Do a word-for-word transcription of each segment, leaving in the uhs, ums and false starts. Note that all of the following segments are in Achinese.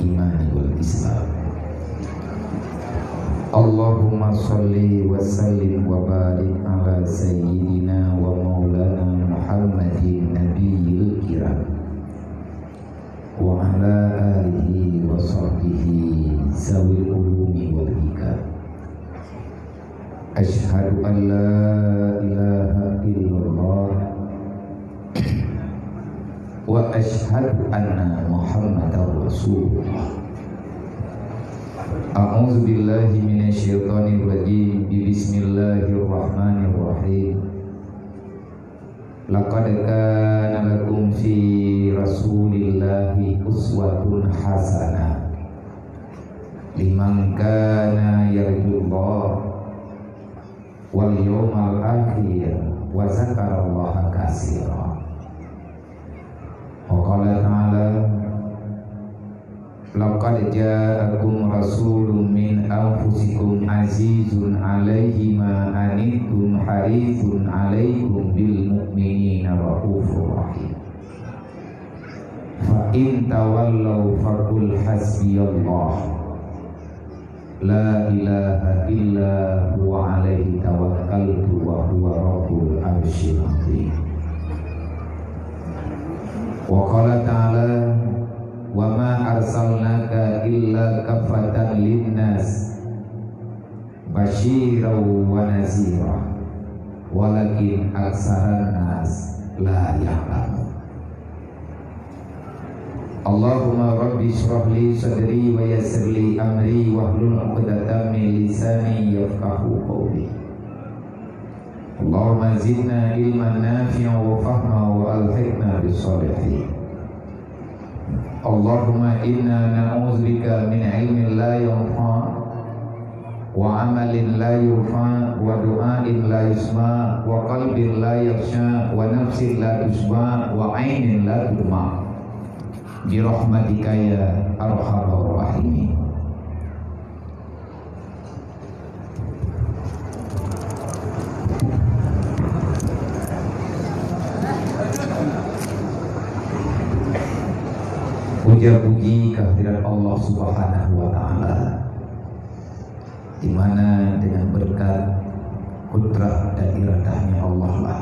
iman wal Islam. Allahumma shalli wa sallim wa barik ala sayyidina wa maulana Muhammadin nabiyil kiram, wa ala alihi wa sahbihi zawil ulumi wal hikam. Asyhadu an la ilaha illallah wa asyhadu anna Muhammadar Rasulullah. A'udzu billahi minasyaitonir rajim. Bismillahirrahmanirrahim. Laqad kana lakum fi Rasulillahi uswatun hasanah liman kana yarjullaha wal yaumal akhir wa dzakarallaha katsira. Wa qala ta'ala, "Laqad ja'akum rasulun min anfusikum azizun 'alaihi ma 'anittum harisun 'alaikum bil mu'minina raufur rahim. Fa in tawallaw faqul hasbiyallah." La ilaha illa huwa alaihi tawakkaltu wa huwa rabbul arsyil azim. Wa qala ta'ala, "Wa ma arsalnaka illa kaffatan linnas basyiran wa nazira, walakin aksaran nas la ya'lamun." Allahumma rabbi shrah li sadri wa yassir li amri wahlul 'uqdatam min lisani yafqahu qawli. Allahumma zidna ilman nafi'an wa fahma wa alhiqna bis shalihin. Allahumma inna na'udzubika min ilmin la yanfa', wa amalin la yurfa', wa du'ain la yusma', wa qalbin la yakhsya', wa nafsin la tasyba', wa ainin la tadma'. Bi rahmatika ya arhamar rahimin. Puja puji kehadirat Allah Subhanahu wa Ta'ala, di mana dengan berkat kudrah dan iradahnya Allah lah,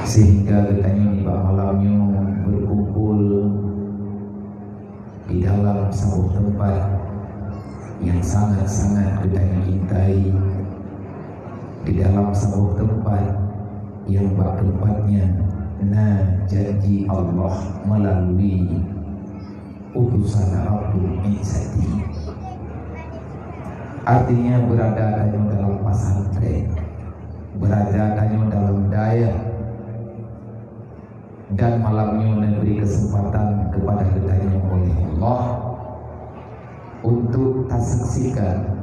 sehingga geutanyoe nibak malam nyoe berkumpul di dalam saboh teumpat nyang sangat-sangat geutanyoe cintai, di dalam saboh teumpat nyang bak teumpat nyan na janji Allah melalui utusan Rabbul Izzati. Artinya, berada tanyoe dalam pesantren, berada tanyoe dalam dayah, dan malam nyoe neubri kesempatan kepada geutanyoe oleh Allah untuk tasaksikan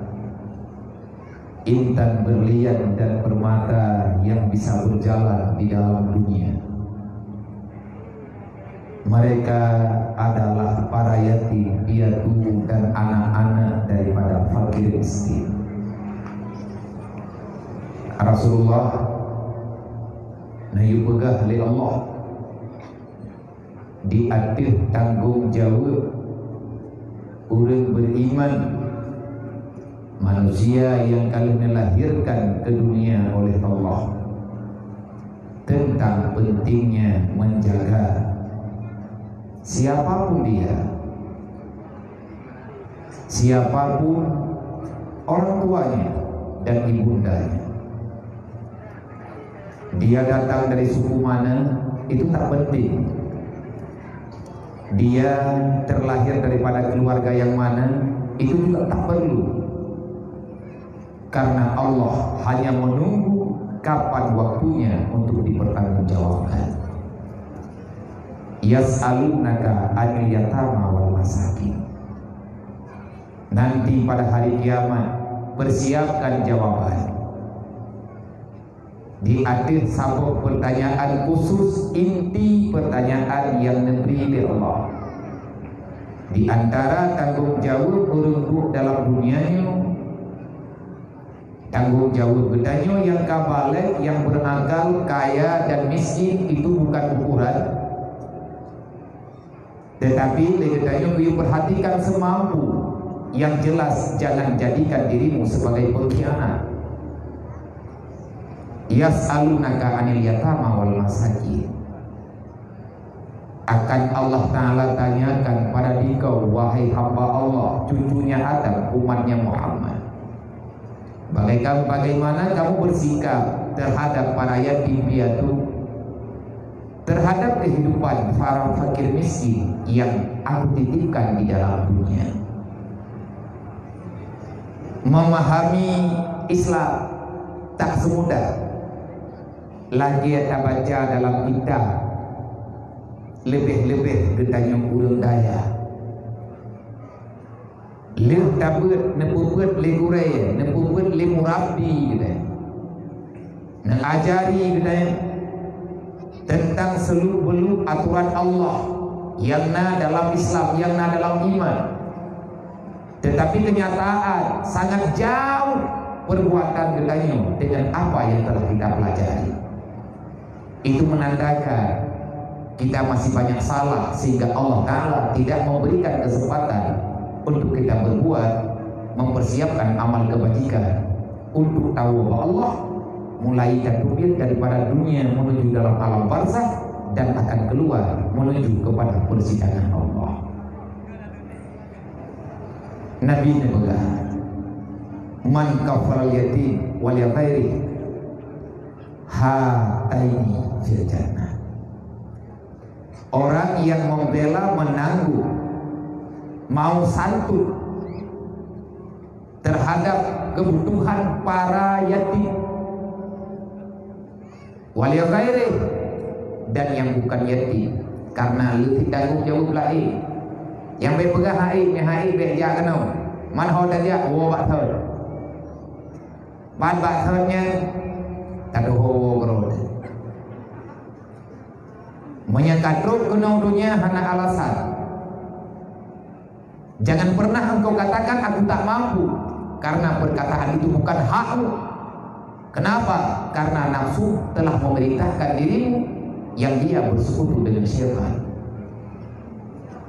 intan berlian dan permata yang bisa berjalan di dalam dunia. Mereka adalah para yatim piatu dan anak-anak daripada fakir miskin. Rasulullah na geupeugah lé Allah, di ateueh tanggong jaweueb ureuëng beriman, manusia nyang ka lheueh neulahirkan keu dunia oleh Allah, teuntang pentingnya menjaga siapapun dia, siapapun orang tuanya dan ibundanya. Dia datang dari suku mana, itu tak penting. Dia terlahir daripada keluarga yang mana, itu juga tak perlu. Karena Allah hanya menunggu kapan waktunya untuk dipertanggungjawabkan. Yas'alunaka 'anil yatama wal masakin. Nanti pada hari kiamat, persiapkan jawaban. Di ateueh saboh pertanyaan khusus, inti pertanyaan nyang neubri lé Allah. Di antara tanggong jaweueb ureuëng buet dalam dunia nyoe, tanggong jaweueb geutanyoe nyang ka balek, nyang berakal, kaya dan miskin, itu bukan ukuran. Tetapi lé geutanyoe geuyue perhatikan seumampu. Yang jelas, jangan jadikan dirimu sebagai pengkhianat. Yas'alunaka 'anil yatama wal masakin. Akan Allah Ta'ala tanyakan pada dikau, wahai hamba Allah, cucunya Adam, umatnya Muhammad. Bagaikan, bagaimana kamu bersikap terhadap para yatim piatu, terhadap kehidupan para fakir miskin yang Aku titipkan di dalam dunia? Memahami Islam tak semudah lagée tabaca dalam kitab, leubeh-leubeh geutanyoe ureuëng Dayak. Lheueh tabeuet neupeubuet lé gurée, neupeubuet lé murabbi geutanyoe, neuajari geutanyoe teuntang seuluk-beuluk atoran Allah nyang na dalam Islam, nyang na dalam iman. Tetapi kenyataan sangat jauh perbuatan geutanyoe dengan apa yang telah kita pelajari. Itu menandakan kita masih banyak salah, sehingga Allah Ta'ala tidak memberikan kesempatan untuk kita berbuat, mempersiapkan amal kebajikan untuk tahu bahwa Allah mulai dan daripada dunia menuju dalam alam barzakh dan akan keluar menuju kepada persidangan Allah. Nabi neupeugah, "Man kafalal yatim wal ghairi, hataini fil jannah." Orang yang membela, menanggung, mau santun terhadap kebutuhan para yatim, wal ghairi, dan yang bukan yatim, karena leuti tanggung jaweueb laén. Nyang bék peugah hai, nyang hai bék jak keunoe. Man ho tajak, woe bak thon. Ban bak thon nyan, taduho woe keudroe. Meunyoe ka trok keunoe donya hana alasan, jangan pernah engkau katakan, "Aku tak mampu," karena perkataan itu bukan hakmu. Kenapa? Karena nafsu telah memerintahkan dirimu yang dia bersekutu dengan syaitan.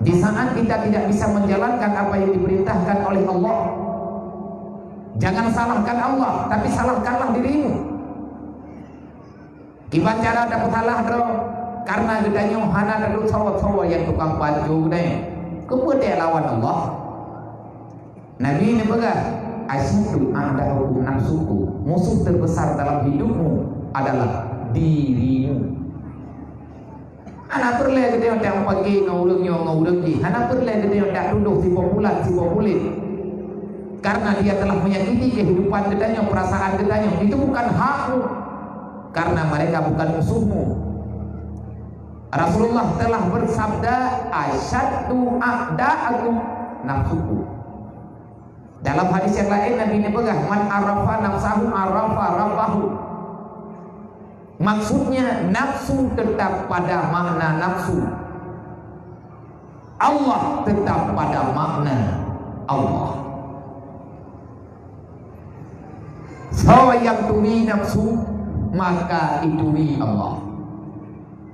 Di saat kita tidak bisa menjalankan apa yang diperintahkan oleh Allah, jangan salahkan Allah, tapi salahkanlah dirimu. Kiban cara tapeusalah droe, karena geutanyoe hana taduek sawa-sawa nyang tukang pacu nyan. Keupeue teuh lawan Allah? Nabi neupeugah, "Asyaddu a'da'ikum nafsukum." Musuh terbesar dalam hidupmu adalah dirimu. Hana peureulée geutanyoe tameupaké ngon ureuëng nyoe ngon ureuëng jih. Hana peureulée geutanyoe tatudoh sipopulan sipopulen. Karena dia telah menyakiti kehidupan geutanyoe, perasaan geutanyoe. Itu bukan hakmu. Karena mereka bukan musuhmu. Rasulullah telah bersabda, "Asyaddu a'da'ikum nafsukum." Dalam hadis yang lain Nabi neupeugah, "Man arafa nafsahu arafa rabbahu." Maksudnya nafsu tetap pada makna nafsu. Allah tetap pada makna Allah. Soe nyang turi nafsu, maka ituri Allah.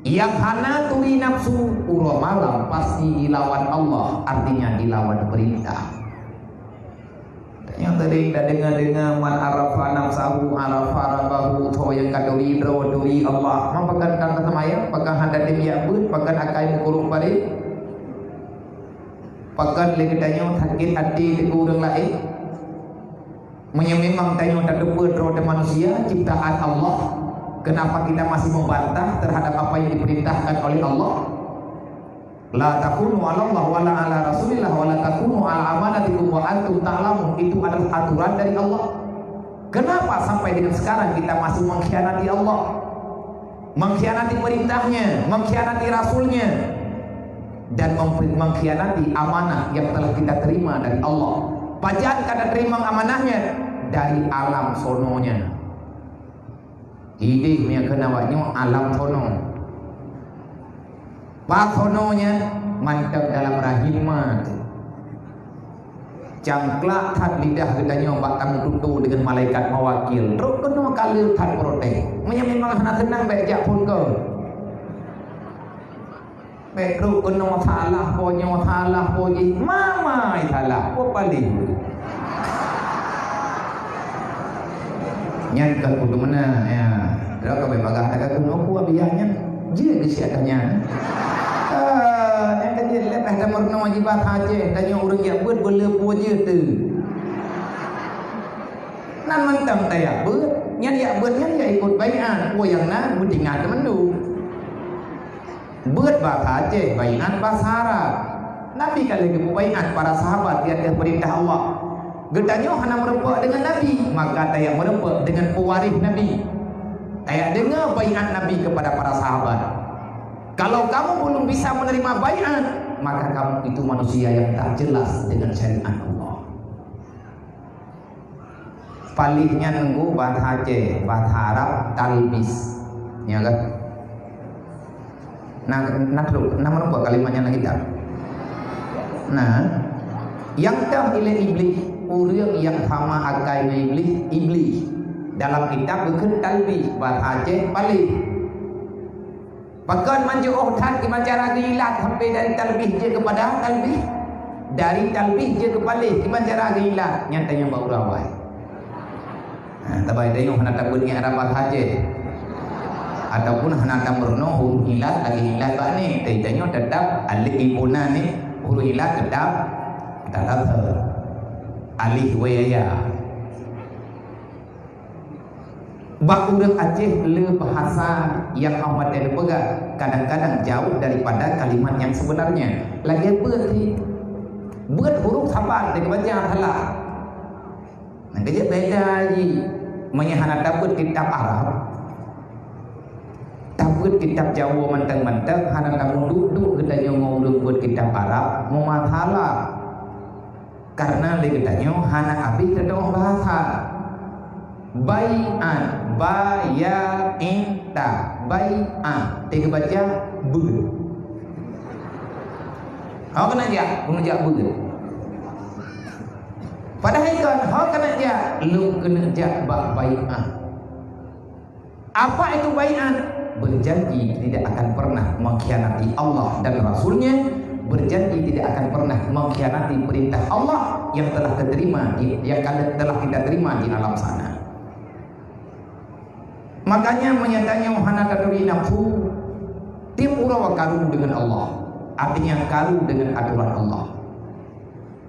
Nyang hana turi nafsu, uroe malam pasti dilawan Allah, artinya dilawan perintah. Nyang tadi dah dengar-dengar, "Man arafa nafsahu arafa rabbahu," soe nyang ka turi droe turi Allah. Man pakon ka seumayang, pakon hana teubiet beuet, pakon akai meukurok parit, pakon lé geutanyoe sakét até teungku ureuëng laén. Meunyoe memang tanyoe tateupeue droe teuh manusia ciptaan Allah, kenapa kita masih membantah terhadap apa yang diperintahkan oleh Allah? "La takunu 'ala Allah wa la 'ala Rasulillah wa la takunu 'ala amanatikum wa antum ta'lamun." Itu adalah aturan dari Allah. Kenapa sampai dengan sekarang kita masih mengkhianati Allah? Mengkhianati perintahnya, mengkhianati rasulnya, dan mem-, mengkhianati amanah yang telah kita terima dari Allah. Pajan ka taterima amanahnya dari alam sononya. Idéh meunyoe keunan awak nyoe alam sono. Pat sono nyan mantong dalam rahim ma teuh. Cangklak that lidah geutanyoe bak tameututoe deungon malaikat mawakil. Trok keunoe ka le that protes. Meunyoe memang hana seunang, bék jak phon keu. Bèk trok keunoe salah, po nyoe salah, po jih, mamai salah, po paléh. Nyan kon kuteumeunan, ya. Droe ka bèk bagaih that keunoe, ku abiyah nyan. Jeuet keu siat tanyan. Ah, nyang ka jeuet leubeh tameurunoe jiba saja, tanyoe ureueng jak beuet beu le po jeuet teuh. Nan mantong tajak beuet, nyan jak beuet nyan jak ikot baiat, peue nyang na meutinggai teumandum. Beuet basa Aceh, baiat basa Arab. Nabi ka lheueh geupeu baiat para sahabat di ateueh peurintah Allah. Geutanyoe hana meurumpok deungon Nabi, maka tajak meurumpok deungon peuwaréh Nabi. Tajak deungoe baiat Nabi kepada para sahabat. Kalau kamu belum bisa menerima baiat, maka kamu itu manusia yang tak jelas dengan syariat Allah. Paléh nyan nunggu bahasa Aceh, bahasa Arab talbis. Ya kan? Nah, nah, trok, nah, menemukan kalimat nyan lagi tak? Nah, nyang tam ilée Iblih, ureueng nyang sama akai ngon Iblih, Iblih. Dalam kitab geukheun talbis, bahasa Aceh paléh. Pakon manjeuôh that kiban cara geuilat sampai dari talbih jeuet keupada talbih, dari talbih jeuet keu paléh, kiban cara geuilat, nyan tanyoe bak uroe awai. Ha, tabai tanyoe hana tabeuet ngieng Arab saja. Ataupun hana tameurunoe huruf ilat lagée ilat bak ni, tapi tanyoe tetap alif ibu na ni, huruf ilat tetap, tetap alif waya. Bak ureueng Aceh le bahasa nyang awak watée neupeugah kadang-kadang jauh daripada kalimat yang sebenarnya. Lagée beuet ni, beuet huruf saban teukeubajang salah. Nah, kejak beda ji. Meunyoe hana tabeuet kitab Arab, tabeuet kitab Jawa mantong-mantong, hana tamuduek-duek geutanyoe ngon ureueng beuet kitab Arab, meumasalah. Karena lé geutanyoe hana abéh teudoh bahasa. Bai'an, ba, ya, in, ta. Bai'an. Teukeubajang beuet. Ho keuneuk jak, keuneuk jak beuet. Padahai kon, ho keuneuk jak, lôn keuneuk jak bak bai'an. Apa itu bai'an? Berjanji tidak akan pernah mengkhianati Allah dan Rasul-Nya, berjanji tidak akan pernah mengkhianati perintah Allah yang telah diterima di, yang kal-, telah kita terima di alam sana. Makanya, meunyoe tanyoe hana taturi nafsu, tiep uroe karu deungon Allah, artinya karu deungon aturan Allah.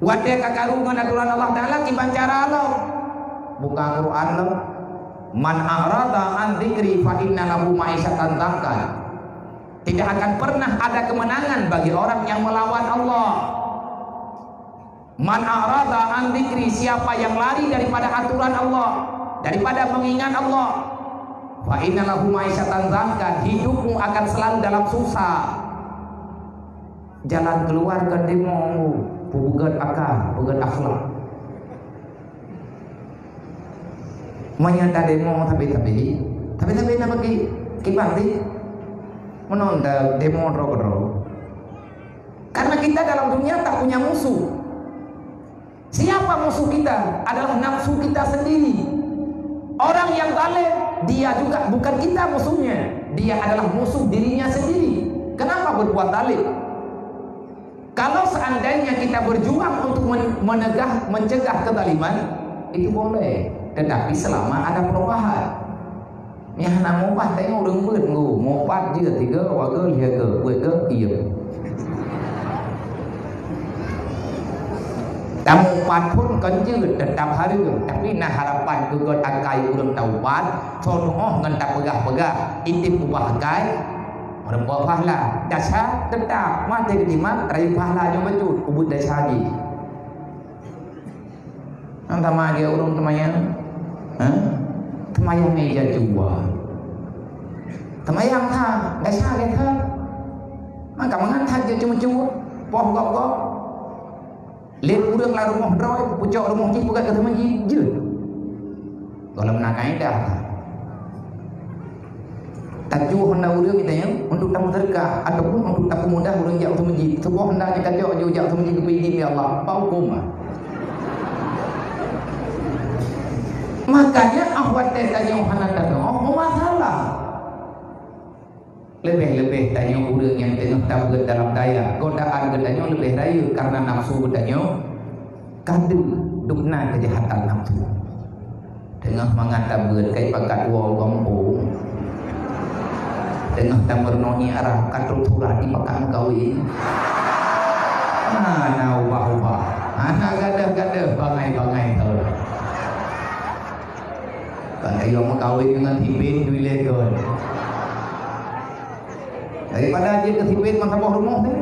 Watée ka karu ngon aturan Allah Taala, kiban cara lom? Buka Quran lom. "Man a'rada an dzikri fa inna lahu ma'isyatan dhanka." Tidak akan pernah ada kemenangan bagi orang yang melawan Allah. "Man a'rada an dzikri," siapa yang lari daripada aturan Allah, daripada mengingat Allah, "fa inna lahu ma'isyatan dhanka," hidupmu akan selalu dalam susah. Jalan keluar kon demo, peubeugot aka, peubeugot akhlak. Meunyoe tademo sabe-sabe, sabe-sabe na bagi kiban sih. Meunan ta demo droe-droe. Karena kita dalam dunia tak punya musuh. Siapa musuh kita? Adalah nafsu kita sendiri. Orang yang zalim, dia juga bukan kita musuhnya. Dia adalah musuh dirinya sendiri. Kenapa berbuat zalim? Kalau seandainya kita berjuang untuk men-, menegah, mencegah kezaliman, itu boleh. Tetapi selama ada perubahan. Nyang hana mupat tengok ureueng beuet ngu, mupat jeuet tiga, waga lhèe ga, buet ga iya. Tamupat phon kon jeuet, teutap hareuem, tapi na harapan keu gét akai ureueng taupat, soe tuoh ngon tapeugah-peugah, item ubah akai, meurumpok pahala. Desya teutap, maté geudimat, rayeuk pahala nyoe beutôi, ubit desya jih. Nyang teuma lagèe ureueng teumayang, ha? Teumayang meja jua. Teumayang that, desya lé that. Maka mangat that jeuet ceumeucue, poh gob-gob. Lé ureueng lam rumoh droe, pucok rumoh jih peugah keu teuma jih, jeuet. Gohlom na kaedah. Tajoh honda ureueng geutanyoe untuk tameuseudeukah ataupun untuk tapeumudah ureueng jak u meuseujid. Saboh honda nyang kacok jijak u meuseujid geupeuidin lé Allah, bak hukôm. Makanya, ah, watèe tanyoe hana tadoa, oh, masalah. Leubeh-leubeh tanyoe ureuëng nyang teungoh tabeuet dalam dayah, godaan geutanyoe leubeh rayeuk kareuna nafsu geutanyoe ka deuh dubna keujahatan nafsu. Teungoh mangat tabeuet kai pakat woe gampông. Teungoh tameurunoe arah ka troh surat di pakat meukawen. Hana ubah-ubah, hana gadôh-gadôh bangai-bangai teuh. Kan ayo meukawen deungon sipit duilé kon. Daripada jeuet keu sipit meusaboh rumoh teuh.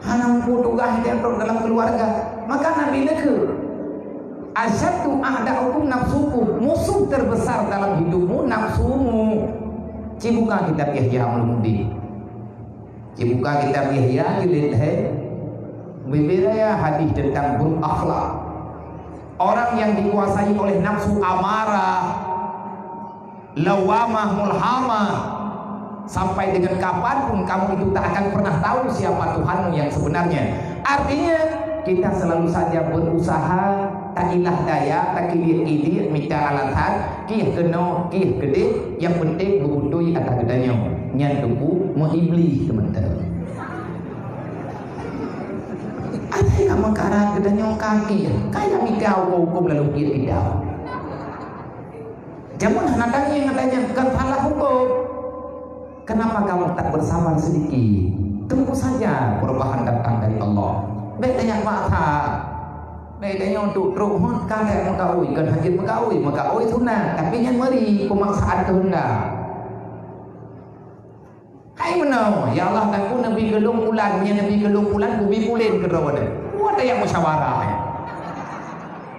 Hana mampu tugaih teuh dalam keuluwarga. Maka Nabi neukheun, "Asyaddu a'da'ukum nafsukum." Musuh terbesar dalam hidupmu nafsumu. Cibuka kitab Ihya Ulumuddin. Cibuka kitab Ihya jilid lhée. Bubé raya hadis tentang buruk akhlak. Orang yang dikuasai oleh nafsu amarah, lawamah, mulhamah, sampai dengan kapan pun kamu itu tak akan pernah tahu siapa Tuhanmu yang sebenarnya. Artinya, kita selalu saja berusaha, takilah daya, takiliek-kiliek, mita alasan, kih keunoe, kih keudeh, nyang penting beutôi ata geutanyoe. Nyan teungku meuiblih teumantong. Asai ka meukarat geutanyoe kaki, kaya mita huköm-huköm lalu kiet kita. Jameun hana tangieng geutanyoe kon salah huköm. Kenapa kamu tak bersabar sedikit? Tunggu saja perubahan datang dari Allah. Bék tanyoe maksa. Bék tanyoe duek trok hon ka lheueh meukawen, kon hajat meukawen, meukawen sunat, tapi nyan meuri peumaksaan keuheundak. Hai meunoe, ya Allah, Teungku neubi keu lôn bulan, meunyoe neubi keu lôn bulan, kubi pulen keudroe nyan. Buet ayat musyawarah nyan.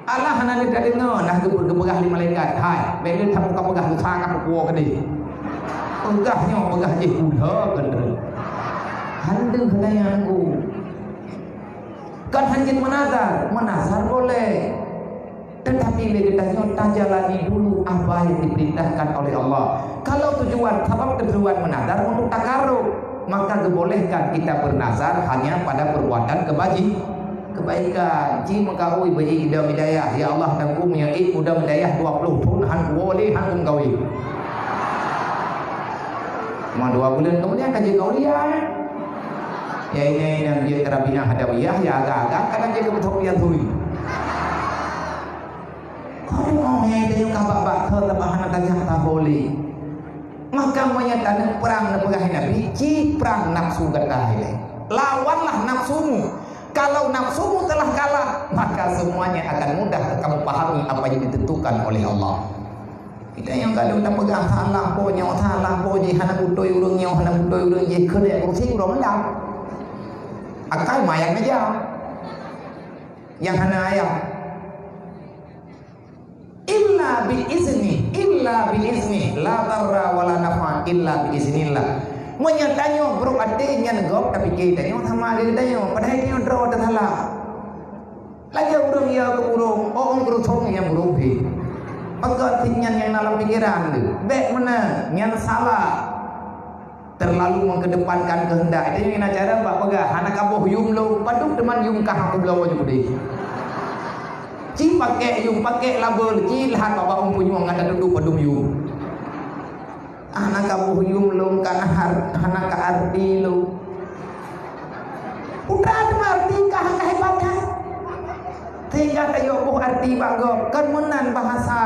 Allah hana neudeungoe, nah geupeugah lé malaikat, "Hai, bék lé that muka peugah, lusa ka peukuwoe keudeh." Peugah nyoe, peugah jih, udah keudroe. Handeuh nyan ku. Kan hana jeuet meunazar, meunazar boleh. Tetapi lé geutanyoe tajalani dulu apa yang diperintahkan oleh Allah. Kalau tujuan, sabab tujuan meunazar untuk takarub, maka geubolehkan kita bernazar hanya pada perbuatan kebaji-, kebaikan. Ci meukawen beu idam hidayah, "Ya Allah, Teungku meunyoe ék udam hidayah dua ploh thon han kuwoe lé, han kumeukawen." Cuma dua bulan kemudian ka jeuet keu aulia. Ya, ini, ini yang dia Karabina Hadawiyah, ya, agak-agak, kadang dia kebetulan turi. Kau tengok, ya, itu yang kabak-bak, kau tak paham, tak paham, tak boleh. Maka, meunyoe taneuk prang, neupeugah Nabi, ci prang nafsu gata ilée. Lawanlah nafsumu. Kalau nafsumu telah kalah, maka semuanya akan mudah kamu pahami apa yang ditentukan oleh Allah. Kita nyang gadôh tapeugah salah po nyoe, salah po jih, hana beutôi ureuëng nyoe, hana beutôi ureuëng jih, keuneuk kursi uroe malam. Akai mayang aja. Nyang hana ayah. Illa bi izni, illa bi izni, la darra wa la nafa illa bi iznillah. Meunyoe tanyoe brok até nyan gob tapike tanyoe sama lagée tanyoe, padahai tanyoe droe teusalah. Lagée ureuëng ya keu burông, oh, ureuëng thong nyang burông pih. Peugah nyan nyang na lam pikeran teuh, bék meunan, nyan salah. Terlalu mengkedepankan kehendak. Itu yang cara bak peugah, hana kaboh yum lom, padub teuma yum kah aku bloe nyoe deh. Ci pakai yum, pakai label, ci lahan bak ureuëng punyueng ngon dudoe padum yum. Hana kaboh yum lom, kana har-, hana ka arti lom. Putra teuma arti kah kehebatan. Sehingga tayue boh arti bak gob, kon meunan bahasa.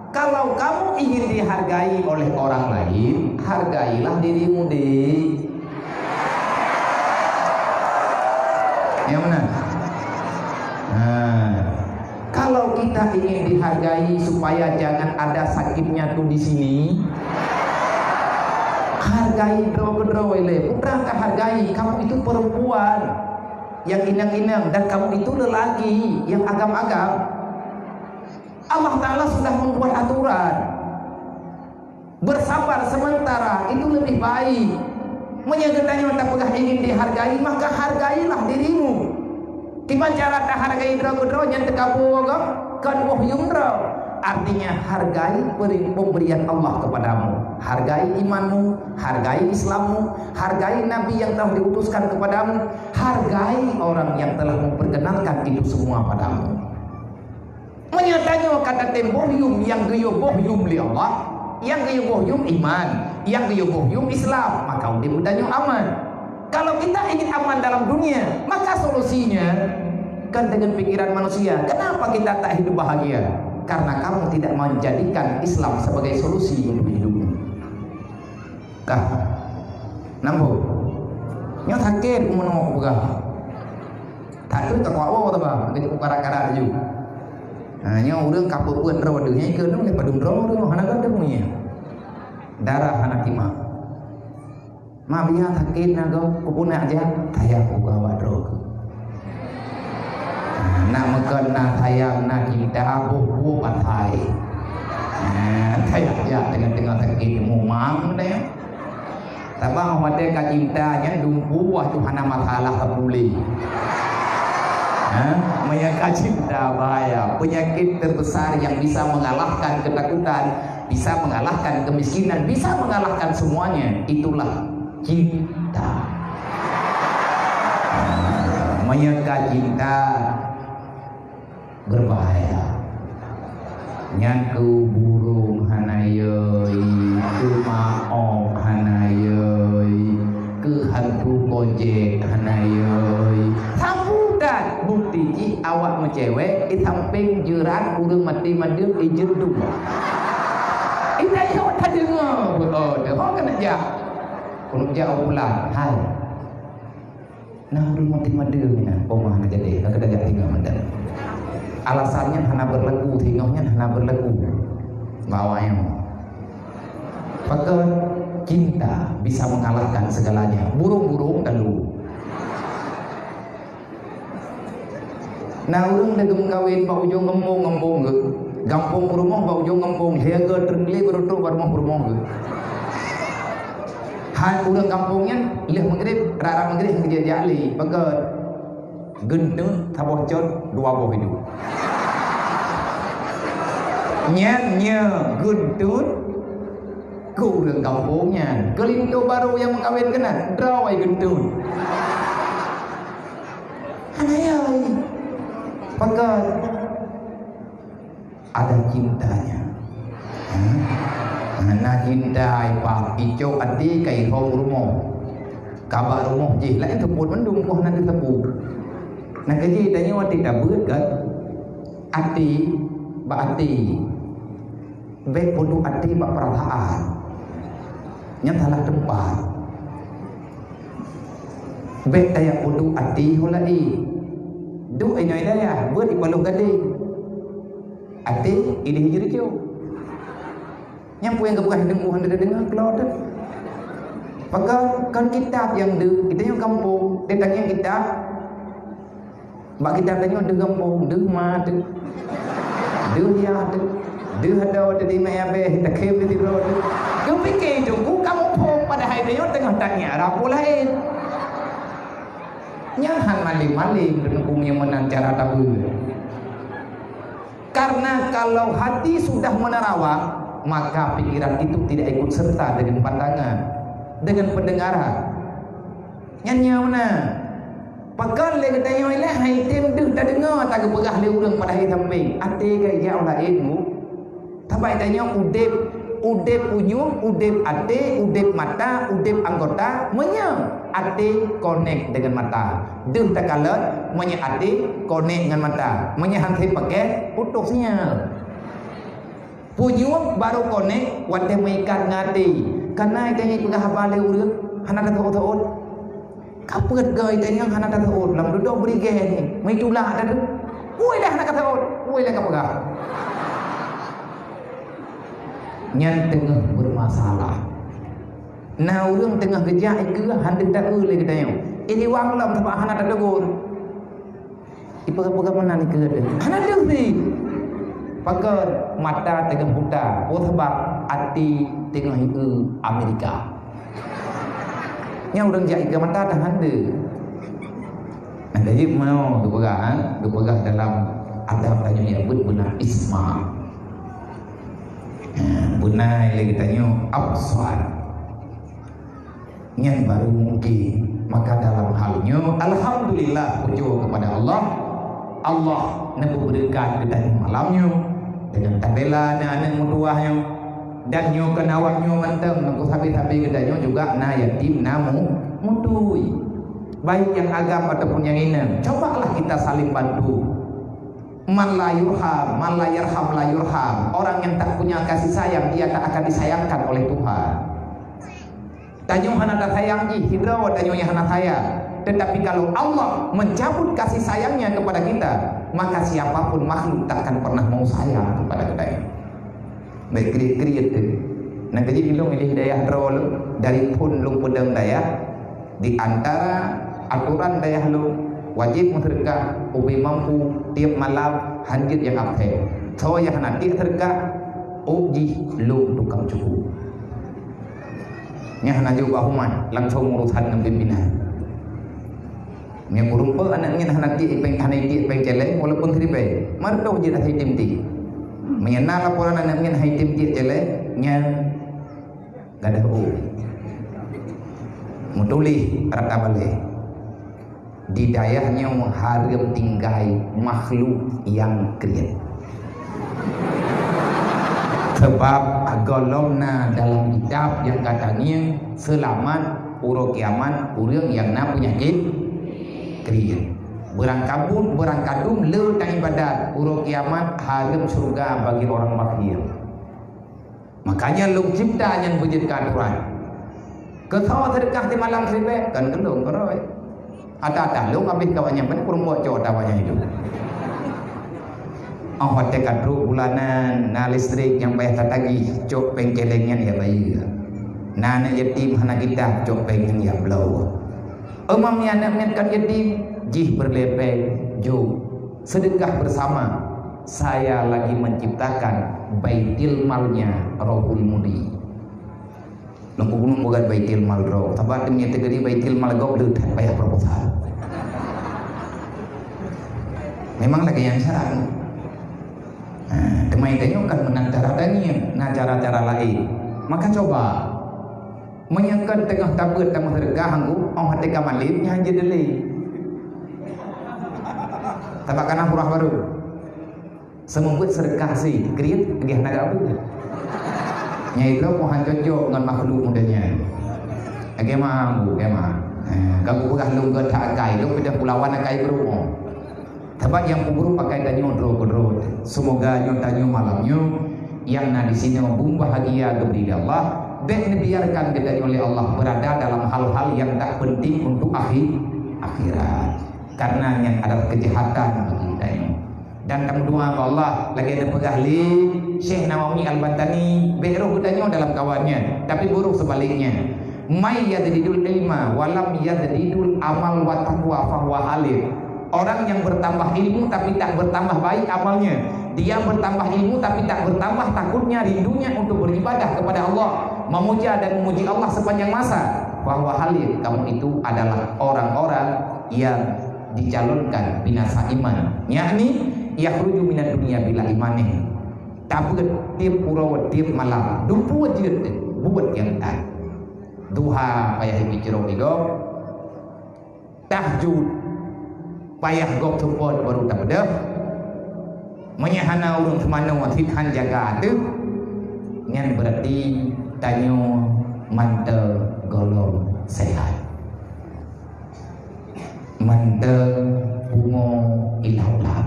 Kalau kamu ingin dihargai oleh orang lain, hargailah dirimu, Dik. Yang mana? Nah, kalau kita ingin dihargai supaya jangan ada sakitnya tuh di sini, hargai droe keudroe lé. Putra ka hargai, kamu itu perempuan yang inong-inong dan kamu itu lelaki yang agam-agam. Allah Ta'ala sudah membuat aturan. Bersabar sementara itu lebih baik. Meunyoe geutanyoe tapeugah ingin dihargai, maka hargailah dirimu. Kiban cara tahargai droe keudroe nyang teukabu gob, kon boh yum droe. Artinya, hargai peri-, pemberian Allah kepadamu. Hargai imanmu, hargai Islammu, hargai Nabi yang telah diutuskan kepadamu, hargai orang yang telah memperkenalkan itu semua padamu. Meunyoe tanyoe ka tatem boh yum nyang geuyue boh yum lé Allah, Nyang geuyue boh yuem iman, nyang geuyue boh yuem Islam, maka udeb geutanyoe aman. Kalau kita ingin aman dalam dunia, maka solusinya kan dengan pikiran manusia. Kenapa kita tak hidup bahagia? Karena kamu tidak menjadikan Islam sebagai solusi untuk hidupmu. Kah? Nampak? Nyoe sakét meunyoe peugah. Tak tu tak kuat woe teuh bah, keu karat-karat laju. Ha, nyoe ureueng ka peubuet droe deuh, nyan keu nyoe padum droe tu, hana gadeuh nyan. Darah hana timah. Ma biya sakét na goe, kupunak jak, tayang uga awak droe. Ha, nak meukon na sayang, na cinta, boh-boh patai. Ha, tayang jak teungoh-teungoh sakét mumang deh. Sabab watèe ka cinta nyan dumpeue, wah, tu hana masalah teupulih. Ha? Meunyo ka cinta bahaya, penyakit terbesar yang bisa mengalahkan ketakutan, bisa mengalahkan kemiskinan, bisa mengalahkan semuanya, itulah cinta. Meunyo ka cinta, berbahaya. Nyan keu burông hana yoi, keu maoh hana yoi, keu hantu kojek hana yoi. Saboh that bukti jih awak meucewek, di sampéng jeurat ureueng maté madeueng, ijeuet dua. Ita jawab tadeungoe, oh, deuh, ho keuneuk jak. Keuneuk jak u pulan, hai. Nah, ureueng maté madeueng nyan, oh, mah hana jadi, ka keudajak tinggai mantong. Alasan nyan hana berlaku, singoh nyan hana berlaku. Bawai nyoe. Pakon cinta bisa mengalahkan segalanya. Burung-burung dan luwu. Nah, ureueng dah geumeukawen bak ujong gampông, gampông geuh. Gampông peurumoh bak ujong gampông. Lhèe geuh treuk glé baru trok bak rumoh peurumoh geuh. Han ureueng gampông nyan lheueh meugrib, rara meugrib geujak lé. Pakon? Geunteut saboh cot dua boh iduek. Nyan nyoe geunteut keu ureueng gampông nyan. Keu linto barô nyang meukawen keunan, droe geunteut. Hana yai. Pakon? Ada cintanya. Ha? Hana cinta, ipak icok até ka ihong rumoh. Ka bak rumoh jih, laén seupôt mandum, poh hana teuseupôt. Nah, keujih tanyoe até tabeuet kan? Até bak até. Bèk peuduek até bak peurasaan. Nyan salah teumpat. Bèk tajak peuduek até ho laén. Duek inoe dayah, beuet di paloh gadéng. Até idéh jeureucok. Nyang peue nyang geupeugah deungon hana teudeungoe keulok teuh. Pakon kon kitab nyang deuh, geutanyoe gampông, teutangieng kitab. Bak kitab tanyoe deuh gampông, deuh ma teuh. Deuh yah teuh. Deuh adoe teuh di mé abéh, takheun di sidroe teuh. Geupike teungku ka muphom, padahai tanyoe teungoh tangieng rap peue laén. Nyan han malém-malém teungku nyang meunan cara tabeuet. Karena kalau hati sudah menerawang, maka pikiran itu tidak ikut serta dengan pandangan, dengan pendengaran. Nyan nyoe na. Pakon lé geutanyoe ilée hai tem deuh tadeungoe ata geupeugah lé ureuëng padahai sampéng. Até ka ijak u laén, Bu. Sabai tanyoe udeb, udeb unyueng, udeb até, udeb mata, udeb anggota. Meunyoe até konek dengan mata, deuh takalon, meunyoe até konek ngon mata. Meunyoe han sép paké, putoh sinyal. Punyueng barô konek watée meuikat ngon até. Kana tanyoe peugah haba lé ureuëng, hana tateuôt-teuôt. Ka peuet goe tanyoe hana tateuôt, lam dudoe beurigée nyoe. Meutulak ata tu. Woi dah hana tateuôt, woi dah ka peugah. Nyan teungoh bermasalah. Na ureuëng teungoh geujak ikeue han deuh taeu lé geutanyoe. Iliwang lom sabab hana tategur. Ipeugah-peugah meunan ikeue deuh. Hana deuh sih. Pakon mata teungoh buta. Oh sabab até teungoh ieu Amerika. Nyang ureuëng jak ikeue mata tahan deuh. Nah, jadi mau geupeugah, ha? Geupeugah dalam adab tanyoe nyang buet beuna isma. Ha, beuna lé geutanyoe absar. Nyan baru mungkin. Maka dalam hal nyoe, alhamdulillah, pujoe kepada Allah. Allah neubeureukat geutanyoe malam nyoe dengan tabela aneuk-aneuk meutuwah nyoe. Dan nyoe keunan awak nyoe mantong, nungku sabe-sabe geutanyoe juga na yatim, na mu-, mutui. Baik nyang agam ataupun nyang inong, cobalah kita saling bantu. Man la yurham, man la yarham la yurham. Orang yang tak punya kasih sayang, dia tak akan disayangkan oleh Tuhan. Tanyoe hana tasayang jih, sidroe tanyoe nyang hana sayang. Tetapi kalau Allah mencabut kasih sayangnya kepada kita, maka siapapun makhluk takkan pernah mau sayang kepada kita. Baik kriet-kriet teuh. Nyang keujeuet ilong ilée dayah droe lôn, dari phon lôn peudong dayah, di antara aturan dayah lôn, wajéb meuseudeukah, ubé mampu tieb malam, hanjeuet nyang absen. Soe nyang hana tieb seudeukah, ôk jih lôn tukang cuko. Nyan hana jeuet bak human, langsong urosan ngon pimpinan. Meunyoe kureueng peuet aneuk miet hana tiek péng, hana tiek péng céléng, walaupun siribèe, meureutôh jeuet asai tem tiek. Meunyoe na laporan aneuk miet hana tem tiek céléng, nyan gadôh ôk. Meutuléh rata balée. Di dayah nyoe hareuem tinggai makhluk nyang kriet. Sabab gohlom na dalam kitab nyang ka tangieng, seulamat uroe kiamat ureueng nyang na peunyakét kriet. Beurangkabut, beurangkadum le taibadat, uroe kiamat hareuem syeuruga bagi orang bakhil. Makanya lôn cipta nyan beujeuet keu aturan. Keu soe seudeukah simalam siribèe, kon keu lôn keudroe. Ata-ata lôn habéh keu awak nyan, ban kureueng buet cok ata awak nyan itu. Oh, watèe ka trok bulanan, na listrik nyang payah tatagih, cok péng céléng nyan ya bayeue. Na aneuk yatim hana kitab, cok péng nyan ya bloe. Eumam nyan aneuk miet kon yatim, jih peureulèe péng, jok. Sedekah bersama, saya lagi menciptakan baitil malnya Rohul Mudi. Lôn kubunuh bukan baitil mal droe, sabab teumèe teukeudi baitil mal gob le that payah proposal. Memang lagèe nyan syarat. Ha, teuma tanyoe kan meunan cara tangieng, na cara-cara laén. Maka coba, meunyoe kon teungoh tabeuet tameuseudekah anggô, 'oh watèe ka malém nyan jeuet dilèe. Sabab ka na surah barô. Seumeubeuet seudeukah sie, kriet, lagèe hana gabeuet. Nyang idroe pun han cocok ngon makhluk model nyan. Lagèe ma, bu, lagèe ma. Eh, ka geupeugah lôn gèt that akai, lôn peudah pulawan akai brôk. Sabab nyang peubrôk akai tanyoe droe keudroe. Seumoga nyoe tanyoe malam nyoe nyang na disinoe beubahagia geubri lé Allah. Bèk neubiarkan geutanyoe lé Allah beurada dalam hal-hal nyang tak peunténg untuk akhi-, akhirat. Karena nyan adalah keujahatan bagi geutanyoe. Dan tameudoa bak Allah, lagèe neupeugah lé Syekh Nawawi Al-Bantani, bèk roh geutanyoe dalam kawan nyan, tapi beurôh seubaliknya. "May yazdidul ilma wa lam yazdidul amal wa taqwa fahuwa halik." Orang yang bertambah ilmu tapi tak bertambah baik amalnya, dia bertambah ilmu tapi tak bertambah takutnya, rindunya untuk beribadah kepada Allah, memuja dan memuji Allah sepanjang masa, fahuwa halik, kamu itu adalah orang-orang yang dicalonkan binasa iman, yakni yakhruju minad dunya bila imanih. Tabeuet tiep uroe tiep malam, dupeue jeuet buet nyang that. Duha payah jipeucrok di gob, tahajud payah gob seupôt baru tapeudeuh. Meunyoe hana ureueng seumanoe sit han jaga ateueh, nyan beurati tanyoe mantong gohlom seuhat. Mantong pungo ilah-ulah.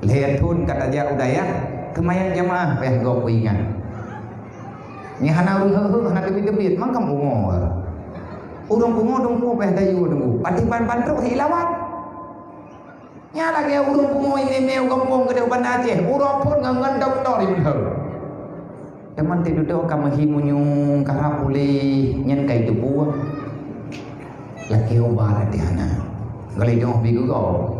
Lhèe thôn ka tajak u dayah, keumayan jamaah payah gob peuingat. Nyan hana ureueng heuh-heuh, hana teubiet-teubiet, mangkam pungo. Ureueng pungo dong pungo payah dayuh dong, pati ban-ban trok si ilawat. Nyan lagèe ureueng pungo imeumé u gampông keudéh u Banda Aceh, uroe phôn ngon, ngon dokto di Meulhô. Teuma teududoe ka meuhi munyueng, karab puléh, nyan ka jiteupeue. Lakèe ubat até hana. Galak jinoe bi geugoe.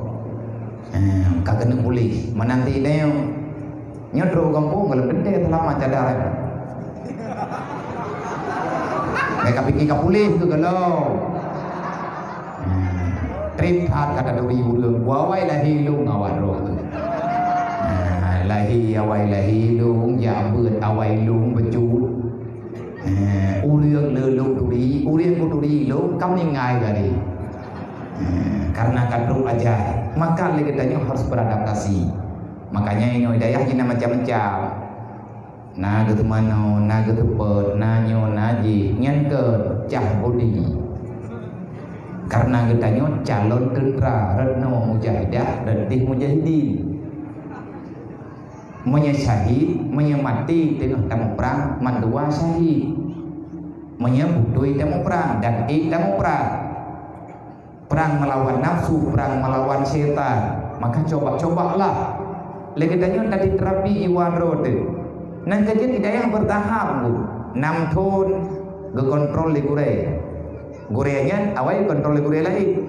Eh, ka keuneuk puléh. Meunan ti deuh. Nyoe trok u gampông galak teuntèe seulamat cadar. Meuka pike ka puléh keu galak. Hmm. Trép that ka taturi ureueng, awai lahé lôn awai droe. Nah, lahé awai lahé lôn, jak beuet awai lôn bacut. Eh, ureueng le lôn turi, ureueng kuturi lôn ka meuninggai tadi. Eh, karena ka trok ajai, maka lé geutanyoe harus beradaptasi. Makanya inoe dayah jih na macam-macam. Na geuteumanoe, na geuteupot, na nyoe, na jih, nyan keuh cah budi. Karena geutanyoe calon teuntra, reutnoe mujahidah, reutih mujahidin. Meunyoe syahid, meunyoe maté teungoh tamuprang, mandua syahid. Meunyoe beutôi tamuprang dan ék tamuprang. Perang melawan nafsu, perang melawan syaitan. Maka coba-cobalah. Lé geutanyoe tadi terapi jiwa droe teuh. Nan keujeuet hidayah bertahap, Bu. Nam thon geukontrol lé gurée. Gurée nyan awai kontrol lé gurée laén.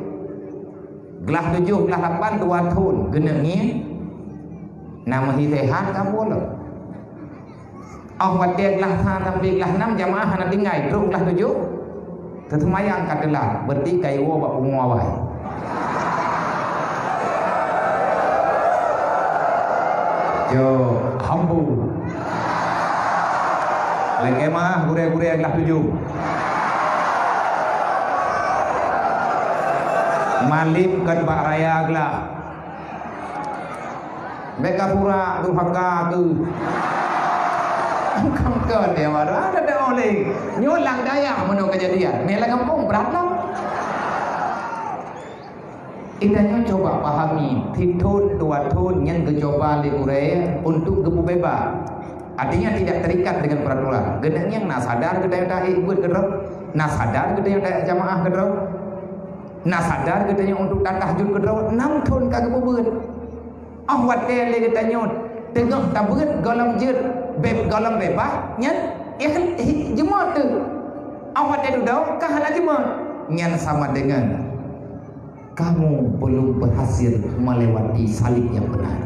Glah tujoh, glah lapan, dua thon, geuneuk ngieng. Na meuhi sehat ka bunoe. Oh watée glah sa sampai glah nam jamaah hana tinggai, trok glah tujoh. Teuseumayang ka teulat, berarti ka iwoe bak pungo awai. Jo, hambu. Lakée meu'ah gurée-gurée glah tujoh. Malib kon bak raya glah. Bék ka pura durhaka keuh. Kon, kon, ya, waduh, ada dah oleh. Nyoe lam dayah meunoe kejadian. Meulah gampông, brat lom. Geutanyoe coba pahami, sithon dua thon nyang geucoba lé gurée untuk geupeubeubaih. Artinya tidak terikat dengan peraturan. Geuneuk nyang na sadar geutanyoe taék beuet keudroe, na sadar geutanyoe taék jamaah keudroe, na sadar geutanyoe untuk tatahajud keudroe, nam thon ka geupeubeuet. Oh watée lé geutanyoe teungoh tabeuet gohlom jeuet, be-, gohlom beubaih, nyan, eh, eh, jeumoe teuh. Oh watée dudoe ka hana jeumoe, nyan sama dengan kamu belum berhasil melewati salib yang benar.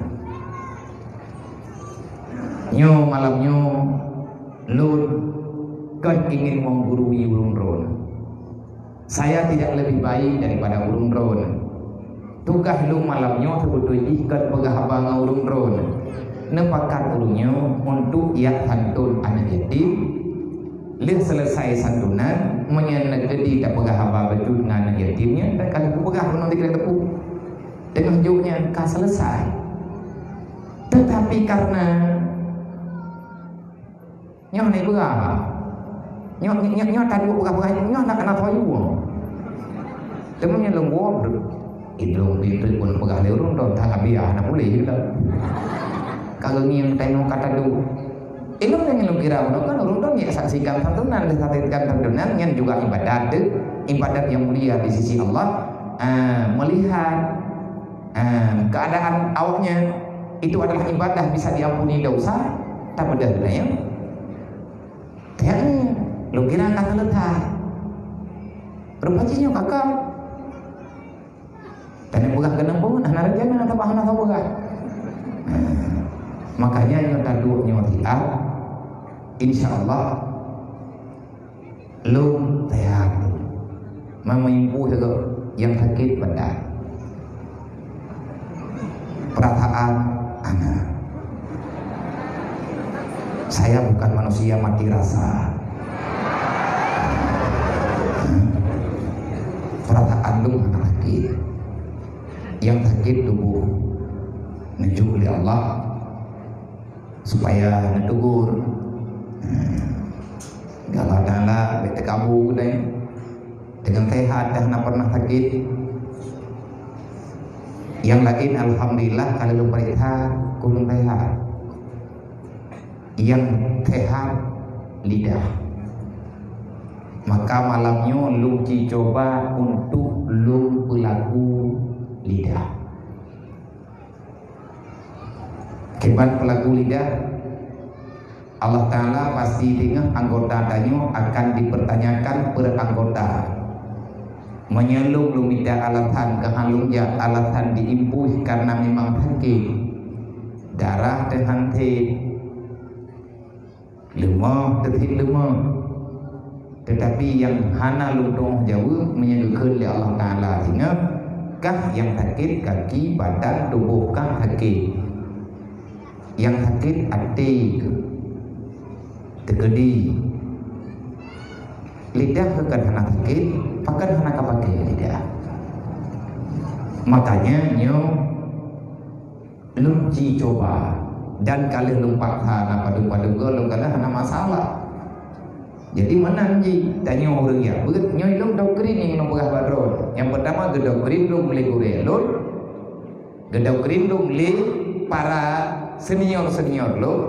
Nyoe malam nyoe lôn kon ingin menggurui ureuëng droeneuh. Saya tidak lebih baik daripada ureuëng droeneuh. Tugaih lôn malam nyoe seubeutôi jih kon peugah haba ngon ureuëng droeneuh. Neupakat ureuëng nyoe untuk jak santon aneuëk yatim. Lheueh selesai santunan, meunyoe neukeudi tapeugah haba bacut ngon aneuëk yatim nyan, dan ka lheueh peugah bunoe di keuleue teupeu. Teungoh jok nyan ka selesai. Tetapi karena nyoe ni peugah, nyoe, nyoe, nyoe taduek peugah-peugah, nyoe nak kena toyue. Teuma nyan lôn buet, idong pintoe pun peugah lé ureuëng droe, that abiah hana puléh lom. Ka geungieng tanyoe ka taduek. Ilôn nyang lôn kira bunoe kan ureuëng droe nyan saksikan santunan, saksikan santunan nyan juga ibadat, ibadat yang mulia di sisi Allah. Ah, melihat, ah, keadaan awaknya itu adalah ibadah bisa diampuni dosa, tak beda gunanya. Tiap ni, lôn kira kata letak. Rupa jih nyoe kakak. Tanyoe peugah keuneuk buet, hana rencana, hana tabah, hana tapeugah. Makanya nyoe taduek nyoe siat, insya Allah lôn sehat. Meumeuimpu sagoe nyang sakét badan. Perasaan hana. Saya bukan manusia mati rasa. Perasaan lôn hana sakét. Nyang sakét tuboh. Neujok lé Allah supaya neutegur. Ya Allah Taala, bék teukabu keudai. Dengan sehat, dah hana pernah sakit. Yang lain, alhamdulillah, kalau lôn peuriksa, kurang sehat. Nyang sehat lidah. Maka malam nyoe lôn ci cuba untuk lôn peulaku lidah. Kiban peulaku lidah, Allah Taala pasti deungoe anggota tanyoe akan dipertanyakan per anggota. Meunyoe lôn, lôn mita alasan keuhan lôn jak, alasan diimpus karena memang sakét, darah teuhanté, leumoh teusit leumoh. Tetapi nyang hana lôn tuoh jaweueb meunyoe geukheun lé Allah Taala singoh, kah nyang sakét kaki, badan, tuboh kah sakét. Nyang sakét até keuh. Teukeudi lidah keuh kan hana sakét, pakon hana kapaké lidah. Makanya nyoe lôn ci cuba Dan ka lheueh lôn paksa na padum-padum goe lôn kana hana masalah. Jadi meunan jih tanyoe ureuëng jak beuet, nyoe lôn doktrin nyang lôn peugah bak droe. Nyang pertama geudoktrin lôn lé gurée lôn, geudoktrin lôn lé para senior-senior lôn.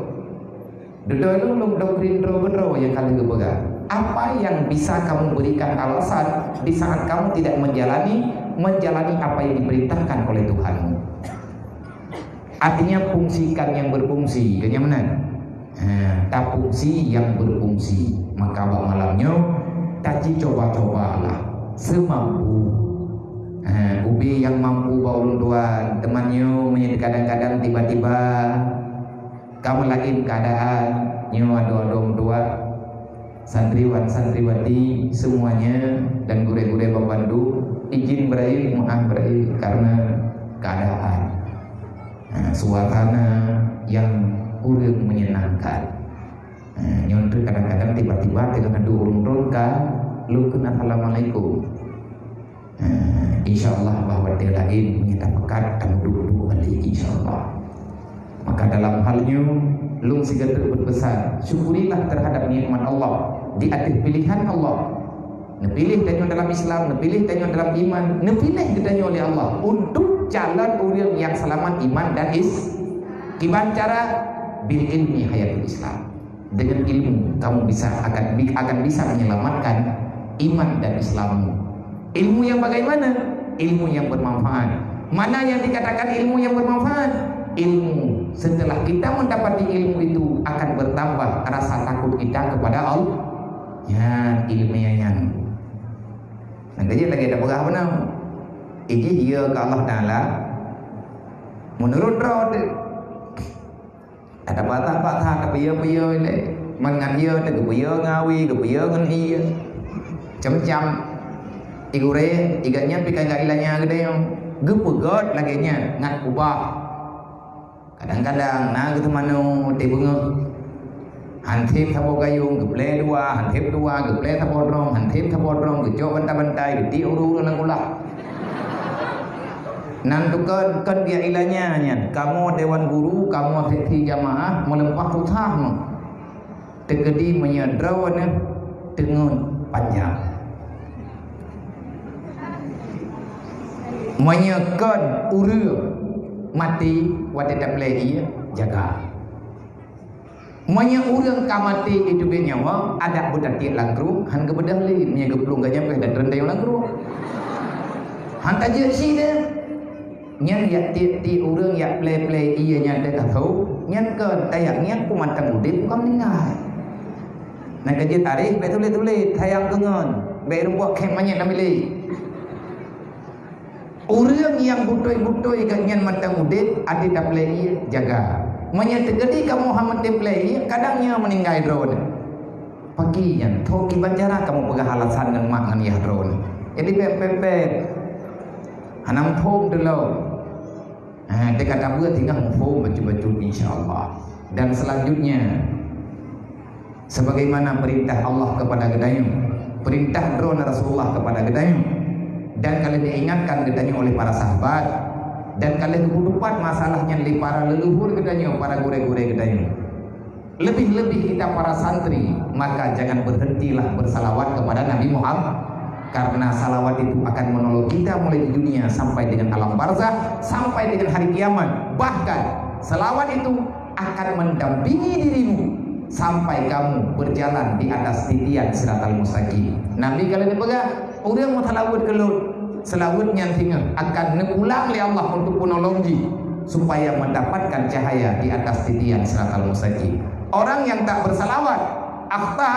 Dudoe lôn, lôn doktrin droe keudroe nyang ka lheueh geupeugah. Apa yang bisa kamu berikan alasan di saat kamu tidak menjalani, menjalani apa yang diperintahkan oleh Tuhanmu? Artinya fungsikan yang berfungsi, kan nyang meunan? Ha, tapungsi yang berfungsi. Maka bak malam nyoe taci coba-cobalah semampu. Ha, ubé nyang mampu bak ulôn tuan, teuma nyoe meunyoe kadang-kadang tiba-tiba ka meulaén keadaan nyoe adoe-adoe meutuah. Santriwan, santriwati semuanya dan gurée-gurée bandum, izin beurayeuk, meu'ah beurayeuk karena keadaan. Nah, suasana yang kurang menyenangkan. Nah, nyoe kadang-kadang tiba-tiba teuka na duek ureuëng tron ka lôn kheun assalamualaikum. Eh, insya Allah bah watée laén meunyoe tapeugah tamuduek-duek balik, insya Allah. Maka dalam hal nyoe lôn sigateuk berpesan, syukurilah terhadap nikmat Allah di atas pilihan Allah. Neupiléh tanyoe dalam Islam, neupiléh tanyoe dalam iman, neupiléh geutanyoe oleh Allah untuk calon ureuëng yang selamat iman dan is kiban cara bil ilmi hayatul Islam. Dengan ilmu kamu bisa akan bi- akan bisa menyelamatkan iman dan Islammu. Ilmu yang bagaimana? Ilmu yang bermanfaat. Mana yang dikatakan ilmu yang bermanfaat? Ilmu setelah kita mendapati ilmu itu akan bertambah rasa takut kita kepada Allah. Ya, ilmu yang nyan. Nanti dia lagi ada peugah apa nama? Iji iya ke Allah Taala menurut roh dia. Ada patah-patah, ada piyeu-piyeu ilée. Man ngan ié teuh geupiyeu ngon awi, geupiyeu ngon ié. Macam-macam. Igurée, igat nyan pih ka ilanya geude nyoe. Geupeugét lagée nyan ngat kubah. Kadang-kadang na geuteumanoe teubeungeuh. Hantéb saboh gayong geuplé dua, hantéb dua geuplé saboh droe, hantéb saboh droe geucok bantai-bantai, geutiek ureuëng-ureuëng lam kulah. Nan tukon kon biak ilanya nyan, kamoe dewan guru, kamoe seksi jamaah, meuleumpah susah meuh. Teukeudi meunyoe droeneuh teungeut panjang. Meunyoe kon ureuëng maté watée taplé ié, jaga. Meunyoe ureuëng ka maté iteubiet nyawa, adak beutatiek lam krueng, han geubeudôh lé, meunyoe geuplueng gajah pih dan reundeng lam krueng. Han tajeuet sideh. Nyan yak tiek-tiek ureuëng yak plé-plé ié nyan teuka tho, nyan kon tayak nyan peumantang udeb bukan meuninggai. Nah, ka jeuet tarikh bék tuléh-tuléh, sayang keungon, bék rumpok khém manyét lam bilék. Ureuëng nyang butôi-butôi geuh nyan mantong udeb, até taplé ié, jaga. Meunyoe teukeudi kamoe hana maté plé ié, kadang nyoe meuninggai droeneuh. Paki nyan, tho kiban cara kamoe peugah alasan ngon mak ngon yah droeneuh. Jadi bék pép-pép. Hana muphom dulu. Ha, teuka tabeuet tinggai muphom bacut-bacut, insya Allah. Dan selanjutnya, sebagaimana perintah Allah kepada geutanyoe, perintah droe Rasulullah kepada geutanyoe, dan ka lheueh diingatkan geutanyoe oleh para sahabat, dan ka lheueh geupeutupat masalah nyan lé para leluhur geutanyoe, para gurée-gurée geutanyoe. Lebih-lebih kita para santri, maka jangan berhentilah bersalawat kepada Nabi Muhammad. Karena salawat itu akan menolong kita mulai di dunia sampai dengan alam barzah, sampai dengan hari kiamat. Bahkan, salawat itu akan mendampingi dirimu sampai kamu berjalan di atas titian siratal mustaqim. Nabi kalau dipeugah, ureuëng meusalawat keu lôn, salawat nyan singoh akan neupulang lé Allah untuk peunolong jih supaya mendapatkan cahaya di atas titian siratal mustaqim. Orang yang tak bersalawat, akhta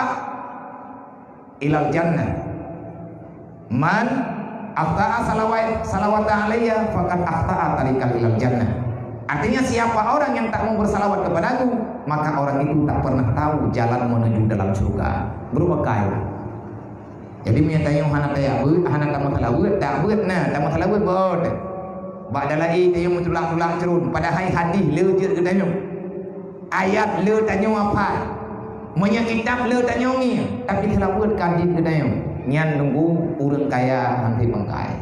ilal jannah. Man akhta salawat salawata alayya faqad akhta tariqal ilal jannah. Artinya siapa orang yang tak mau bersalawat kepadaku, maka orang itu tak pernah tahu jalan menuju dalam surga. Berupa kayu. Jadi meunyoe tanyoe hana tajak beuet, hana tameusalawat, tabeuet na, tameusalawat bot. Bak dalai tanyoe meutulak-tulak ceurun, padahai hadis le jeuet geutanyoe. Ayat le tanyoe hafai. Meunyoe kitab le tanyoe ngieng, tapi salawat ka hadis geutanyoe. Nyan nunggu ureuëng kaya hanté bangkai.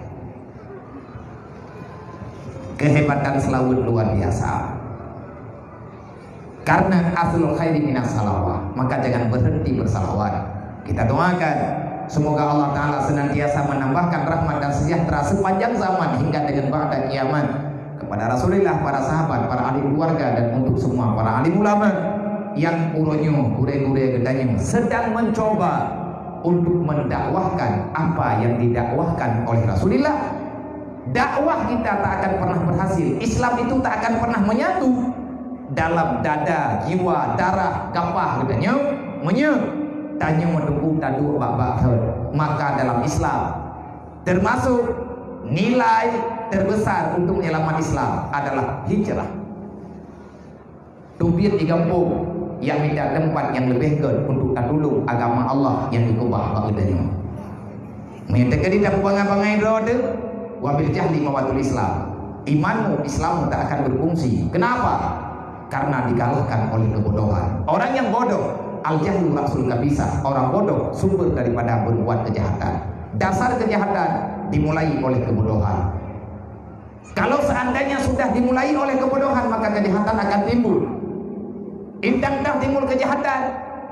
Kehebatan salawat luar biasa. Karena aslul khairi minas salawah, maka jangan berhenti bersalawat. Kita doakan, semoga Allah Ta'ala senantiasa menambahkan rahmat dan sejahtera sepanjang zaman hingga dengan ba'da kiamat kepada Rasulullah, para sahabat, para ahli keluarga, dan untuk semua para alim ulama yang uroe nyoe gurée-gurée geutanyoe sedang mencoba untuk mendakwahkan apa yang didakwahkan oleh Rasulullah. Dakwah kita tak akan pernah berhasil. Islam itu tak akan pernah menyatu dalam dada, jiwa, darah, gapah geutanyoe. Meunyoe tanyoe meutuku taduek bak-bak thon, maka dalam Islam termasuk nilai terbesar untuk menyelamat Islam adalah hijrah. Teubiet di gampông, nyang mita teumpat nyang leubeh gét untuk tatulông agama Allah nyang geukeubah bak geutanyoe. Meunyoe teukeudi tapeubangai-bangai droe teuh, "Wa bil jahli mawatul Islam." Imanmu, Islammu tak akan berfungsi. Kenapa? Karena dikalahkan oleh kebodohan. Orang yang bodoh, al-jahlu ra'sul khabisah. Orang bodoh sumber daripada berbuat kejahatan. Dasar kejahatan dimulai oleh kebodohan. Kalau seandainya sudah dimulai oleh kebodohan, maka kejahatan akan timbul. Indang dah timbul kejahatan,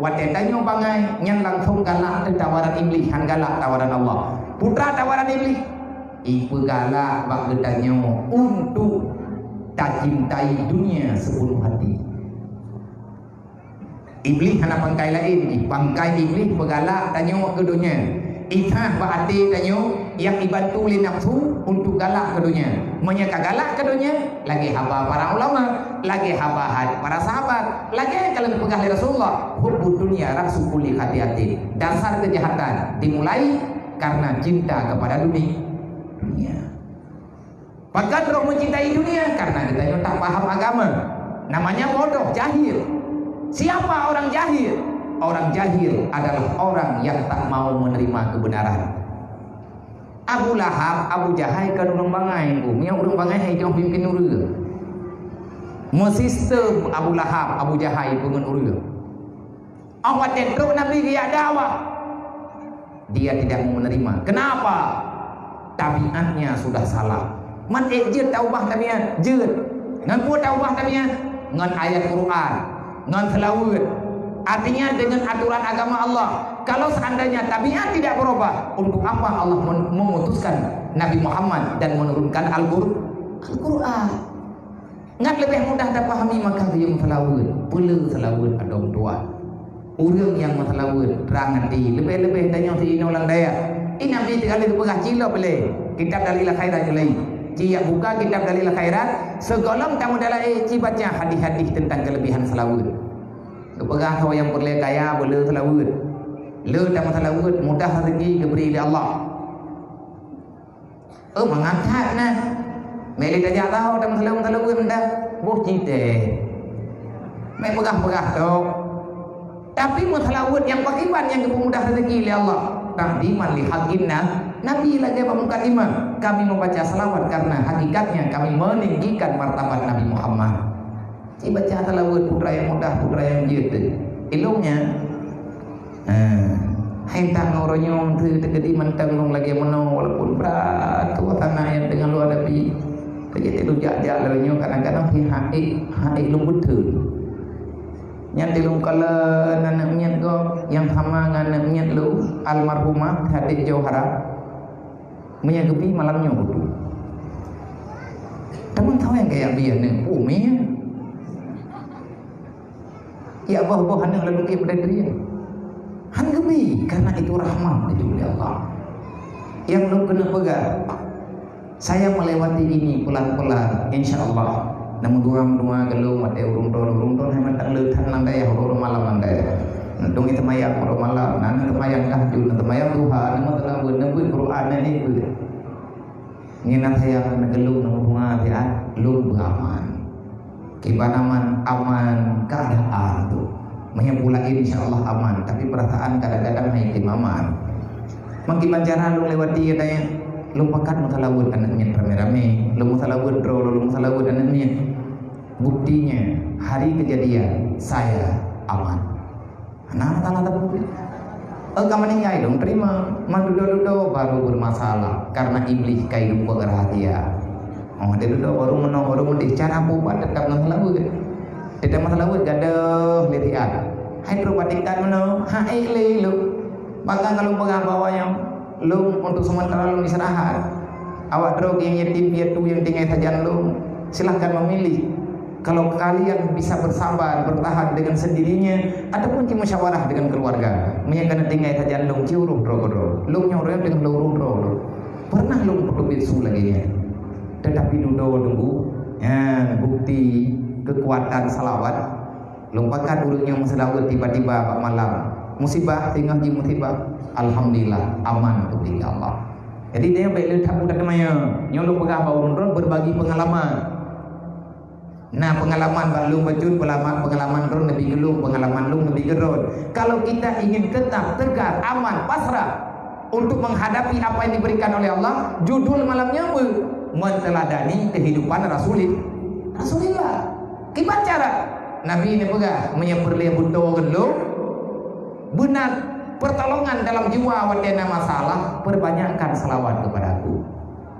watée tanyoe bangai, nyan langsung galak teuh tawaran Iblih, han galak tawaran Allah. Peue teuma tawaran Iblih? Ipeugalak bak geutanyoe untuk tacintai dunia sepenuh hati. Iblih hana pangkai laén jih. Pangkai Iblih peugalak tanyoe keu donya. Isah bak até tanyoe nyang ibantu lé nafsu untuk galak keu donya. Meunyoe ka galak keu donya, lagée haba para ulama, lagée haba para sahabat, lagée ka lheueh peugah lé Rasulullah, "Hubbud dunya ra'su kulli khati'atin." Dasar kejahatan dimulai karena cinta kepada duni-, dunia. Pakon droe meucintai dunia? Karena geutanyoe tak paham agama. Namanya bodoh, jahil. Siapa orang jahil? Orang jahil adalah orang yang tak mau menerima kebenaran. Abu Lahab, Abu Jahai kan ureuëng bangai, Bu. Meunyoe ureuëng bangai hai jong pimpin ureuëng. Meusistem Abu Lahab, Abu Jahai peungon ureuëng. Awak watée trok Nabi geujak dakwah, dia tidak mau menerima. Kenapa? Tabiatnya sudah salah. Man ék jeuet taubah tabiat? Jeuet. Ngon peue taubah tabiat? Ngon ayat Quran, ngon seulaweuet. Artinya dengan aturan agama Allah. Kalau seandainya tabiat tidak berubah, untuk apa Allah men-, memutuskan Nabi Muhammad dan menurunkan Al-Qur-, Al-Quran? Ngat leubeh mudah tapahami maka geuyue meuseulaweuet, peue le seulaweuet adong tuan. Ureuëng nyang meuseulaweuet trang até, leubeh-leubeh tanyoe si inoe lam dayah. Inan pih teuka lheueh geupeugah cilok lé kitab Dalil Khairat nyoe lé. Ci jak buka kitab Dalil Khairat, sigohlom tameudalai, ci baca hadis-hadis teuntang keuleubehan seulaweuet. Geupeugah soe nyang peureulée kaya beu le seulaweuet. Le tameuseulaweuet mudah rezeki geubri lé Allah. Oh, mangat that na. Meuh lé tajak tahu tameuseulaweuet-seulaweuet meudah. Boh cité. Meuh peugah-peugah tok. Tapi meuseulaweuet nyang pakriban nyang geupeumudah rezeki lé Allah. Takdiman li haqqin na-, Nabi lagée bak mukadimah. Kami membaca selawat karena hakikatnya kami meninggikan martabat Nabi Muhammad. Ci baca seulaweuet putra nyang mudah, putra nyang jeuet teuh. Ilong nyan. Ha. Hai tak ngon uroe nyoe teuh teukeudi mantong lôn lagée meunoe walaupun brat suasana nyang teungoh lôn hadapi. Keu jih lôn jak-jak lagée nyoe kadang-kadang pih hana ék, hana ék lôn beuteun. Nyan di lôn kalon aneuk miet gob nyang sama ngon aneuk miet lôn, almarhumah Hadek Johara. Meunyoe geubi malam nyoe beutôi. Teuma tawai gaya bi aneuk umi. Ya boh-boh aneuk lalu ke peudadrian. Han geubi karena itu rahmat dari Allah. Yang lôn keuneuk peugah, saya melewati ini pelan-pelan, insya Allah. Namun dua-dua gelung watée ureuëng droe, ureuëng droe hai mantong le that lam dayah, ureuëng malam lam dayah. Dong itu mayang ureuëng malam, nang itu mayang tahajud, nang itu mayang duha, nang itu lawan, nang itu Quran, nang itu. Nginan sayang neugeulong ngon bunga siat lôn beuaman. Kiban aman, aman keadaan tu. Meunyoe pula insya Allah aman, tapi perasaan kadang-kadang hana itim aman. Mungkin cara lôn lewati katanya, lôn pakat meusalaweuet aneuk miet ramé-ramé, lôn meusalaweuet droe, lôn meusalaweuet aneuk miet. Buktinya hari kejadian saya aman. Nah, masalah teupeu. Eh, ka meuninggai dong, terima. Man dudoe-dudoe baru bermasalah karena iblis kai lupa rahasia. Oh, dia dudoe baru meunoe, baru meudeh cara bubat tetap ngon seulaweuet. Teutamah seulaweuet gadoh lé siat. Hai trok bak tingkat meunoe, hai lé lôn. Bahkan ka lôn peugah bak awak nyoe, lôn untuk sementara lôn istirahat. Awak droe nyang yatim piatu nyang tinggai sajan lôn, silahkan memilih. Kalau kalian bisa bersabar, bertahan dengan sendirinya, ataupun dimusyawarah dengan keluarga. Meunyoe kana tinggai sajan lôn, ci uroh droe keudroe. Lôn nyoe ureuëng teungoh lôn uroh droe lôn. Pernah lôn peuteubiet su lagée nyan. Tetapi dudoe teungku, nyan bukti kekuatan salawat. Lôn pakat ureuëng nyang meuseulaweuet tiba-tiba bak malam. Musibah, singoh jih musibah. Alhamdulillah, aman keubiet Allah. Jadi, tanyoe bék le that mudah teumanyong. Nyoe lôn peugah bak ureuëng droe berbagi pengalaman. Nah, pengalaman bak lôn bacut, pengalaman, pengalaman droe neubi keu lôn, pengalaman lôn neubi keu droe. Kalau kita ingin tetap tegar, aman, pasrah untuk menghadapi apa yang diberikan oleh Allah, judul malam nyoe meuteuladani kehidupan Rasulil-, Rasulillah. Kiban cara? Nabi neupeugah, "Meunyoe peureulée beutoe keu lôn, beuna pertolongan dalam jiwa watée na masalah, perbanyakkan salawat kepada Aku."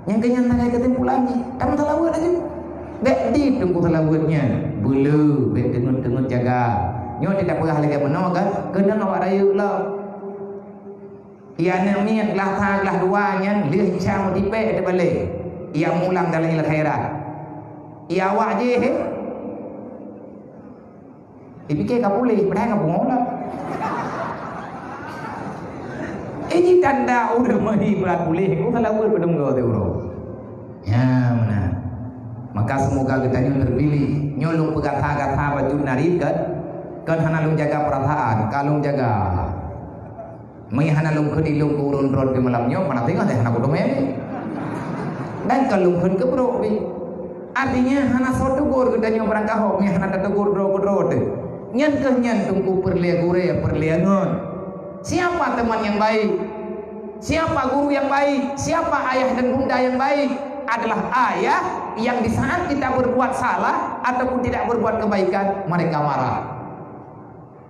Nyang keu nyan sagai keusimpulan jih, tameuseulaweuet laju. Bék di teungku seulaweuet nyan, beuleu, bék teungeut-teungeut jaga. Nyoe teuka peugah lagée meunoe kan, keunong awak rayeuk lom. Ia aneuk miet glah sa glah dua nyan lheueh Isya meutipék teubalek. Ia meuulang dalam ilmu khairat. Ia awak jih, eh? Dipike ka puléh, padahai ka pungo lom. Ini tanda ureuëng meuhi brat puléh, ku salah buet peudong goe teuh uroe. Ya, meunan. Maka semoga geutanyoe terpilih. Nyoe lôn peugata-gata bacut narit kan? Kan hana lôn jaga perasaan, ka lôn jaga. Meunyoe hana lôn kheun ilôn keu ureuëng droe di malam nyoe, mana teungoh deh hana kuteumé. Dan ka lôn kheun keu brok pih. Artinya hana soe tegur geutanyoe barangkaho, meunyoe hana tategur droe keudroe teuh. Nyan keuh nyan teungku peureulée gurée, peureulée ngon. Siapa teman yang baik? Siapa guru yang baik? Siapa ayah dan bunda yang baik? Adalah ayah yang di saat kita berbuat salah ataupun tidak berbuat kebaikan, mereka marah.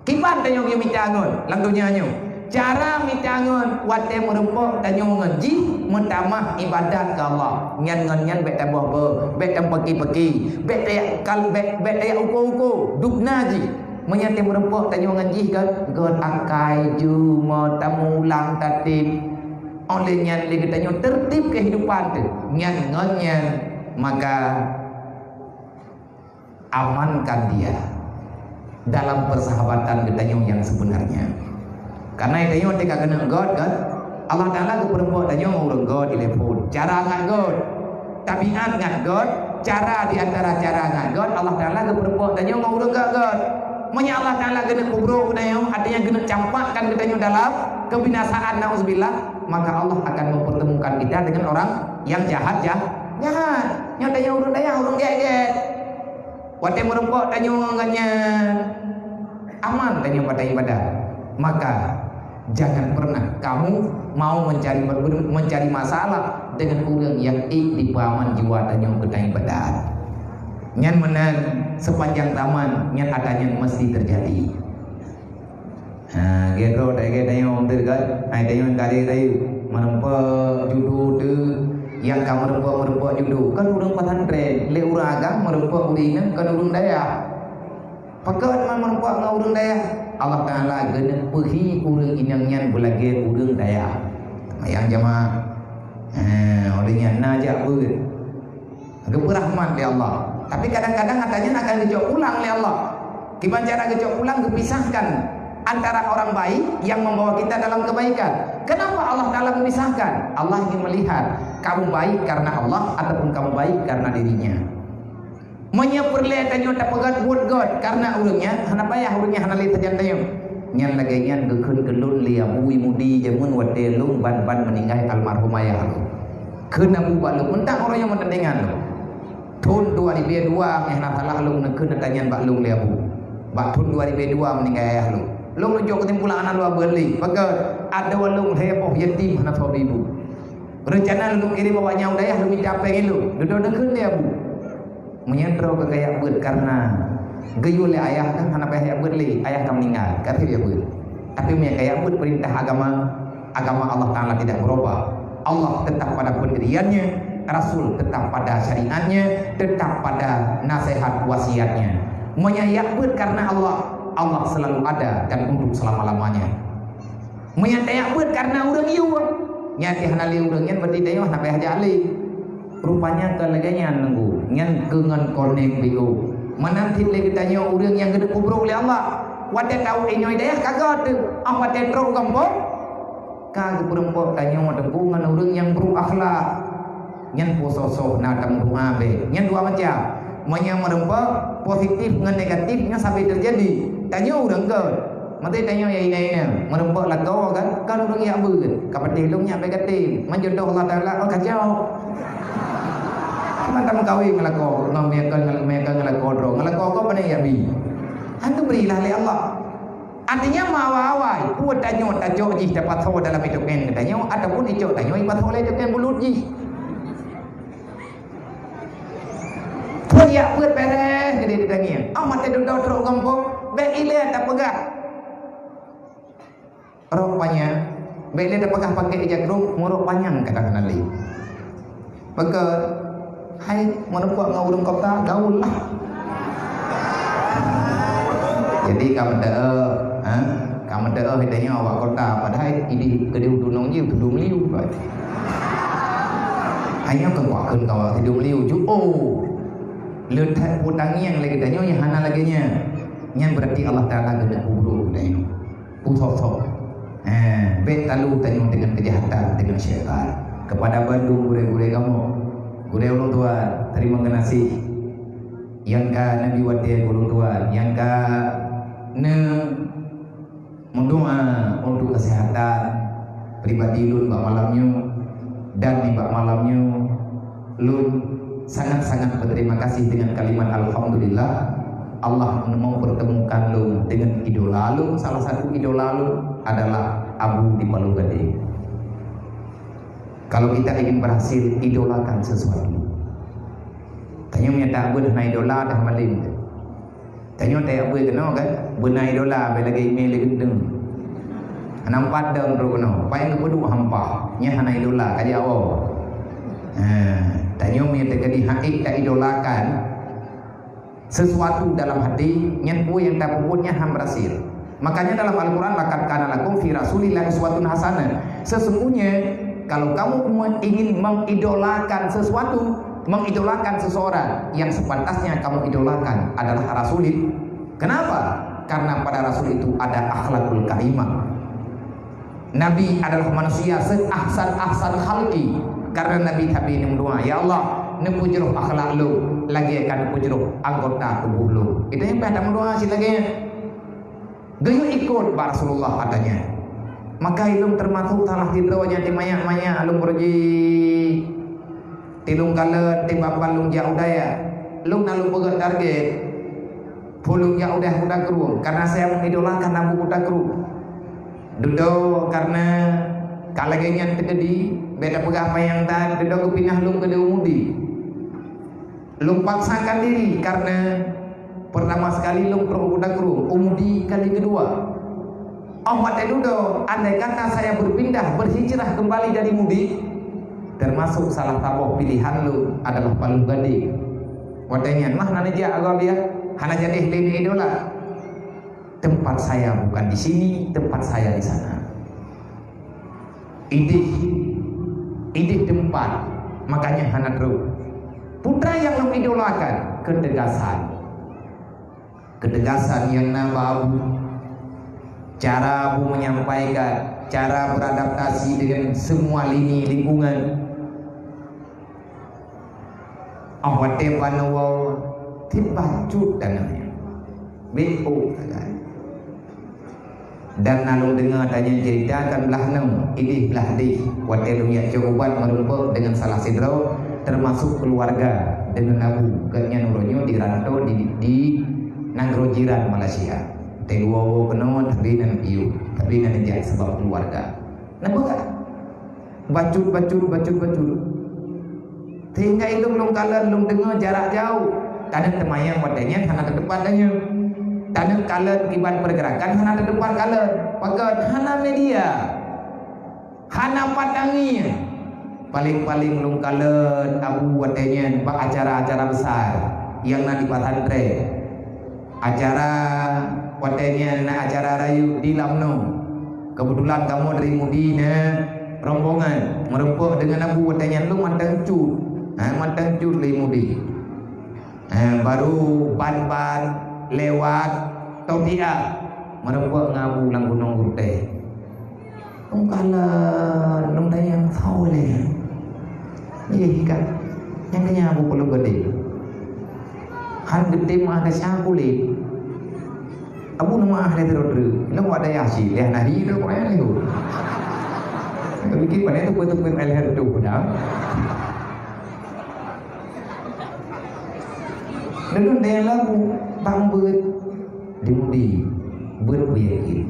Kiban tanyoe geumita ngon lam donya nyoe? Cara mita ngon watée meurumpok tanyoe ngon jih meutamah ibadat keu Allah. Nyan ngon nyan bék taboh beu, bék tampaki-paki, bék tayak kal-, bék, bék tayak uko-uko, dubna jih. Meunyoe teuh meurumpok tanyoe ngon jih kan, göt akai, jeumo, tameuulang, tatib. Óh lheueh nyan lé geutanyoe tertib kehidupan teuh. Nyan ngon nyan maka amankan dia dalam persahabatan geutanyoe yang sebenarnya. Karena geutanyoe teuka keuneuk göt kan, Allah Taala geupeureumpok tanyoe ngon ureuëng göt di telepon. Cara ngat göt, tabiat ngat göt, cara di antara cara ngat göt, Allah Taala geupeureumpok tanyoe ngon ureuëng göt-göt. Meunyoe Allah Taala geuneuk peubrok geutanyoe, artinya geuneuk campakkan geutanyoe dalam kebinasaan, nauzubillah, maka Allah akan mempertemukan kita dengan orang yang jahat, jah-, jahat. Nyoe tanyoe ureuëng dayah, ureuëng gét-gét. Watée meurumpok tanyoe ngon nyan, aman tanyoe pada ibadah. Maka, jangan pernah kamu mau mencari, mencari masalah dengan ureuëng nyang ék dipeuaman jiwa tanyoe keu ibadah. Nyan meunan, sepanjang zaman nyan ata nyan mesti terjadi. Ha, gét droe, gét tanyoe, beutôi kan? Hai tanyoe, ka lé rayeuk meurumpok judo teuh, nyang ka meurumpok-meurumpok judo. Kan ureuëng pesantren, lé ureuëng agam meurumpok ureuëng inong, kan ureuëng dayah. Pakon man meurumpok ngon ureuëng dayah? Allah Taala geuneuk peuhi ureuëng inong nyan beulagée ureuëng dayah. Mayang jamaah. Ha, oleh nyan na jak beuet. Geupeu rahmat lé Allah. Tapi kadang-kadang ata nyan akan geucok pulang lé Allah. Kiban cara geucok pulang, geupisahkan antara orang baik yang membawa kita dalam kebaikan. Kenapa Allah Taala memisahkan? Allah ingin melihat kamu baik karena Allah ataupun kamu baik karena dirinya. Meunyoe peureulée tanyoe tapeugét buet göt karena ureuëng nyan, hana payah ureuëng nyan hana lé sajan tanyoe. Nyan lagée nyan geukheun keu lôn lé Abu Imudi jameun watée lôn ban-ban meuninggai almarhum ayah lôn. Kheun Abu bak lôn, meuntang uroe nyoe meuteundengan lôn. Thon dua ribée dua, meuhana salah lôn neukheun ata nyan bak lôn lé Abu. Bak thon dua ribée dua meuninggai ayah lôn. Lôn neujok keusimpulan hana lôn beuet lé. Pakon, adoe lôn lhée boh yatim hana soe ibu. Reuncana lôn kirém awak nyan u dayah lôn mita péng ilôn. Dudoe neukheun lé Abu. Meunyoe droe ka kayak beuet karena geuyue lé ayah kan hana payah yak beuet lé, ayah ka meuninggai, ka treb yak beuet. Tapi meunyoe kayak beuet peurintah agama, agama Allah Taala tidak berubah. Allah tetap pada pendiriannya, Rasul tetap pada syariatnya, tetap pada nasihat wasiatnya. Meunyoe yak beuet kareuna Allah, Allah selalu ada dan untuk selama-lamanya. Meunyoe tayak beuet kareuna ureuëng yue, nyan hana lé ureuëng nyan, berarti tanyoe hana payah jak lé. Rupanya ka lagée nyan nunggu, nyan keu ngon konek B O. Meunan cit lé geutanyoe ureuëng nyang geuteupeubroe lé Allah. Watée tawök inoe dayah ka gét, ah, watée trok gampông, ka geupeureumpok tanyoe teungku ngon ureuëng nyang brok akhlak. Nyan peue soh-soh na tameudoá beh. Nyan dua macam. Meunyoe meureumpok positif ngon negatif, nyan sabe teujadi. Tanyoe ureuëng gét. Maté tanyoe ya ina-ina, meureumpok lakoe kan, kan ureuëng yak beuet. Ka patéh lôn nyak bèk gaté. Man jodoh Allah Taala, oh, kacau. Mantap meukawen ngon lakoe, ngon meukon, ngon meukon ngon lakoe droe. Ngon lakoe kok pandai yak bi. Hantu berilah lé Allah. Artinya, meuawai-awai, peue tanyoe tacok jih tapasoe dalam itoken geutanyoe, ataupun icok tanyoe ipasoe lé itoken bulut jih. Peue yak beuet beres geude ditangieng. Ah, maté dudoe trok gampông, bèk ilée tapeugah rok panyang, bèk ilée tapeugah pakai ija krong, meurok panyang kata hana lé. Pakon, hai, meureumpok ngon ureuëng kota, gaul lah. Jadi, ka meuteuk, ha? Ka meuteuk, tanyoe awak kota, padahai idéh keudéh u tunong jih, tudong liu, Pak. Hanya keu kuakheun kawa sidong liu ju, oh. Le that peue tangieng lé geutanyoe nyang hana lagée nyan. Nyan berarti Allah Taala geuneuk peubroe geutanyoe. Peue soh-soh. Eh, bèk talu tanyoe deungon keujahatan, deungon syaitan. Keupada bandum gurée-gurée kamoe, gurée ulôn tuan, teurimong geunaséh. Nyang ka neubi watée ulôn tuan, nyang ka ne- meudoá untuk keuseuhatan pribadi lôn bak malam nyoe, dan nibak malam nyoe lôn sangat-sangat berterima kasih dengan kalimat alhamdulillah. Allah mempertemukan lôn dengan idola lôn, salah satu idola lôn adalah Abu di Palu Gade. Kalau kita ingin berhasil, idolakan sesuatu. Tanyoe meunyo tabeuet hana idola, dah malem. Tanyoe tayak beuet keunoe kan, beuna idola, bèk lagée ime lé geunteng. Hana empat dong trok keunoe, paih geupeuduek hampa. Nyan hana idola, ka jiwoe. Ha, tanyoe meunyo teukeudi hana taidolakan sesuatu dalam hati, nyan peue nyang tapeubuet nyan han berhasil. Makanya dalam Al-Quran, "Laqad kana lakum fi Rasulillahi uswatun hasanah." Sesungguhnya, kalau kamu me-, ingin mengidolakan sesuatu, mengidolakan seseorang, yang sepantasnya kamu idolakan adalah Rasulullah. Kenapa? Karena pada Rasul itu ada akhlakul karimah. Nabi adalah manusia se-ahsan-ahsan khalqi. Karena Nabi tapi ini mendoa, "Ya Allah, neupeujroh akhlak lôn, lagée ka neupeujroh anggota tubuh lôn." Itu yang pada mendoa si lagée. Geuyue ikot bak Rasulullah katanya. Maka ilôn teumasok salah sidroe nyang teumanyak-manyak lôn beureuji. Tilung kalon, tiba-tiba lôn jak u dayah. Lôn na lôn peugét target. Phon lôn jak u dayah Kuta Krueng, karena saya mengidolakan Abu Kuta Krueng. Dudoe karena ka lagée nyan teukeudi, beda peugah panyang tan, dudoe geupinah lôn keudeh u Mudi. Lôn paksakan diri karena pertama sekali lôn trok u Kuta Krueng, u Mudi kali kedua. Óh watée dudoe, andai kata saya berpindah, berhijrah kembali dari Mudi, termasuk salah saboh pilihan lôn adalah Palu Gade. Watée nyan mah hana neujak Arabia, hana jadi lé idola. Tempat saya bukan di sini, tempat saya di sana. Idéh, idéh teumpat, makanya hana trok. Putra nyang lôn idolakan, ketegasan. Ketegasan nyang na bak Abu. Cara Abu menyampaikan, cara beradaptasi dengan semua lini lingkungan. Óh watée panoe woe, tiep bacut tanoh nyan. B O sagai. Dan na lôn deungoe tanyan cerita kan blah nyoe, idéh blah déh. Watée lôn jak cok ubat meurumpok deungon salah sidroe, termasuk keluarga deungon Abu. Gobnyan uroe nyoe di rantau di, di nanggroe jiran Malaysia. Watée geuwoe-woe keunoe, tapi na piôh, tapi na neujak sebab keluarga. Nampak tak? Bacut, bacut, bacut, bacut. Sehingga ilôn lôn kalon, lôn deungoe jarak jauh. Taneuk teumayang watée nyan hana teuteumpat tanyoe. Taneuk kalon kiban pergerakan hana teuteumpat kalon. Pakon? Hana media. Hana pat tangieng. Paléng-paléng lôn kalon Abu watée nyan bak acara-acara besar nyang na di pesantren. Acara watée nyan na acara rayeuk di Lamno. Keubeutulan kamoe dari Mudi na rombongan meureumpok deungon Abu watée nyan lôn mantong cut. Ha, mantong cut lé Mudi. Ha, baru ban-ban lewat Totiak meureumpok ngon Abu lam Gunong Gurtée. Lôn kalon, lôn tanyong soe lé. Iya, hika. Nyang keunyan Abu Pulung Gede. Han geutem ah desya kulét. Abu nama ah lé terus terus. Lôn wak dayah cit, lé nahi tu payah lé. Tapi kit pandai tu betul-betul lé tu dah. Deungon dayah lagu bang beuet di Mudi, beuet beuyakin.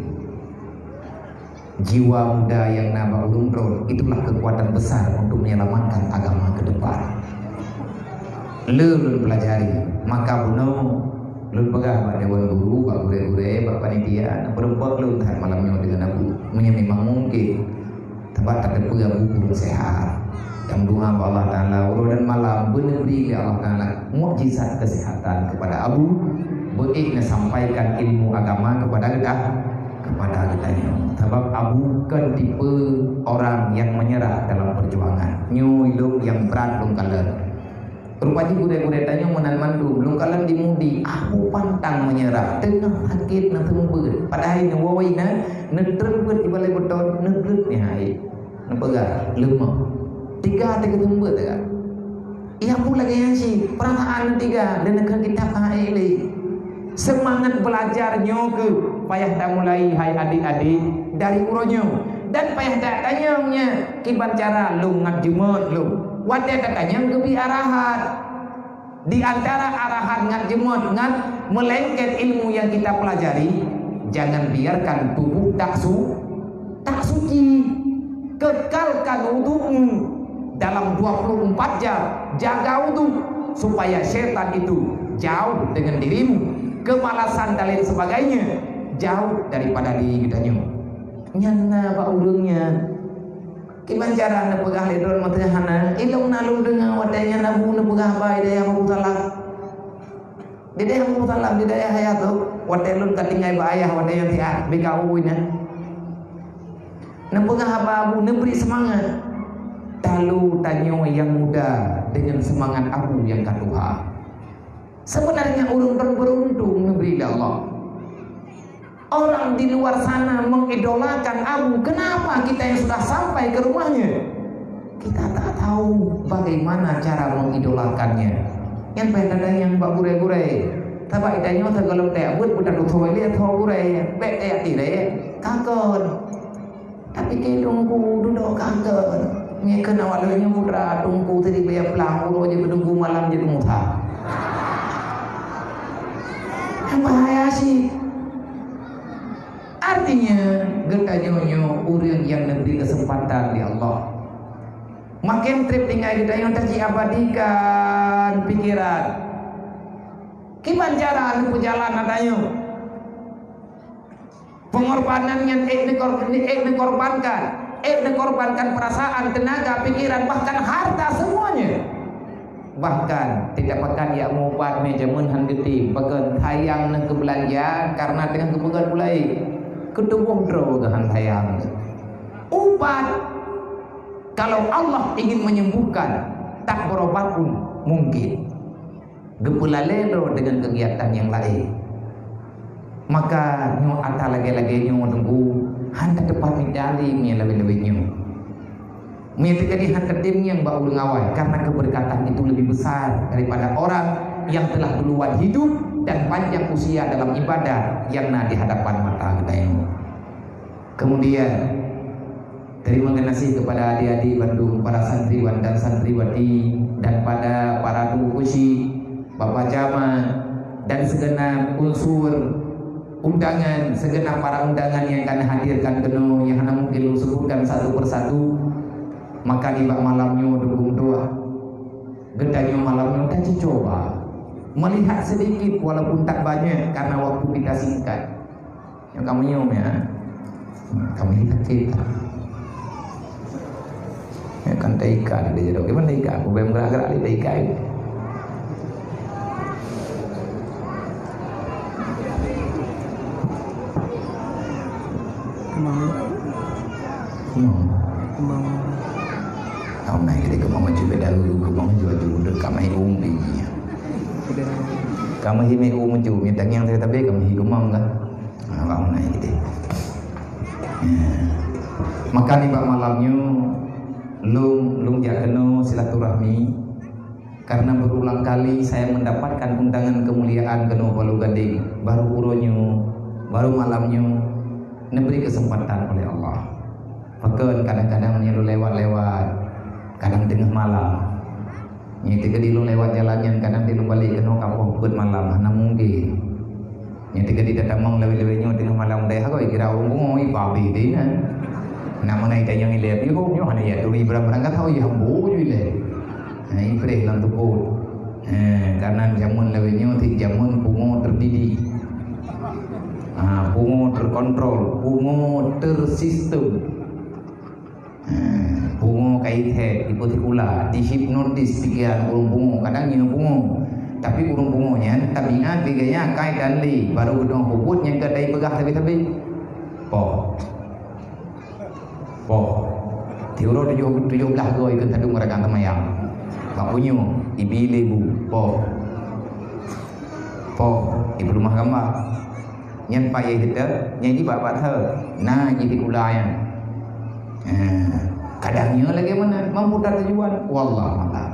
Jiwa muda nyang na bak ureuëng droe, itulah kekuatan besar untuk menyelamatkan agama ke depan. Le lôn pelajari, maka bunoe lôn peugah bak dewan guru, bak gurée-gurée, bak panitia, na peureumpok lôn that malam nyoe deungon Abu. Meunyoe memang mungkin, teuma tateupeue Abu kureueng sehat. Dan doa bak Allah Taala, uroe dan malam beuneubri lé Allah Taala mukjizat kesehatan kepada Abu, beuék neusampaikan ilmu agama kepada geutanyoe. Kepada geutanyoe. Sabab Abu kon tipe orang yang menyerah dalam perjuangan. Nyoe ilong nyang brat lôn kalon. Rupa jih gurée-gurée tanyoe meunan mandum, lôn kalon di Mudi, Abu pantang menyerah, teungoh sakét neuseumeubeuet. Padahai neuwoe na, neutreun beuet di balai beutôi, neugleuet meuhai. Neupeugah, leumah. Tiga teuka seumeubeuet teuka. Iya pun lagée nyan cit, peurasaan neuteugah dan neukheun kitab ka ék lé. Seumangat beulajar nyoe keuh payah tamulai hai adik-adik dari uroe nyoe dan payah that tanyong nyan kiban cara lôn ngat jeuet lôn. Watée tatanyong geubri arahan. Di antara arahan ngat jeuet ngat meulengket ilmu yang kita pelajari, jangan biarkan tubuh tak su- Tak suci. Kekalkan wudukmu dalam dua puluh empat jam. Jaga wuduk supaya setan itu jauh dengan dirimu. Kemalasan dan lain sebagainya jauh daripada diri geutanyoe. Nyan na bak ureuëng nyan. Kiban cara neupeugah lé droe meuteugah hana. Ilong na lôn deungoe watée nyan Abu neupeugah bak dayah Abu Salam. Di dayah Abu Salam, di dayah ayah tu, watée lôn ka tinggai bak ayah, watée nyang siat, B K U nyan. Neupeugah haba Abu, neubri seumangat. Talu tanyoe nyang muda deungon seumangat Abu nyang ka tuha. Sebenarnya ureuëng beruntung neubri lé Allah. Orang di luar sana mengidolakan Abu, kenapa kita yang sudah sampai ke rumahnya, kita tak tahu bagaimana cara mengidolakannya? Nyan payah tatanyong bak gurée-gurée. Sabab geutanyoe sigohlom tajak beuet, beuet taduek soe lé, soe gurée, bék tajak tirée, kakon. Tapi keu teungku dudoe kakon. Nyoe keuh awak lôn nyoe putra teungku tadi baya plang uroe jeuet keu teungku malam jeuet keu Musa. Bahaya cit. Artinya, geutanyoe nyoe ureuëng nyang neubri keuseumpatan lé Allah. Maken treb tinggai geutanyoe tajiabadikan pikeran. Kiban cara neupeujalan atra nyoe? Pengorbanan nyan ék neukor-, ék neukorbankan, ék neukorbankan perasaan, tenaga, pikiran, bahkan harta semuanya. Bahkan, tidak pekan jak meuubat mé jameun han geutem, pakon sayang nang keu beulanja karena teungoh geupeugét gulai. Keu tuboh droe geuh han sayang. Ubat, kalau Allah ingin menyembuhkan, tak berobat pun mungkin. Geupeulalée droe deungon keugiatan nyang laén. Maka nyoe atra lagée-lagée nyoe teungku, han tateupat mita lé meunyoe lawét-lawét nyoe. Meunyoe teujadi han tatem ngieng bak ureuëng awai, karena keberkatan itu lebih besar daripada orang yang telah duluan hidup dan panjang usia dalam ibadah yang na di hadapan mata geutanyoe. Kemudian, terima kasih kepada adik-adik bandum, para santriwan dan santriwati, dan pada para tuku kusi, Bapak Camat, dan segenap unsur undangan, segenap para undangan nyang ka neuhadirkan keunoe, nyang hana mungkin lôn sebutkan satu persatu. Maka nibak malam nyoe dukung doa, geutanyoe malam nyoe tajicoba melihat sedikit walaupun tak banyak karena waktu kita singkat. Nyang ka meunyoe, ya. Ka meunyoe sakét. Ya, kan taika di jaroe. Gimana taika? Aku bayang gerak-gerak di taika. Kumang. Kumang. Kau naik dari kumang macam beda dulu, kumang macam beda dulu, kami umbi. Kami hi meh um macam, minta nyang saya tabe, kami hi kumang kan. Ha, bang naik kita. Ya. Maka nibak malam nyoe, lung, lung jak keunoe silaturahmi. Karena berulang kali saya mendapatkan undangan kemuliaan keunoe Pulo Gadeng, baru uroe nyoe, baru malam nyoe, neubri kesempatan oleh Allah. Pakon kadang-kadang meunyoe lewat-lewat, kadang teungoh malam. Nyoe teuka dilong lewat jalan nyan, kadang dilong balik keunoe kapoh peuet malam, hana mungkin. Nyoe teuka ditamong lawét-lawét nyoe teungoh malam dai haroi kira ureuëng pungo, ih, pabe deh nyan. Nak meunai tanyong ilée pih hom nyoe hana ya turi barang-barang kata, oh, ya ambo ju ilée. Nah, ipreh lam tupot. Eh, karena jameun lawét nyoe ti jameun pungo terdidik. Ah, pungo terkontrol, pungo tersistem. Eh, pungo ka ithèe, ipeutikula, dihipnotis pikiran ureuëng pungo, kadang nyoe pungo. Tapi ureuëng pungo nyan tabiat lagèe nyan kai dan lé, baru geudong peubuet nyang ka dai peugah sabe-sabe. Poh. Poh. Tiuroe tujoh, tujoh blaih goe keu tadong rakan teumayang. Bak punyo, ibi lebu. Poh. Poh, ibu rumah gamba. Nyan payah teuh, nyan jibak-bak teuh. Nah, jadi kula nyan. Ha, kadang nyoe lagèe mana? Mampu that tujuan. Wallahu a'lam.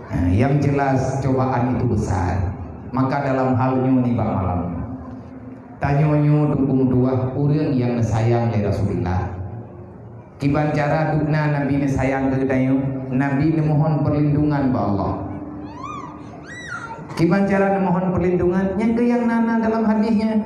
Ha, yang jelas cobaan itu besar. Maka dalam hal nyoe nibak malam nyoe. Tanyoe nyoe dukung dua ureuëng nyang neusayang lé Rasulullah. Kiban cara dubna Nabi neusayang keu geutanyoe, Nabi neumohon perlindungan bak Allah. Kiban cara neumohon perlindungan, nyang keu nyang na-na dalam hadis nyan.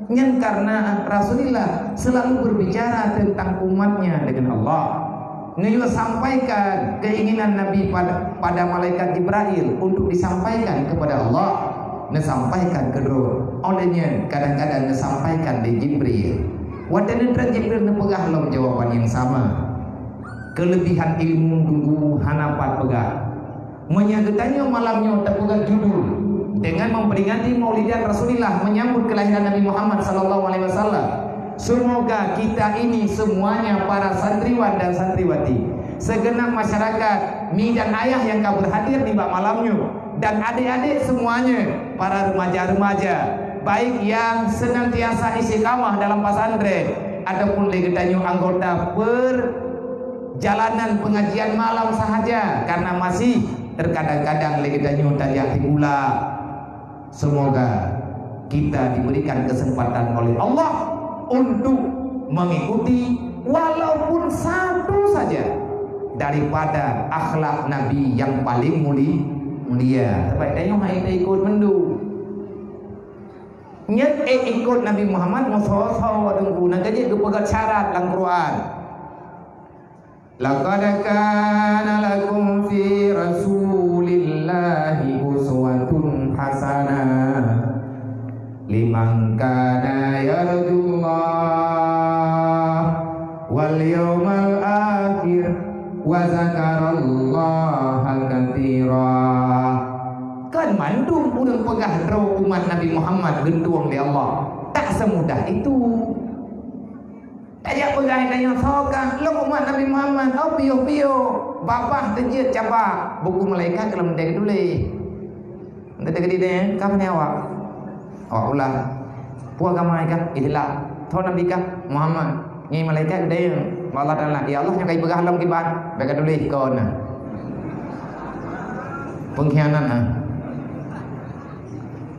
Nyan karena Rasulullah selalu berbicara tentang umatnya dengan Allah. Neuyue sampaikan keinginan Nabi pada, pada malaikat Jibrail untuk disampaikan kepada Allah. Neusampaikan keudroe. Oleh nyan, kadang-kadang neusampaikan lé Jibril. Watèe neutron Jibril neupeugah lom jawaban nyang sama. Kelebihan ilmu dulu hana pat peugah. Meunyoe geutanyoe malam nyoe tapeugah judul dengan memperingati Maulidan Rasulillah menyambut kelahiran Nabi Muhammad sallallahu alaihi wasallam. Semoga kita ini semuanya para santriwan dan santriwati, segenap masyarakat mi dan ayah nyang ka berhadir nibak malam nyoe, dan adik-adik semuanya, para remaja-remaja, baik yang senantiasa istiqamah dalam pesantren ataupun lé geutanyoe anggota perjalanan pengajian malam sahaja, karena masih terkadang-kadang lé geutanyoe tajak sikula. Semoga kita diberikan kesempatan oleh Allah untuk mengikuti walaupun satu saja daripada akhlak Nabi yang paling muli-, mulia. Sebab tanyoe hai ikut mandum. Nyan, eh, ikut Nabi Muhammad meusoe-soe Teungku, nyang ka jeuet geupeugah syarat lam Quran. Laqad kana lakum fi Rasulillahi uswatun hasanah liman kana yarjullaha wal yaumal akhir wa dzakarallaha katsira. Kan mandum ureuëng peugah droe umat Nabi Muhammad geutueng lé Allah. Tak semudah itu. Tajak peugah tanyoe soe kah, lôn umat Nabi Muhammad, oh, piôh-piôh. Babah teujeuet caba buku malaikat lam dek tuléh. Entah teukeudi deh, kah ni awak? Awak ulah. Peue agama kah? Islam. Soe nabi kah? Muhammad. Nyan malaikat geudayeueng bak Allah Taala. Ya Allah, nyoe ka ipeugah lom kiban, bèk ka tuléh kon na. Pengkhianat, ah.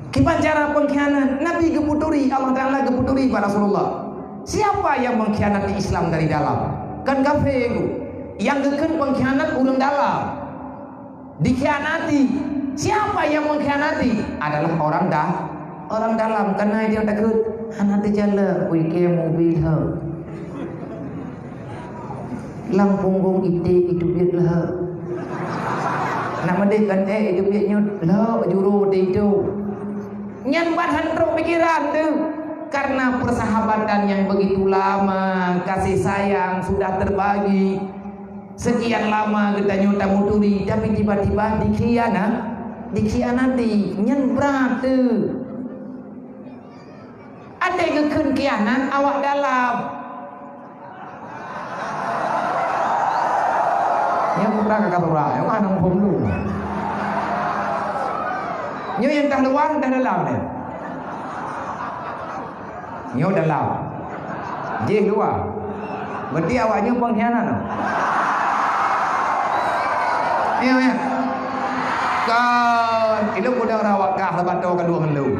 Kiban cara pengkhianat? Nabi geuputuri, Allah Taala geuputuri bak Rasulullah. Siapa yang mengkhianati Islam dari dalam? Kan kafé tu. Nyang geukheun pengkhianat ureuëng dalam. Dikhianati. Siapa yang mengkhianati? Adalah orang dah, orang dalam. Karena dia takut, hana teujalak, wikée mobil ha. Lam punggong iték itu biet lah. Nak meudeh kan, eh, itu biet nyoe lah juru di itu. Nyan ban han trok pikiran tu. Karena persahabatan yang begitu lama, kasih sayang sudah terbagi. Sekian lama geutanyoe tamuturi, tapi tiba-tiba dikhianat, dikhianati, nyan brat teuh. Até geukheun khianat awak dalam. Nyoe putra kakak tura, nyoe kan hana muphom lom. Nyoe nyang tah luwa, tah dalam nyoe. Nyoe dalam. Jih luwa. Berarti awak nyoe pengkhianat. Nyoe, nyoe. Kan, ilôn peudong rawak kah sabat toh ka dua ngon lôn.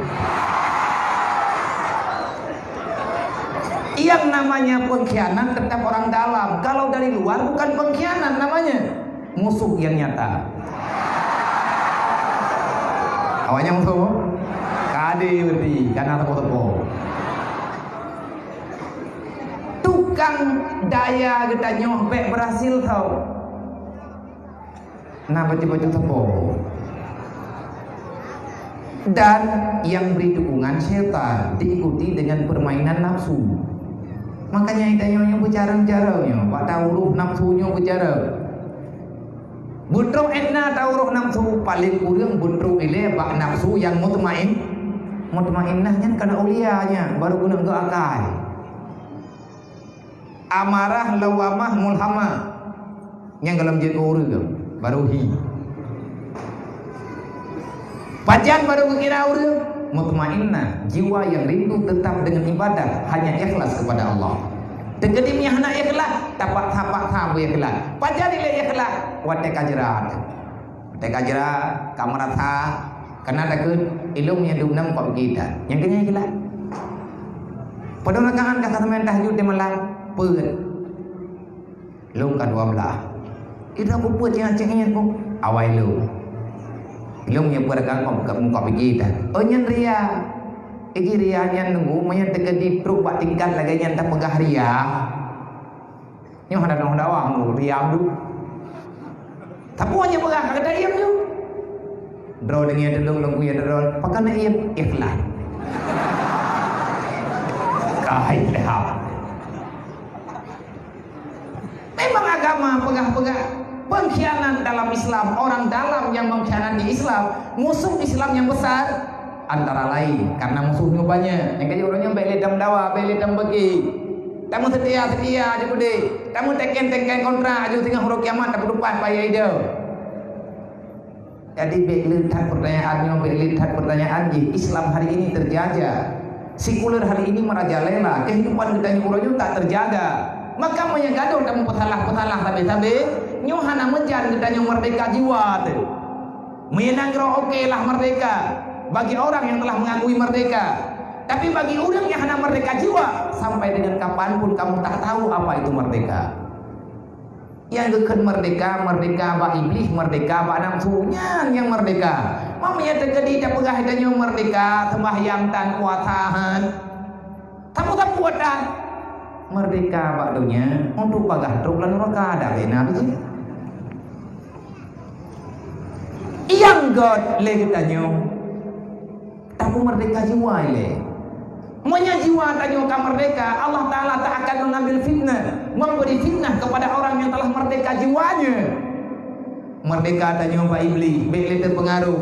Yang namanya pengkhianat tetap orang dalam. Kalau dari luar bukan pengkhianat namanya. Musuh yang nyata. Awaknyan musuh? Ka deh berarti, kana teupeu-teupeu. Tukang daya geutanyoe bèk berhasil tau. Na bacut-bacut sapo. Dan yang beri dukungan syaitan diikuti dengan permainan nafsu. Makanya geutanyoe nyoe beucarông-carông nyoe, bak taurôh nafsu nyoe beucarông. Beutrok ék na taurôh nafsu, paléng kureueng beutrok ilèe bak nafsu nyang mutmain-, mutmainnah nyan kana ulia nyan, baru geuneuk geuakai. Amarah, lawamah, mulhamah. Nyang golom jeuet ureueng, baru hi. Pajan baru geukira ureueng? Mutmainnah, jiwa yang rindu tetap dengan ibadah, hanya ikhlas kepada Allah. Teukeudi meunyo hana ikhlas, tapaksa-paksa beu ikhlas. Pajan ilèe ikhlas? Watèe ka jrat. Watèe ka jrat, ka meurasa, kana takheun, ilôn nyang dum nam kok gita. Nyang keunyan ikhlas. Padahai rakaat ka seumayang tahajud di malam, peuet. Lôn ka dua blah. Idroe kupeuet nyang cék nyan pun awai lôn. Lôn nyang peuragam kong buka muka pigi dah. Oh, nyan ria. Igi ria nyan nunggu, meunyo teukeudi trok bak tingkat lagèe nyan tapeugah ria. Nyoe hana dong dawa nunggu ria tu. Tapi nyan peugah kata iem tu. Droe deungon tulông lôn kuya droe, pakon na iem? Ikhlas. Kai dah. Memang agama peugah-peugah pengkhianat dalam Islam, orang dalam yang mengkhianati Islam, musuh Islam yang besar, antara lain karena musuh nyoe banyak. Nyang keuh uroe nyoe bèk lé tameudawa, bèk lé tameubeugé. Tameuseutia-seutia aju keudéh, tameuteken-teken kontrak aju singoh uroe kiamat tapeutupat payah ideh. Jadi, bèk le that pertanyaan nyoe, bèk le that pertanyaan jih. Islam hari ini terjajah. Sekuler hari ini merajalela. Kehidupan geutanyoe uroe nyoe tak terjaga. Maka, meunyo gadôh tameupeusalah-peusalah sabe-sabe, nyoe hana meujan geutanyoe merdeka jiwa teuh. Meunyo nanggroe oke lah merdeka, bagi orang yang telah mengakui merdeka. Tapi bagi ureueng nyang hana merdeka jiwa, sampai dengan kapan pun kamu tak tahu apa itu merdeka. Nyang geukheun merdeka, merdeka bak iblih, merdeka bak nafsu, nyan nyang merdeka. Meunyo teukeudi tapeugah geutanyoe merdeka, sembahyang tan puasa han. Sapeue-sapeue tan. Merdeka bak donya untuk bagaih trok lam neraka, dak kena biji. Nyang göt lé geutanyoe. Tapi merdeka jiwa ilèe. Meunyo jiwa tanyoe ka merdeka, Allah Taala tak akan mengambil fitnah, memberi fitnah kepada orang yang telah merdeka jiwanya. Merdeka tanyoe bak iblih, bèk lé teupeungaruh.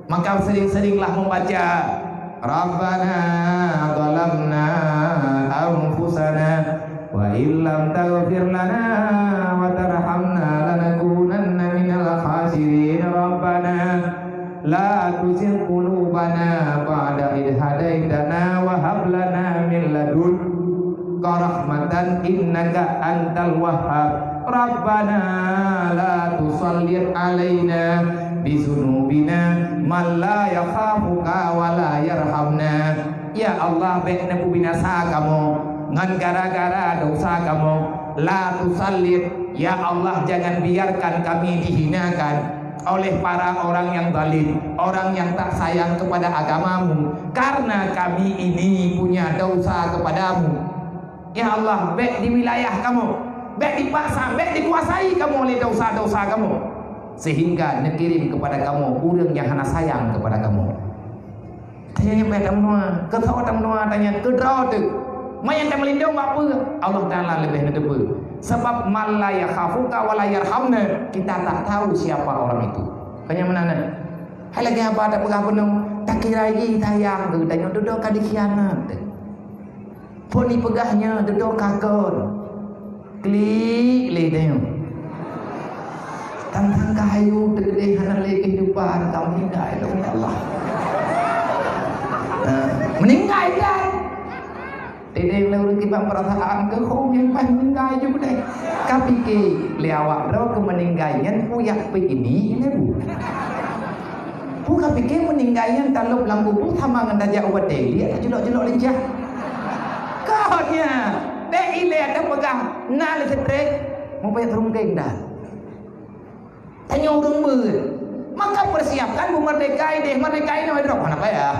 Maka sering-seringlah membaca, "Rabbana zalamna anfusana wa illam taghfir lana wa tarhamna lanakunanna minal khasirin. Rabbana la tuzigh qulubana ba'da idh hadaitana wa hab lana min ladunka rahmatan innaka antal wahhab. Rabbana la tusallit alaina bizunubina man la yakhafuka wa la yarhamna." Ya Allah, bèk neupubinasa kamoe ngon gara-gara dosa kamoe. La tusallit, ya Allah, jangan biarkan kami dihinakan oleh para orang yang zalim, orang yang tak sayang kepada agamamu, karena kami ini punya dosa kepadamu. Ya Allah, bèk di wilayah kamoe, bèk dipaksa, bèk dikuasai kamoe lé dosa-dosa kamoe, sehingga neukirim kepada kamoe ureueng nyang hana sayang kepada kamoe. Tanyoe nyan payah tameunoe, keu soe tameunoe tanyoe, keu droe teuh. Meunyo tameulindong bak peue? Allah Taala leubeh neuteupeue. Sabab man la yakhafuka wa la yarhamna, kita tak tahu siapa orang itu. Keu nyan meunan na. Hai lagèe haba tapeugah bunoe, takira jih sayang keu geutanyoe, dudoe ka dikhianat. Phon jipeugah nyoe, dudoe ka kon. Klik lé tanyoe. Sang kayu teukeudeh hana lé keuhidupan, ka meuninggai lom, ya Allah. Nah, meuninggai kan? Teudeung lé ureueng kiban peurasaan keu hom nyang paih meuninggai ju deh. Ka pike lé awak droe keu meuninggai nyan puyak pih ini, ini bu. Pu ka pike meuninggai nyan talop lam kubu sama ngon tajak u batée, dia tajelok-jelok lincah. Kau nya, dek ilée ada peugah, na lé setrek, mau payah terungkeng dah. Tanyoe ureueng beuet. Maka persiapkan bu merdeka ideh, merdeka inoe droe hana payah.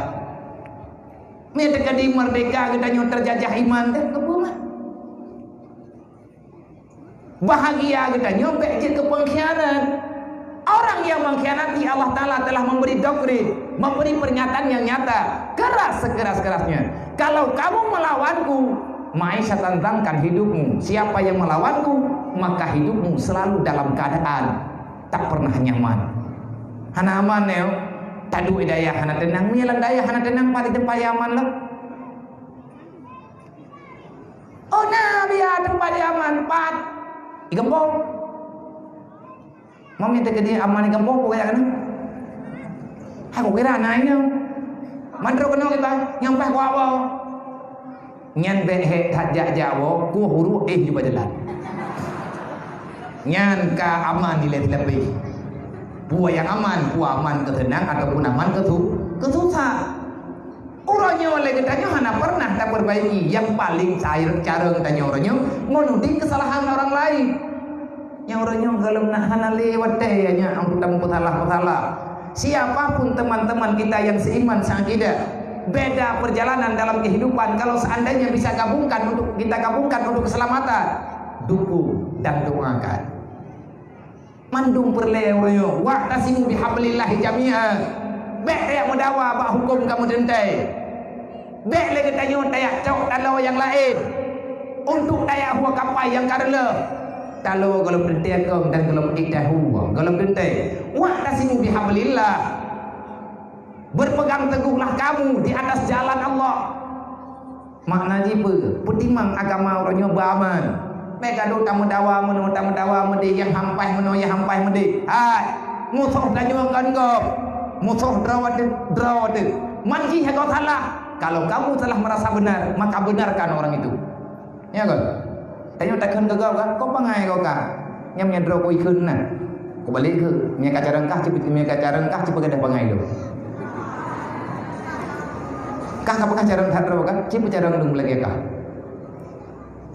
Mie teuka di merdeka geutanyoe terjajah iman teuh keupeue mah? Bahagia geutanyoe bék jeuet keu pengkhianat. Orang yang mengkhianati Allah Ta'ala telah memberi doktrin, memberi pernyataan yang nyata, keras sekeras-kerasnya. Kalau kamu melawanku, ma'isyatan dhankan hidupmu. Siapa yang melawanku, maka hidupmu selalu dalam keadaan tak pernah nyaman. Hana aman nyoe. Taduek dayah hana teunang, mie lam dayah hana teunang, pat di teumpat aman lah. Oh, na biar teumpat aman, pat di gampông. Mami teukeudi aman di gampông, peue kaya keunan? Aku kira na nyoe. Mandro keunoe kita, nyang paih kuawa. Nyan bék hék that jak-jak woe, kueh uruek éh juba jalan. Nyan ka aman ilée leubeh. Peue nyang aman, peue aman keu seunang ataupun aman keu su-, keu susah. Uroe nyoe lé geutanyoe hana pernah tapeurbaiki, nyang paleng cair carông tanyoe uroe nyoe meunuding keusalahan orang laén. Nyang uroe nyoe gohlom na hana lé watée nyan anggota meupeusalah-peusalah. Siapa pun teman-teman kita yang seiman seakidah, beda perjalanan dalam kehidupan, kalau seandainya bisa gabungkan untuk, kita gabungkan untuk keselamatan, dukung dan doakan. Mandum peureulée uroe nyoe, wa'tasimu bihablillahi jami'a. Bék tajak meudawa bak huköm kamoe teuntée. Bék lé geutanyoe tajak cok taloe nyang laén untuk tajak hue kapai nyang ka reuloh. Taloe gohlom teuntée kong dan gohlom ék tahu, gohlom teuntée. Wa'tasimu bihablillah. Berpegang teguhlah kamu di atas jalan Allah. Makna jih peue? Peutimang agama uroe nyoe beuaman. Bék gadoh tameudawa meunoe, tameudawa meudeh, nyang hampaih meunoe, nyang hampaih meudeh. Hai, musoh tanyoe kon gob. Musoh droe teuh, droe teuh. Man jih nyang salah. Kalau kamu telah merasa benar, maka benarkan orang itu. Ya kan? Tanyoe takheun keu gob kan, "Kok bangai kau ka? Nyang meunyoe droe ku ikheun na. Ku balek keu, meunyoe ka carông kah, cit, meunyoe ka carông kah, cit peugadôh bangai lom. Kah ka peugah carông that droe kan, cit peucarông lôn lagée kah."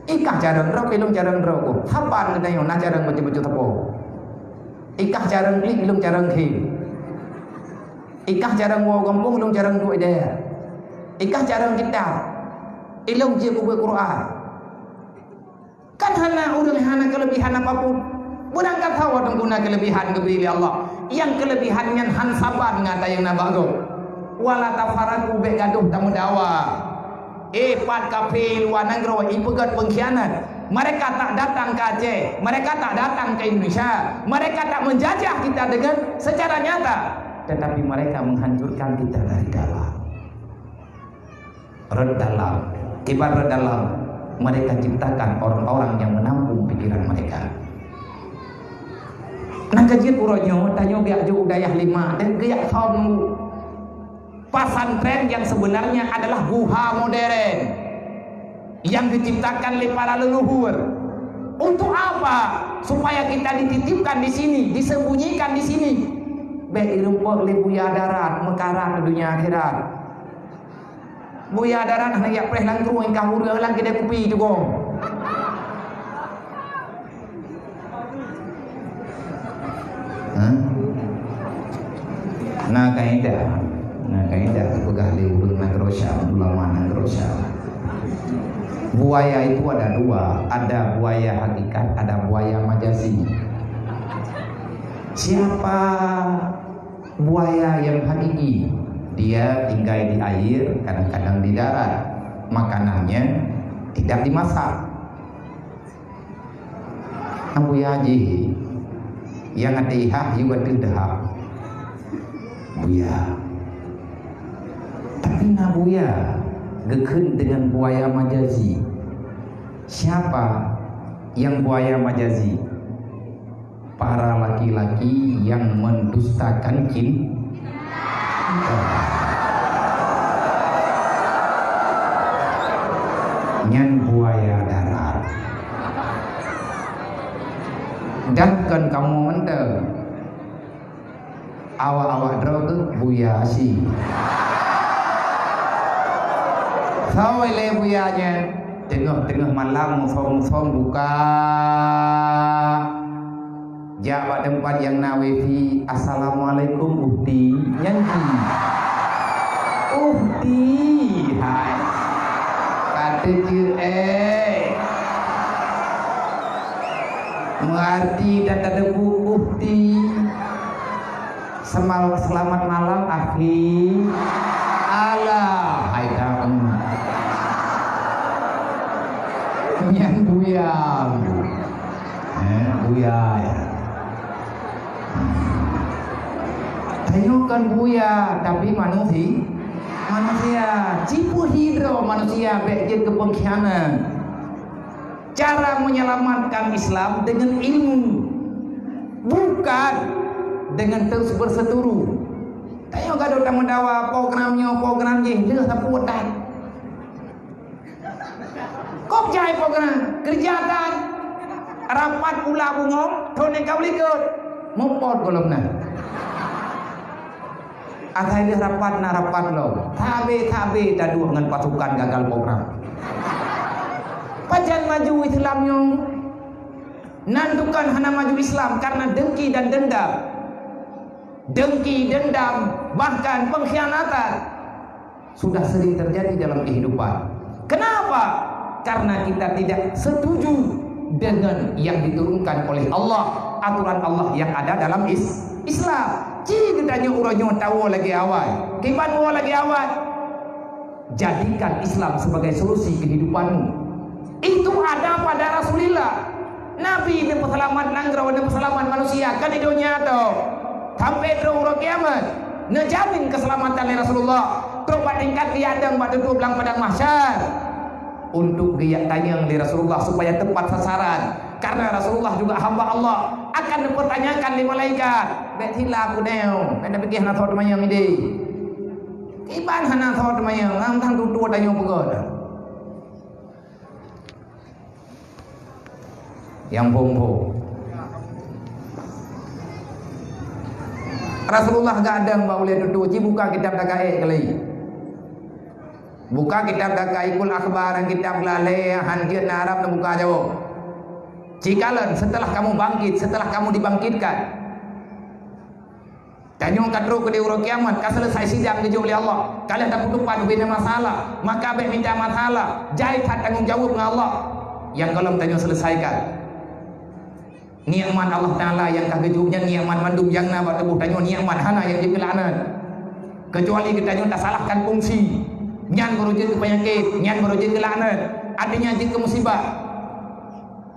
Ikah carông droe, ilôn carông droe ku. Saban geutanyoe na carông bacut-bacut sapo. Ikah carông klik, ilôn carông khém. Ikah carông woe gampông, ilôn carông duek dayah. Ikah carông kitab, ilôn jeuet ubé Quran. Kan hana ureuëng hana keuleubihan apapun. Beurangkat sawa teungku na keuleubihan geubri lé Allah. Nyang keuleubihan nyan han saban ngon ata nyang na bak gob. Wala tafaraqu, bék gadoh tameudawa. Eh, pat kafé luwa nanggroe ipeugét peungkhianat. Mereka tak datang ke Aceh, mereka tak datang ke Indonesia, mereka tak menjajah kita dengan secara nyata, tetapi mereka menghancurkan kita dari dalam. Rot dalam, kiban rot dalam, mereka ciptakan orang-orang yang menampung pikiran mereka. Nah, ka jeuet uroe nyoe, tanyoe geujak jok u dayah lima dan geujak som. Pasantren yang sebenarnya adalah guha modern yang diciptakan oleh para leluhur. Untuk apa? Supaya kita dititipkan di sini, disembunyikan di sini. Bék ireumpok lé buya darat, meukarat di dunia akhirat. Buya darat hana jak preh lam krueng, ikah ureuëng lam keudè kupi teugoe. Ha? Na kaidah, na kaidah geupeugah lé ureuëng nanggroe Syam, ulama nanggroe Syam. Buaya itu ada dua, ada buaya hakikat, ada buaya majazi. Siapa buaya yang hakiki? Dia tinggal di air, kadang-kadang di darat. Makanannya tidak dimasak. Nyang buya jih, nyang até ihah yue ateueh dahab. Buya. Tapi na buya geukheun dengan buaya majazi. Siapa yang buaya majazi? Para laki-laki yang mendustakan cinta. Nyan buaya darat. Dan kon kamoe mantong. Awak-awak droe keuh buya asie. Soe lé buya nyan? Teungoh-teungoh malam muphom-muphom buka. Jak bak teumpat nyang na wifi, "Assalamualaikum, Ukhti." Nyan cit. Ukhti, hai. Ka teucue, eh. Meuarti dan tateupeue, Ukhti. Semal-, selamat malam, akhi. Alah, hai kamu. Nyan buya. Eh, buya. Tanyoe kon buya, tapi manusi-, manusia. Cipeuhidroe manusia, bék jeuet keu pengkhianat. Cara menyelamatkan Islam dengan ilmu, bukan dengan terus berseteru. Tanyoe gadôh tameudawa program nyoe, program jéh, lheueh sapeue that. Kok jai program? Keureuja that. Rapat pula bungong, thon nyang ka u likot. Mupot gohlom na. Asai lheueh rapat na rapat lom. Sabe-sabe taduek ngon pasukan gagal program. Pajan maju Islam nyoe? Nan tukang hana maju Islam karena dengki dan dendam. Dengki, dendam, bahkan pengkhianatan sudah sering terjadi dalam kehidupan. Kenapa? Karena kita tidak setuju dengan yang diturunkan oleh Allah, aturan Allah yang ada dalam is-, Islam. Ci geutanyoe uroe nyoe tawoe lagèe awai. Kiban woe lagèe awai. Jadikan Islam sebagai solusi kehidupanmu. Itu ada pada Rasulullah. Nabi neupeuseulamat nanggroe, neupeuseulamat manusia, kan di donya tu. Sampai trok uroe kiamat, neujamin keselamatan lé Rasulullah. Trok bak tingkat di Adam bak tutoe blang padang mahsyar. Untuk geujak tanyong lé Rasulullah supaya tepat sasaran. Karena Rasulullah juga hamba Allah, akan dipertanyakan lé malaikat. Bèk silap keunoe, bèk tapikir hana soe teumanyong idéh. Kiban hana soe teumanyong, nang tang tutoe tanyong peugah dah. Nyang phon-phon. Rasulullah gadang bak ulèe tutoe, ci buka kitab Daqaiq kali. Buka kitab Daqaiqul Akhbar, kitab lalè han jeuet na Arab neubuka jaweueb. Ci kalon, setelah kamu bangkit, setelah kamu dibangkitkan. Tanyoe ka trok keudéh uroe kiamat, ka seuleusai sidang geujok lé Allah. Ka lheueh tapeutupat ubena masalah, maka bèk mita masalah. Jai that tanggong jaweueb ngon Allah nyang gohlom tanyoe seuleusaikan. Nikmat Allah Taala nyang ka geujok nyan nikmat mandum nyang na bak tuboh tanyoe, nikmat hana nyang jeuet keu laknat. Keucuali geutanyoe tasalahkan fungsi, nyan baru jeuet keu peunyakét, nyan baru jeuet keu laknat, artinya jeuet keu musibah.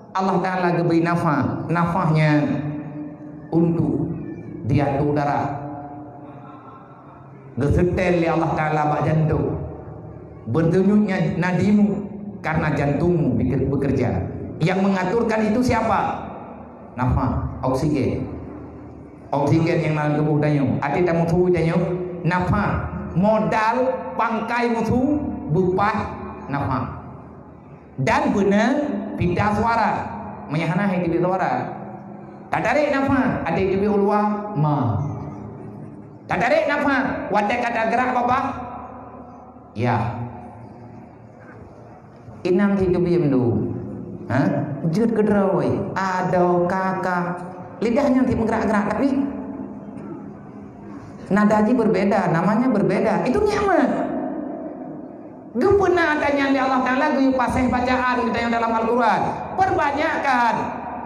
Allah Taala geubri nafah, nafah nyan untuk diatu darah. Geuseutèl lé Allah Taala bak jantong. Berdenyutnya nadimu karena jantungmu beker-, bekerja. Yang mengaturkan itu siapa? Nafah, oksigen. Oksigen nyang na lam tuboh tanyoe. Até tameusu tanyoe, nafah. Modal pangkai musu beupah nafah. Dan beunang pita suara. Meunyo hana hai teubiet suara. Tatarek nafah, até teubiet u luwa, ma. Tatarek nafah, watèe ka tagrak babah, ya. Inong cit teubiet mandum. Ha? Jeuet keudroe, adoe, ka, ka. Lidah nyan cit meugerak-gerak, tapi nada jih berbeda, namanya berbeda. Itu nikmat. Geupeuna ata nyan lé Allah Taala geuyue paséh bacaan geutanyoe dalam Al-Quran. Perbanyakkan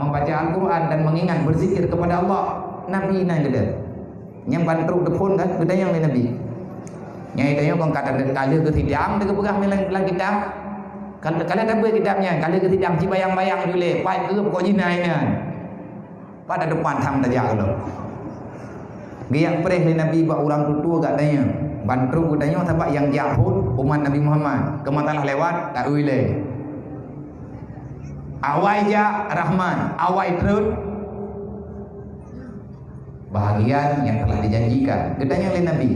membaca Al-Quran dan mengingat berzikir kepada Allah. Nabi na geuda. Nyang ban trok teuphon kan geutanyoe lé Nabi. Nyang geutanyoe kon ka lheueh geusidang teupeugah lam, lam kitab. Kan ka lheueh tabeuet kitab nyan, ka lheueh geusidang sibayang-bayang julée, pat keuh pokok jih na inan. Pada depan tham tajak lom. Geujak preh lé Nabi bak ureueng tutoe gak tanyoe. Ban trok geutanyoe sabab nyang jak phon umat Nabi Muhammad. Keu masalah lewat, tak ui lé. Awai jak Rahman, awai treun Bahagian yang telah dijanjikan. Geutanyong lé Nabi,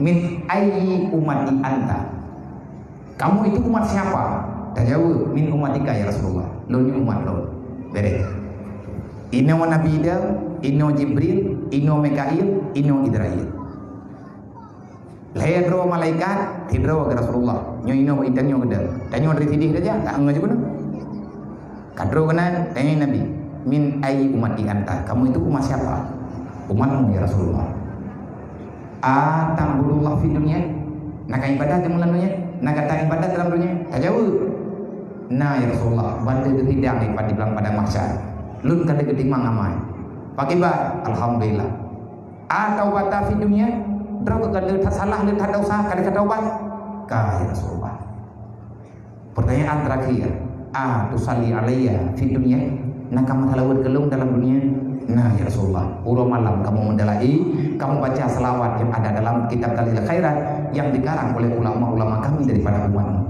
"Min ayyi ummati anta?" Kamu itu umat siapa? Tajaweueb, "Min ummatika ya Rasulullah." Lôn nyoe umat lôn. Beres. Inoe Nabi Adam, inoe Jibril, inoe Mikail, inoe Israil. Lhée droe malaikat, sidroe keu Rasulullah. Nyoe inoe bak tanyoe keudeh. Tanyoe dari sideh saja, tak ngeu jih keunoe. Ka droe keunan, tanyong Nabi, "Min ayyi ummati anta?" Kamu itu umat siapa? Umatmu ya Rasulullah. "Ata'budullah fid dunya?" Na ka ibadat dalam dunia? Na ka ibadat dalam dunia? Tajaweueb, "Na ya Rasulullah, ban lheueh geuhidang di padang padang mahsyar. Lôn ka lheueh geutimang amai." Pakiban, "Alhamdulillah." "Ataubta fid dunya?" Droe ka lheueh that salah, lheueh that dosa, ka lheueh taubat? Ka ya Rasulullah. Pertanyaan terakhir, "Atusalli alayya fid dunya?" Na kamu salawat keu lôn dalam dunia? Na ya Rasulullah. Uroe malam kamu meudalai, kamu baca salawat yang ada dalam kitab Dalail Khairat yang dikarang oleh ulama-ulama kami daripada umatmu.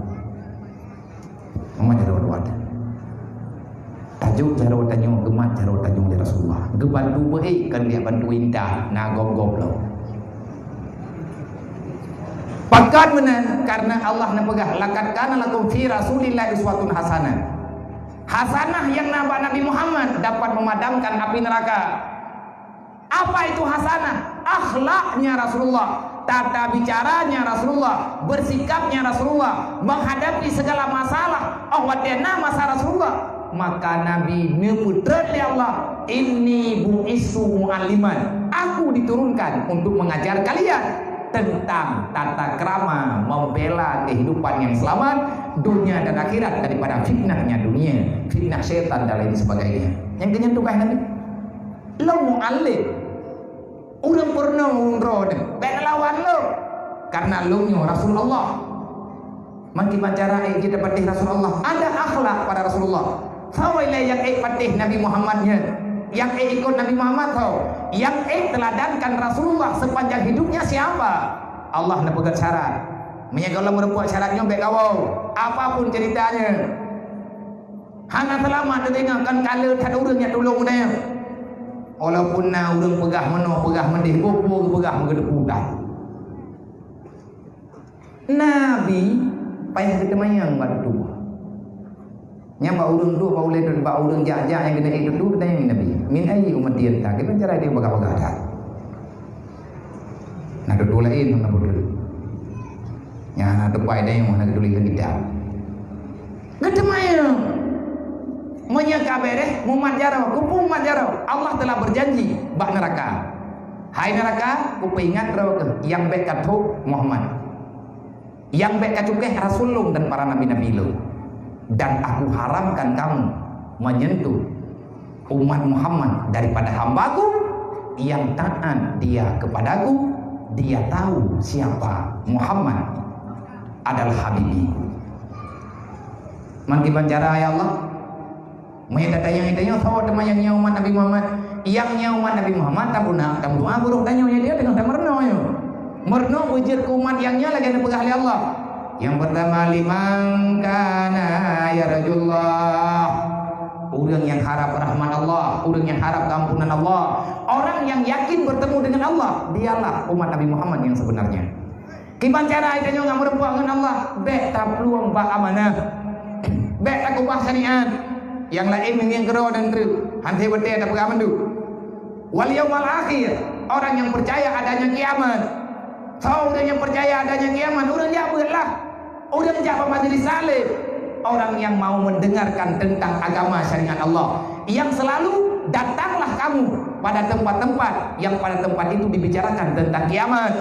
Mama jaroe dua. Tajuk jaroe tanyoe, geumat jaroe tanyoe ya Rasulullah. Geubantu beuék kan dia bantu inta, na gob-gob lom. Pakon meunan, karena Allah neupeugah, "Laqad kana lakum fi Rasulillahi uswatun hasanah." Hasanah yang na bak Nabi Muhammad dapat memadamkan api neraka. Apa itu hasanah? Akhlaknya Rasulullah, tata bicaranya Rasulullah, bersikapnya Rasulullah, menghadapi segala masalah. Oh, watée na masa Rasulullah, maka Nabi neupeutrön lé Allah, "Inni bu'istu mu'alliman." Aku diturunkan untuk mengajar kalian tentang tata krama membela kehidupan yang selamat dunia dan akhirat daripada fitnahnya dunia, fitnah setan dan lain sebagainya. Nyang keunyan tugaih Nabi. Lôn mu'allim. Ureuëng peurunoe ureuëng droe nyoe, bék neulawan lôn. Karena lôn nyoe Rasulullah. Meukiban cara ék jeuet tapatéh Rasulullah. Ada akhlak pada Rasulullah. Soe ilée nyang ék patéh Nabi Muhammad nyan? Nyang ék ikot Nabi Muhammad soe? Nyang ék teladankan Rasulullah sepanjang hidupnya siapa? Allah neupeugét syarat. Meunyoe gohlom meureumpok syarat nyoe bék kawoe. Apapun ceritanya. Hana seulamat teudeungoe kon kaleue that ureuëng nyang tulông geutanyoe. Walaupun na ureuëng peugah meunoe, peugah meudeh, boh-boh geupeugah meugeudeupu that. Nabi payah geuteumanyong bak tutoe. Nyang bak ureuëng duek, bak ulée, bak ureuëng jak-jak nyang keuneuk tutoe, geutanyong Nabi, "Min ayyi ummati anta?" Kiban cara dia bagah-bagah that. Na tutoe laén, na tutoe. Nyang na tupai dayong, na geutuléh lam kitab. Geuteumanyong. Meunyoe ka béréh, mumat jaroe, keupeue mumat jaroe? Allah telah berjanji bak neuraka. Hai neuraka, kupeuingat droe keuh nyang bék ka trok Muhammad. Nyang bék ka cukéh Rasul lôn dan para nabi-nabi lôn. Dan Aku haramkan kamu menyentuh umat Muhammad daripada hamba-Ku yang taat dia kepada-Ku, dia tahu siapa Muhammad adalah habibi. Meukiban cara, ya Allah? Meunyoe tatanyong-tanyong, soe teuma nyang nyoe umat Nabi Muhammad? Nyang nyoe umat Nabi Muhammad, tapeuna, tameudoa, burôk tanyoe, nyan dia teungoh tameurunoe nyoe. Meurunoe beujeuet keu umat nyang nyoe lagée neupeugah lé Allah. Nyang peurtama, liman kana yarjullah. Ureuëng nyang harap rahmat Allah, ureuëng nyang harap keampunan Allah, orang yang yakin bertemu dengan Allah, dialah umat Nabi Muhammad yang sebenarnya. Kiban cara tanyoe ngon meureumpok ngon Allah, bék taplueng bak amanah. Bék takeubah syariat. Nyang laén meungieng keudroe dan treuk, hana watée tapeugah mandum. Wal yaumal akhir, orang yang percaya adanya kiamat. Soe ureuëng nyang percaya adanya kiamat, ureuëng jak beuet lah. Ureuëng jak bak majelis taklim. Orang yang mau mendengarkan tentang agama syariat Allah. Yang selalu datanglah kamu pada tempat-tempat yang pada tempat itu dibicarakan tentang kiamat.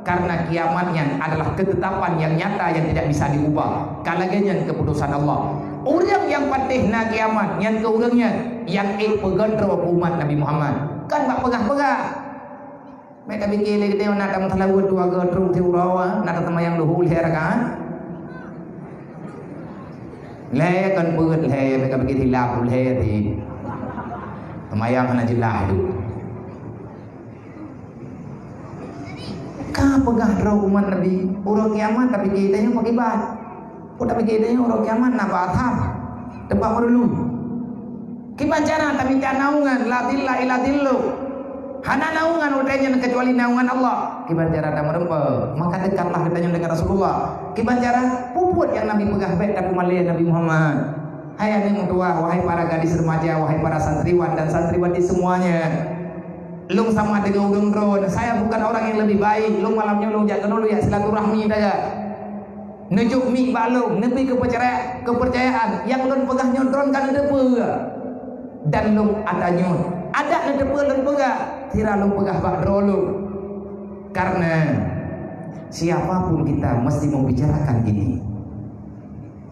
Karena kiamat nyan adalah ketetapan yang nyata yang tidak bisa diubah. Ka lagée nyan keputusan Allah. Ureuëng nyang patéh na kiamat, nyan keuh ureuëng nyan nyang ék peugon droe keu umat Nabi Muhammad. Kon bak peugah-peugah. Bék tapike lé geutanyoe na tameuseulaweuet dua goe trok siuroe, na taseumayang luhô lhée rakaat. Lhée kon peuet lhée, bék tapike silap lhée di. Seumayang hana jeulaih tu. Ka peugah droe umat Nabi, uroe kiamat tapike tanyoe pakiban. Peue tapike tanyoe uroe kiamat na bak asab, teumpat meureuloh. Kiban cara tamita naungan, la dhilla illa dhilluh. Hana naungan watée nyan keucuali naungan Allah. Kiban cara tameureumpok, maka dekatlah geutanyoe dengan Rasulullah. Kiban cara, peue buet nyang Nabi peugah, bék tapeumalée Nabi Muhammad. Hai aneuk meutuwah, wahai para gadis remaja, wahai para santriwan dan santriwati semuanya. Lôn sama deungon ureuëng droe, saya bukan orang yang lebih baik. Lôn malam nyoe lôn jak keunoe lôn jak silaturahmi saja. Neujok miek bak lôn, neubri keupeurcaya-, keupeurcayaan nyang lôn peugah nyoe droe ka neuteupeue. Dan lôn ata nyoe, adak neuteupeue lôn peugah, sira lôn peugah bak droe lôn. Karena siapa pun kita mesti membicarakan ini.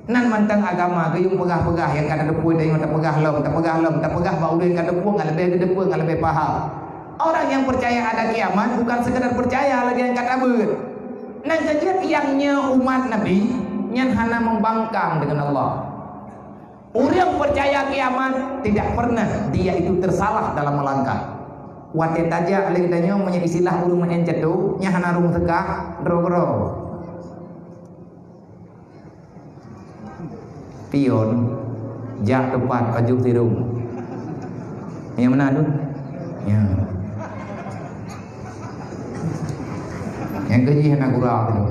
Nan mantong agama geuyue peugah-peugah nyang ka tateupeue, dan nyang tapeugah lom, tapeugah lom, tapeugah bak ureuëng ka teupeue ngon leubeh geuteupeue ngon leubeh paham. Orang yang percaya ada kiamat bukan sekadar percaya lagée nyang ka tabeuet. Nyang keujeuet nyang nyoe umat Nabi nyan hana membangkang dengan Allah. Ureuëng percaya kiamat tidak pernah dia itu tersalah dalam melangkah. Watée tajak lé geutanyoe meunyoe istilah ureuëng meu'en catu, nyan hana rhueng seukah, droe-droe. Pion, jak teupat pajoh sirong. Nyang meunan tu? Nya. Nyang keujih hana gura tu.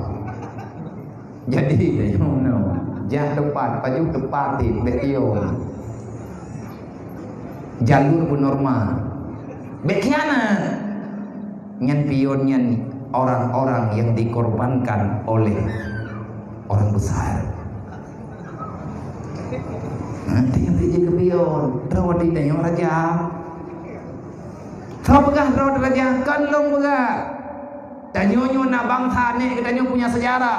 Jadi, jak teupat, pajoh teupat ti, bék pion. Jalur pun normal. Bék khianat. Nyan pion nyan orang-orang yang dikorbankan oleh orang besar. Nanti yang kerja ke pion, droe di tanyoe raja. Droe peugah droe raja, kon lôn peugah. Tanyoe nyoe na bangsa, nek geutanyoe punya sejarah.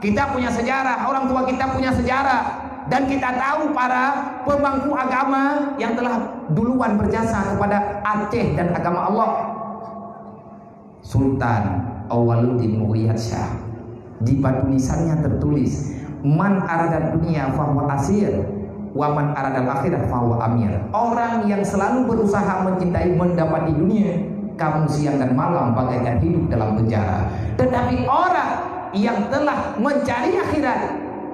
Kita punya sejarah, orang tua kita punya sejarah. Dan kita tahu para pemangku agama yang telah duluan berjasa kepada Aceh dan agama Allah. Sultan Awaluddin Mughiyat Syah. Di batu nisannya tertulis, "Man arada dunia fahuwa asir, wa man aradal akhirah fahuwa amir." Orang yang selalu berusaha mencintai mendapati dunia, kamu siang dan malam bagaikan hidup dalam penjara. Tetapi orang yang telah mencari akhirat,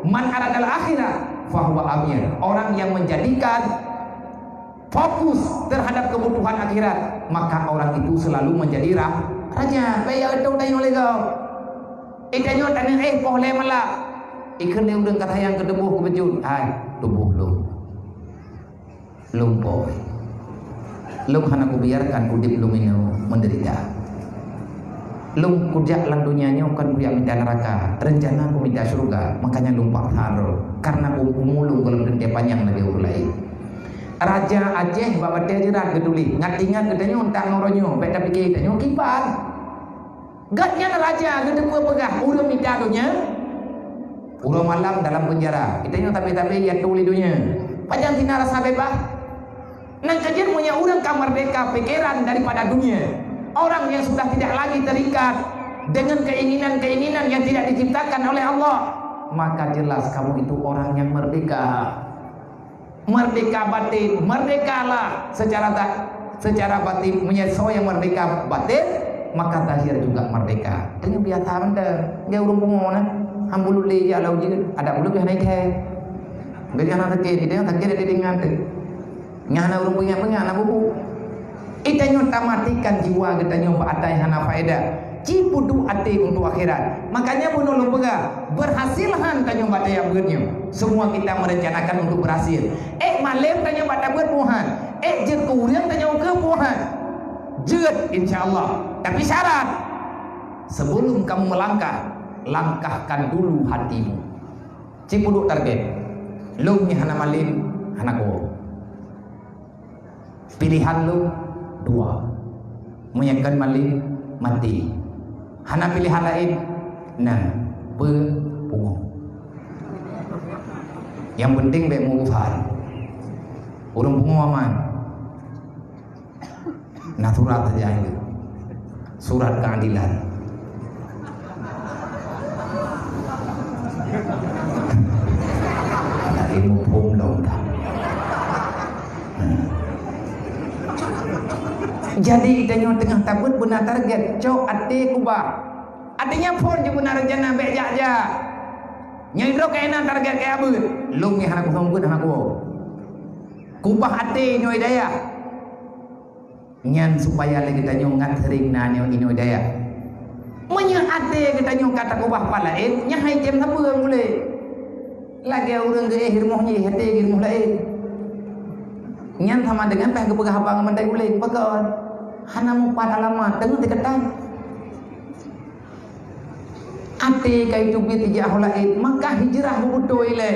man aradal akhirah fahuwa amir. Orang yang menjadikan fokus terhadap kebutuhan akhirat, maka orang itu selalu menjadi ra-, raja. Baya itu tanya oleh kau. Eh, tanya tanya, eh, poh lé malam. Ikut ni udah kata yang kedua kebecut. Hai, tubuh lu. Lôn po. Lôn hana kubiarkan udeb lôn inoe menderita. Lôn kujak lam donya nyoe kon kujak mita neuraka, rencana kumita syeuruga, makanya lôn paksa droe, karena u-, umu lôn gohlom teuntée panyang lagée ureuëng laén. Raja Aceh bak batée jeurat geutuléh, ngat ingat geutanyoe tang uroe nyoe, bék tapike tanyoe kiban. Gobnyan raja geuteupeue peugah ureuëng mita donya, uroe malam dalam penjara. Geutanyoe sabe-sabe ya tuli donya. Pajan tina rasa bebas? Nyang keujeuet meunyoe ureuëng ka merdeka pikeran daripada dunia, orang yang sudah tidak lagi terikat dengan keinginan-keinginan yang tidak diciptakan oleh Allah, maka jelas kamu itu orang yang merdeka. Merdeka batin, merdekalah secara ta-, secara batin, meunyoe soe nyang merdeka batin, maka zahir juga merdeka. Tanyoe biasa mantong, nyan ureuëng pungo na, han bulut lé jak lam ujeuen, adak bulut pih hana ikhèe. Geutanyoe hana sakét, geutanyoe sakét di teungoh teuh. Nyan hana ureuëng peungiat-peungiat, hana bubu. Geutanyoe tamatikan jiwa geutanyoe bak ata nyang hana faedah. Ci peuduek até untuk akhirat. Makanya bunoe lôn peugah, berhasil han tanyoe bak tajak beuet nyoe. Semua kita merencanakan untuk berhasil. Ék malém tanyoe bak tabeuet boh han. Ék jeuet keu ureuëng tanyoe keu boh han. Jeuet, insya Allah. Tapi syarat, sebelum kamu melangkah, langkahkan dulu hatimu. Ci peuduek target. Lôn nyoe hana malém, hana goe. Pilihan lôn dua. Meunyoe kon malém, maté. Hana pilihan laén, na peue pungo. Nyang penting bék meuurusan. Ureuëng pungo aman. Na surat saja itu. Surat keadilan. Ada ilmu hukum lom dah. Jadi, geutanyoe teungoh tabeuet beuna target, cok até kubah. Artinya, phon jih beuna rencana bék jak-jak. Nyang droe keunan target keu beuet. Lôn nyoe hana kusong beuet, hana kuwoe. Kubah até nyoe hidayah. Nyan supaya lé geutanyoe ngat seuring na nyoe inoe dayah. Meunyoe até geutanyoe ka takeubah pat laén, nyan hai tem sapeue ulée. Lagée ureuëng geuéh rumoh jih até geuh rumoh laén. Nyan sama deungon bah geupeugah haba ngon mandai ulée, pakon? Hana mupat alamat, teungoh teuketan. Até ka iteubiet ijak ho laén, maka hijrah beubeutôi lé.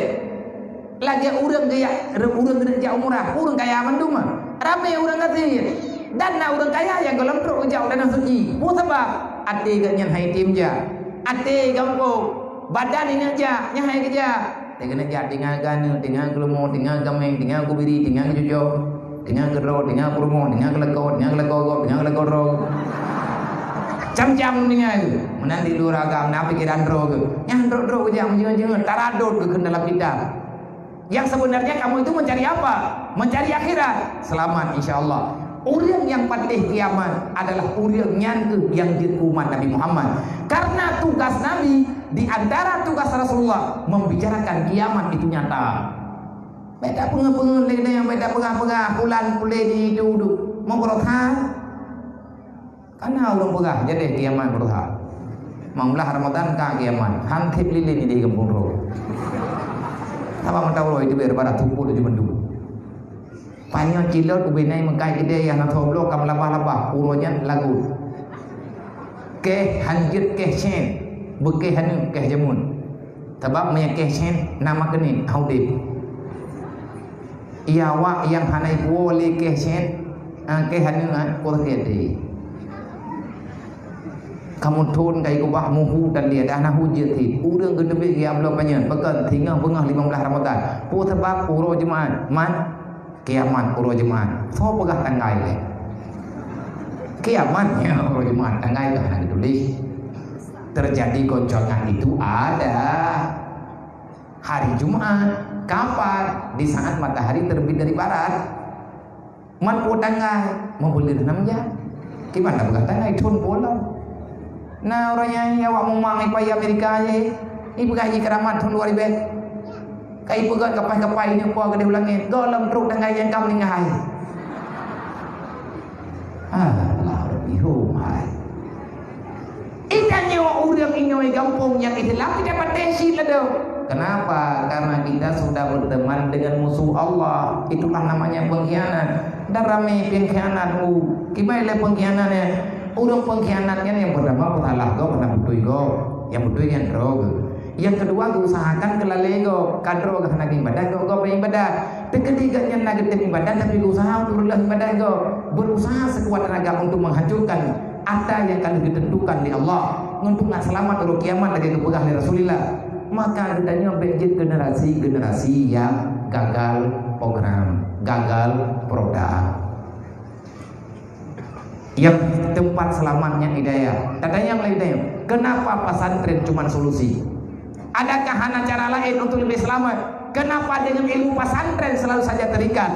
Lagée ureuëng geujak, ureuëng geujak umrah, ureuëng kaya mandum, ramé ureuëng gasien. Dan na ureuëng kaya nyang gohlom trok geujak u Tanah Suci. Peue sabab? Até geuh nyan hai tem jak. Até gampông, badan ingat jak, nyan hai geujak. Teukeunong jak, teungoh ganeuk, teungoh geulumoh, teungoh gaméng, teungoh geubiri, teungoh geujujoe, teungoh geudroe, teungoh peurumoh, teungoh geuleuko, teungoh geuleuko gob, teungoh geuleuko droe. Cam-cam teungoh. Meunan di luar agam, na pikiran droe geuh. Nyang droe-droe geujak meujeuet-jeuet, taradot geuh keu dalam kitab. Yang sebenarnya kamu itu mencari apa? Mencari akhirat. Selamat, insya Allah. Ureuëng nyang patéh kiamat adalah ureuëng nyan keuh nyang jeuet keu umat Nabi Muhammad. Karena tugas Nabi, di antara tugas Rasulullah, membicarakan kiamat itu nyata. Bék tapeungeuh-peungeuh lé nyang bék tapeugah-peugah, pulan puléh di itu tu. Mau berusaha? Kana ureuëng peugah, jadi kiamat berusaha. Limong blah Ramadan ka kiamat, han thép lilin di gampông droe. Sabab mata uroe itu biar pada tumpul di bandum. Panyöt cilot ubé nai meukai keudè nyang na soe bloe ka meulabah-labah, uroe nyan lagut. Kéh hanjeuet kéh sén, beukéh aneuk kéh jameun. Sabab meunyo kéh sén na magnet, ha udeb. Iya awak nyang hana ipuwoe lé kéh sén, ah, kéh aneuk, ah, kuah kéh deh. Kamoe thon ka ikeubah muhu dan dia dah na hujeuet cit. Ureuëng geuteubiet geujak bloe panyöt, pakon singoh beungoh limong blah Ramadan. Peue sabab uroe Jumat, mat? Kiamat uroe Jumat. Soe peugah tanggai lé? Kiamat nyan uroe Jumat, tanggai ka hana geutuléh. Terjadi goncangan itu ada hari Jumat. Kapan? Di saat matahari terbit dari barat. Mat peue tanggai, meubuleuen nam jak. Kiban tapeugah tanggai thon peue lom. Na uroe nyan awak mumang ipai Amerika jih, ipeugah jih keuramat thon dua ribèe. Ka ipeugöt kapai-kapai ineuk po keudeh u langét, gohlom trok tanggai nyang ka meuninggai. Alah, Rabbi hom hai. Itanyoe ureuëng inoe gampông nyang Islam tidak patéh cit ladôm. Kenapa? Karena kita sudah berteman dengan musuh Allah. Itulah namanya pengkhianat. Dan ramé pengkhianat, uh, kiban lé pengkhianat nyan. Ureuëng pengkhianat nyan nyang pertama peusalah gob, hana beutôi gob. Nyang beutôi nyan droe geuh. Nyang keudua, geuusahakan keu lalé gob. Ka droe geuh hana geuibadat, gob-gob nyang ibadat. Teukeudi gobnyan na geutem ibadat, tapi geuusaha untuk reuloh ibadat gob. Berusaha sekuat tenaga untuk menghancurkan ata nyang ka lheueh geuteuntukan lé Allah, ngon teungoh seulamat uroe kiamat lagée geupeugah lé Rasulullah. Maka geutanyoe bék jeuet generasi-generasi nyang gagal program, gagal produk. Nyang teumpat seulamat nyan hidayah. Tatanyong lé geutanyoe, kenapa pesantren cuma solusi? Adakah hana cara laén untuk leubeh seulamat? Kenapa dengan ilmu pesantren selalu saja terikat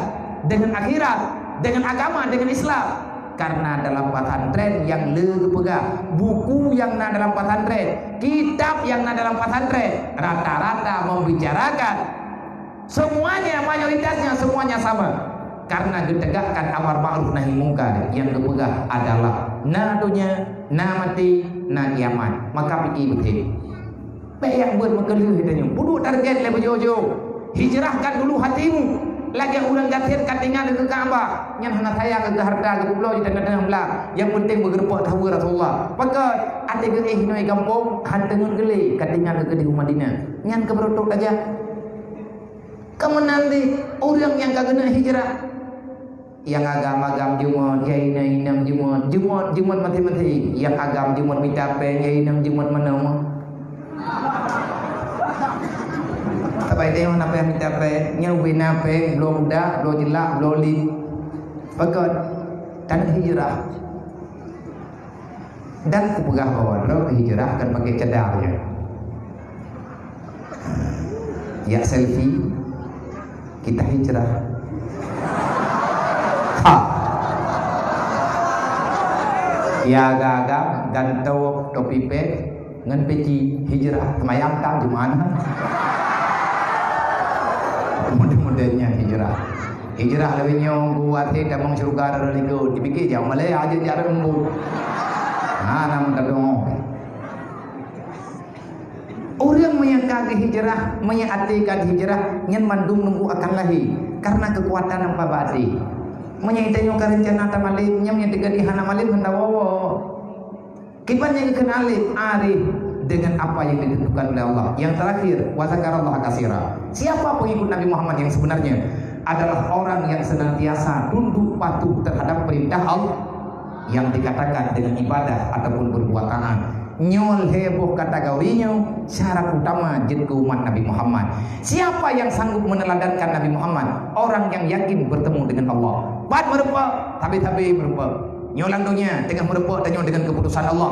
dengan akhirat, dengan agama, dengan Islam? Karena dalam pesantren nyang le geupeugah, buku nyang na dalam pesantren, kitab nyang na dalam pesantren, rata-rata membicarakan, semuanya, mayoritasnya, semuanya sama. Karena geutegakkan amar ma'ruf nahi mungkar nyang geupeugah adalah na donya, na maté, na kiamat. Maka pike beutôi. Bék jak beuet meukeuleuh geutanyoe. Peuduek target lé beujoe-joe. Hijrahkan dulu hatimu. Lagée ureuëng gasien ka tinggai keu Ka'bah, nyan hana sayang keu hareuta, geupubloe di teungoh-teungoh blang. Nyang penting meugeureupak saweue Rasulullah. Pakon? Até geuéh inoe gampông, han teungeut geulé, ka tinggai keu di Madinah. Nyan keu beureutok tajak. Keu meunan di ureuëng nyang ka geuneuk hijrah. Nyang agam-agam jumôt, nyang inong-inong jumôt, jumôt, jumôt maté-maté. Nyang agam jumôt mita péng, nyang inong jumôt meunoe. Sabai teuh na péng mita péng, nyang ubé na péng, bloe budak, bloe jeulak, bloe lip. Pakon? Tan hijrah. Dan kupeugah bahwa droe hijrah kan pakai cadar je. Ya selfie, kita hijrah. Ha. Ya gaga gantoe topi pet ngon peci hijrah. Semayang tak Jumat. Model-modelnya hijrah. Hijrah lagèe nyoe, kuat hé tamong syeuruga dara likot. Dipike jauh malèe, aja jaroe embun. Hana meuteudong. Ureueng meunyo ka geuhijrah, meunyo até ka geuhijrah, nyan mandum nunggu akan lahé, karena keukuatan nyang bak até. Meunyo tanyoe ka reuncana tamalém, nyan meunyo teuga di hana malém, hana woe-woe. Kiban nyang geukheun alim, arif dengan apa yang ditentukan oleh Allah. Yang terakhir, wa zakarallaha katsira. Siapa pengikut Nabi Muhammad yang sebenarnya? Adalah orang yang senantiasa tunduk patuh terhadap perintah Allah yang dikatakan dengan ibadah ataupun perbuatan. Nyoe lhèe boh kategori nyoe syarat utama jeuet keu umat Nabi Muhammad. Siapa yang sanggup meneladankan Nabi Muhammad? Orang yang yakin bertemu dengan Allah. Pat meurumpok, sabe-sabe meurumpok. Nyoe lam donya teungoh meurumpok tanyoe dengan keputusan Allah.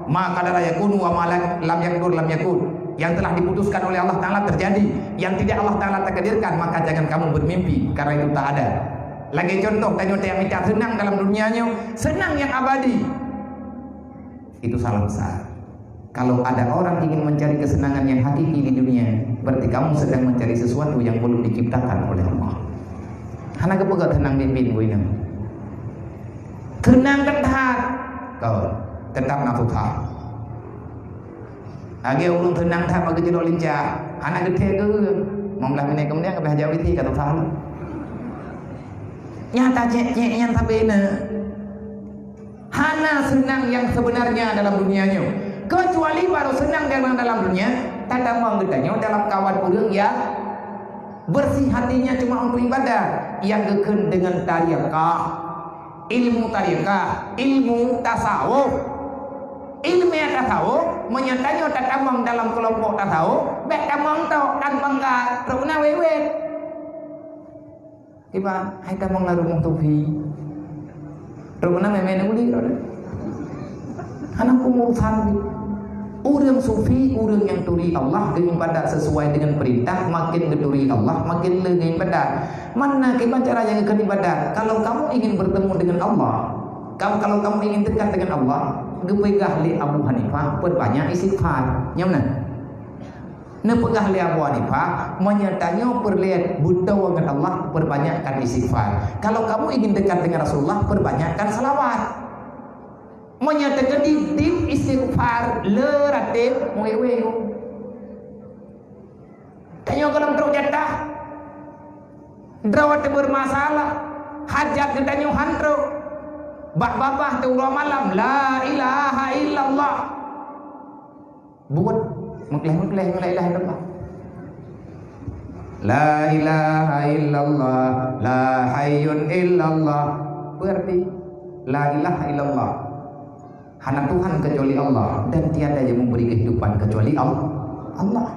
Ma qadara yakunu wa ma la-, lam yaqdur lam yakun. Yang telah diputuskan oleh Allah Taala terjadi, yang tidak Allah Taala takdirkan, maka jangan kamu bermimpi, karena itu tak ada. Lagèe contoh, tanyoe tajak mita seunang dalam dunia nyoe, seunang yang abadi. Itu salah besar. Kalau ada orang ingin mencari kesenangan yang hakiki di dunia, berarti kamu sedang mencari sesuatu yang belum diciptakan oleh Allah. Hana geupeugah seunang bin-bin bui nang. Seunang that, kau tetap na susah. Lagèe ureueng seunang that bak geucilok lincah, hana geuthèe keu. Limong blah minèt keumudian ka beuhajat witi ka susah. Nyata cek-cek nyan sabe na. Hana seunang yang sebenarnya dalam dunia nyoe. Kecuali baru seunang dalam, dalam dunia, tatamong geutanyoe dalam kawan ureueng yang bersih hatinya cuma untuk ibadah, yang geukheun dengan tarekat, ilmu tarekat, ilmu tasawuf. Ilmu tasawuf, meunyo tanyoe tatamong dalam kelompok tasawuf, bèk tamong tok, tan bangga, trok na wewet. Kiban, hai tamong lam rumoh sufi. Trok na meumen uli, hana urusan. Ureueng sufi, ureueng nyang turi Allah, geuibadat sesuai dengan perintah, makin geuturi Allah, makin le geuibadat. Mana kiban cara nyang keu ibadat? Kalau kamu ingin bertemu dengan Allah, kalau, kalau kamu ingin dekat dengan Allah, geupeugah lé Abu Hanifah, perbanyak istighfar. Nyang mana? Neupeugah lé Abu Hanifah, meunyo tanyoe peureulèe beutôi ngon Allah, perbanyakkan istighfar. Kalau kamu ingin dekat dengan Rasulullah, perbanyakkan salawat. Meunyo teukeudi dim istighfar le ratéb, meuwéh-wéh. Tanyoe gohlom trok jatah. Droe teuh beurmasalah, hajat geutanyoe han trok. Bak babah teuh uroe malam, la ilaha illallah. Buet meukleh-meukleh ngon la ilaha illallah. La ilaha illallah, la hayyun illallah. Berarti la ilaha illallah. Hana Tuhan kecuali Allah dan tiada yang memberi kehidupan kecuali Al-, Allah.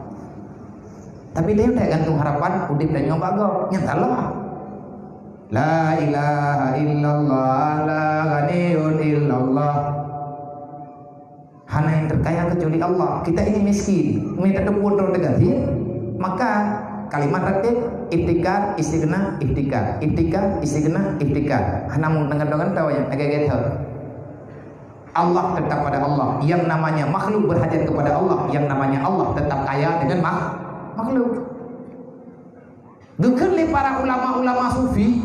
Tapi dia tak gantung harapan udip dan nyoba go. Nyata lah. La ilaha illallah, la ghaniyun illallah. Hana yang terkaya kecuali Allah. Kita ini miskin. Minta tepuk terus dekat dia. Maka kalimat ratéb, iftikar, istighna, iftikar, iftikar, istighna, iftikar. Hana mau dengan-dengan tahu yang agak-agak tahu. Allah tetap pada Allah. Yang namanya makhluk berhajat kepada Allah. Yang namanya Allah tetap kaya dengan mak-, makhluk. Geukheun lé para ulama-ulama sufi,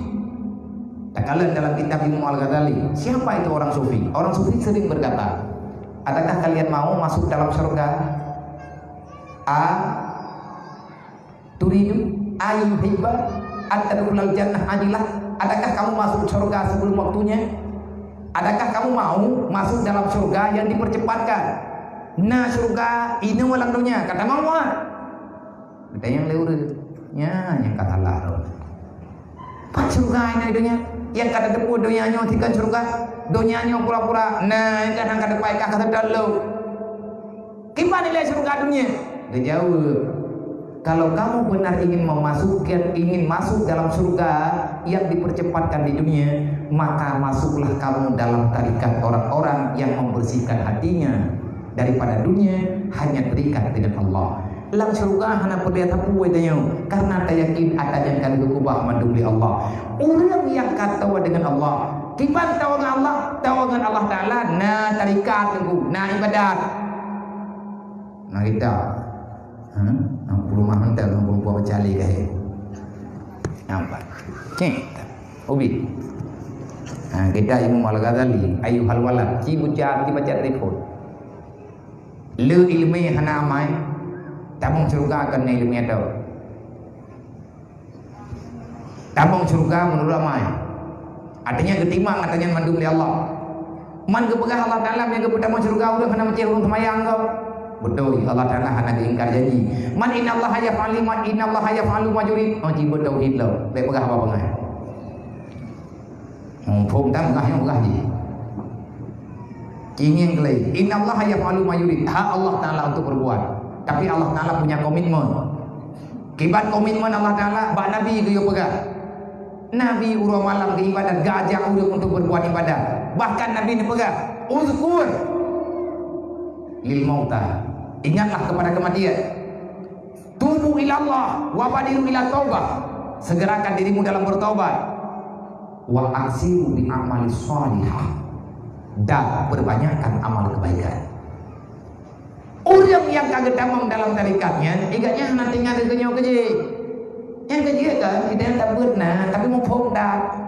takalon dalam kitab Imam Al-Ghazali, siapa itu orang sufi? Orang sufi sering berkata, "Adakah kalian mau masuk dalam surga?" A, turidu, ayuhibba, an tadkhulal jannah ajilah. Adakah kamu masuk surga sebelum waktunya? Adakah kamu mau masuk dalam surga yang dipercepatkan? Nah, surga ini walang dunia, kata mau. Geutanyong lé ureueng, nya nyang ka salah droe. Pat syeuruga inan donya? Nyang ka tateupeue donya nyoe sikon syeuruga, donya nyoe pura-pura. Nah, nyang ka, nyang ka teupeue ka seutôt lom. Kiban nilai syeuruga donya? Geujaweueb, kalau kamu benar ingin memasukkan, ingin masuk dalam syeuruga yang dipercepatkan di dunia, maka masuklah kamu dalam tarikat orang-orang yang membersihkan hatinya daripada dunia, hanya terikat dengan Allah. Lam syeuruga hana peudeh sapeue tanyoe, karena tayakin atra nyang ka geukeubah mandum lé Allah. Ureueng nyang ka toe dengan Allah, kiban toe ngon Allah, toe ngon Allah Taala na tarikat teungku, na ibadat. Na kita. Ha? Nampak rumah mental, nampak rupa bercali kah? Nampak. Okey. Ubit. Ha, kitab Imam Al-Ghazali, Ayyuhal Walad, ci baca, ci baca telepon. Le ileumèe hana amai, tamong syeuruga kon ileumèe tau. Tamong syeuruga meunurot amai. Artinya geutimang ata nyan mandum lé Allah. Man geupeugah Allah Taala meunyoe geupeutamong syeuruga ureueng hana meucéh ureueng seumayang kok. Beutôi, Allah Taala hana geuingkar janji. Man innallaha yaf'alu ma, innallaha yaf'alu ma yurid. Oh, jibuet tauhid lom. Bèk peugah apa-apa ngai. Hmm, phom dah peugah nyang peugah jih. Ci ngieng keulai. Innallaha yaf'alu ma yurid. Hak Allah Taala untuk berbuat. Tapi Allah Taala punya komitmen. Kiban komitmen Allah Taala bak Nabi geuyue peugah. Nabi uroe malam geuibadat, geuajak ureueng untuk berbuat ibadat. Bahkan Nabi neupeugah, "Uzkur lil mauta." Ingatlah kepada kematian. "Tubu ilallah wa badiru ila taubah." Segerakan dirimu dalam bertaubat. "Wa aksiru bi amali shalihah." Dan perbanyakkan amal kebaikan. Ureueng nyang ka geutamong dalam tarekat nyan, igat nyan hana teuingat keu nyoe keu jih. Nyang keu jih kan, kita nyang tabeuet na, tapi muphom that.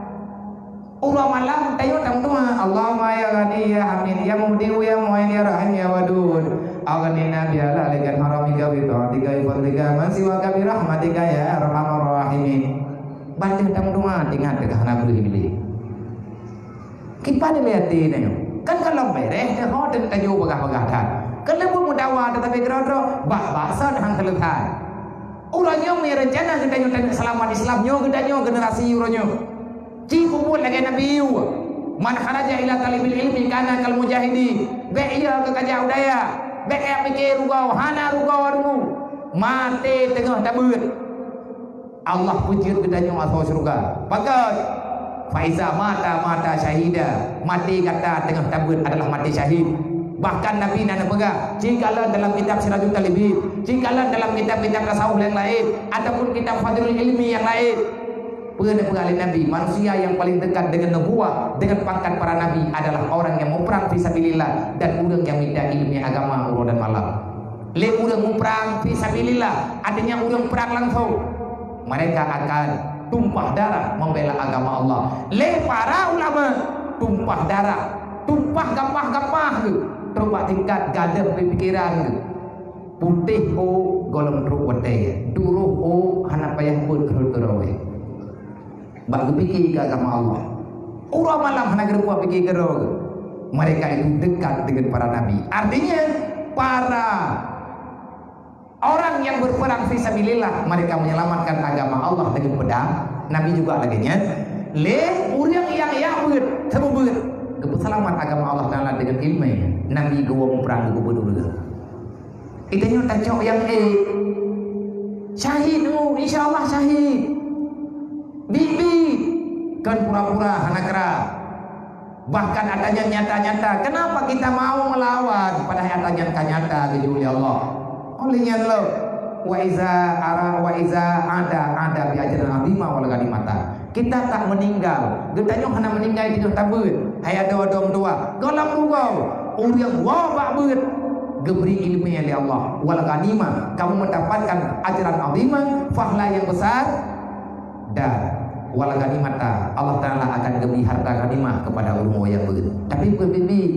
Uroe malam, tanyoe tameudoa, "Allahumma ya Ghani ya Hamid, ya Mubdi'u ya Mu'in ya Rahim ya Wadud. Aghnina bi halalika an haramika bi tha'atika bi fadlika man siwaka bi rahmatika ya arhamar rahimin." Ban deuh tameudoa, teuingat teuka hana beuh Iblih. Kiban lé até tanyoe. Kan ka lom bèrèh teuh ho teuh tanyoe bagah-bagah that. Ka lheueh meudawa teuh tapi keudroe-droe, bak-bak sot han teuleuhan. Uroe nyoe meureuncana geutanyoe tanyoe seulamat Islam nyoe geutanyoe generasi uroe nyoe. Ci peubuet lagèe Nabi Ayub. "Man kharaja ila talibil ilmi kana kal mujahidi." Bèk iya keu kajak u dayah. Bèk ék pike rugoe, hana rugoe deungoe. Maté teungoh tabeuet. Allah peujeuet geutanyoe asoe syeuruga. Pakon? "Fa iza mata, mata syahida." Maté gata teungoh tabeuet adalah maté syahid. Bahkan Nabi na neupeugah, ci kalon dalam kitab Sirajut Talibin, ci kalon dalam kitab-kitab tasawuf nyang laén, ataupun kitab Fadlul Ilmi nyang laén. Peue neupeugah lé Nabi, manusia yang paling dekat dengan nubuwah, dengan pangkat para nabi adalah orang yang muprang fisabilillah dan ureueng nyang mita ileumèe agama uroe dan malam. Lé ureueng muprang fisabilillah, artinya ureueng prang langsung. Mereka akan tumpah darah membela agama Allah. Lé para ulama tumpah darah, tumpah gapah-gapah geuh, trok bak tingkat gadôh peupikiran geuh. Putéh ôk gohlom trok watèe, duroh ôk hana payah beuet rhot keudroe. Bak geupike keu agama Allah. Uroe malam hana geureubuat pike keudroe. Mereka itu dekat dengan para nabi. Artinya, para orang yang berperang fisabilillah, mereka menyelamatkan agama Allah dengan pedang. Nabi juga lagèe nyan. Lé ureueng nyang jak beuet, teubeuet, geupeuseulamat agama Allah Taala dengan ileumèe. Nabi geuwoe muprang geubeuet ureueng. Geutanyoe tacok nyang ék. Syahid, oh, insya Allah syahid. Biet-biet. Kon pura-pura hana kra. Bahkan ata nyan nyata-nyata. Kenapa kita mau melawan padahai ata nyan ka nyata geujok lé Allah? Oleh nyan lom, wa iza ara wa iza ada ada bi ajrin azima wal ghanimata. Kita tak meninggal. Geutanyoe hana meuninggai teungoh tabeuet. Hai adoe-adoe meutuah, gohlom rugoe. Ureueng woe bak beuet geubri ileumèe lé Allah. Wal ghanimah, kamu mendapatkan ajran azima, pahala yang besar, dan wal ghanimata, Allah Taala akan geubri harta ghanimah kepada ureueng woe nyang beuet. Tapi beuet biet-biet.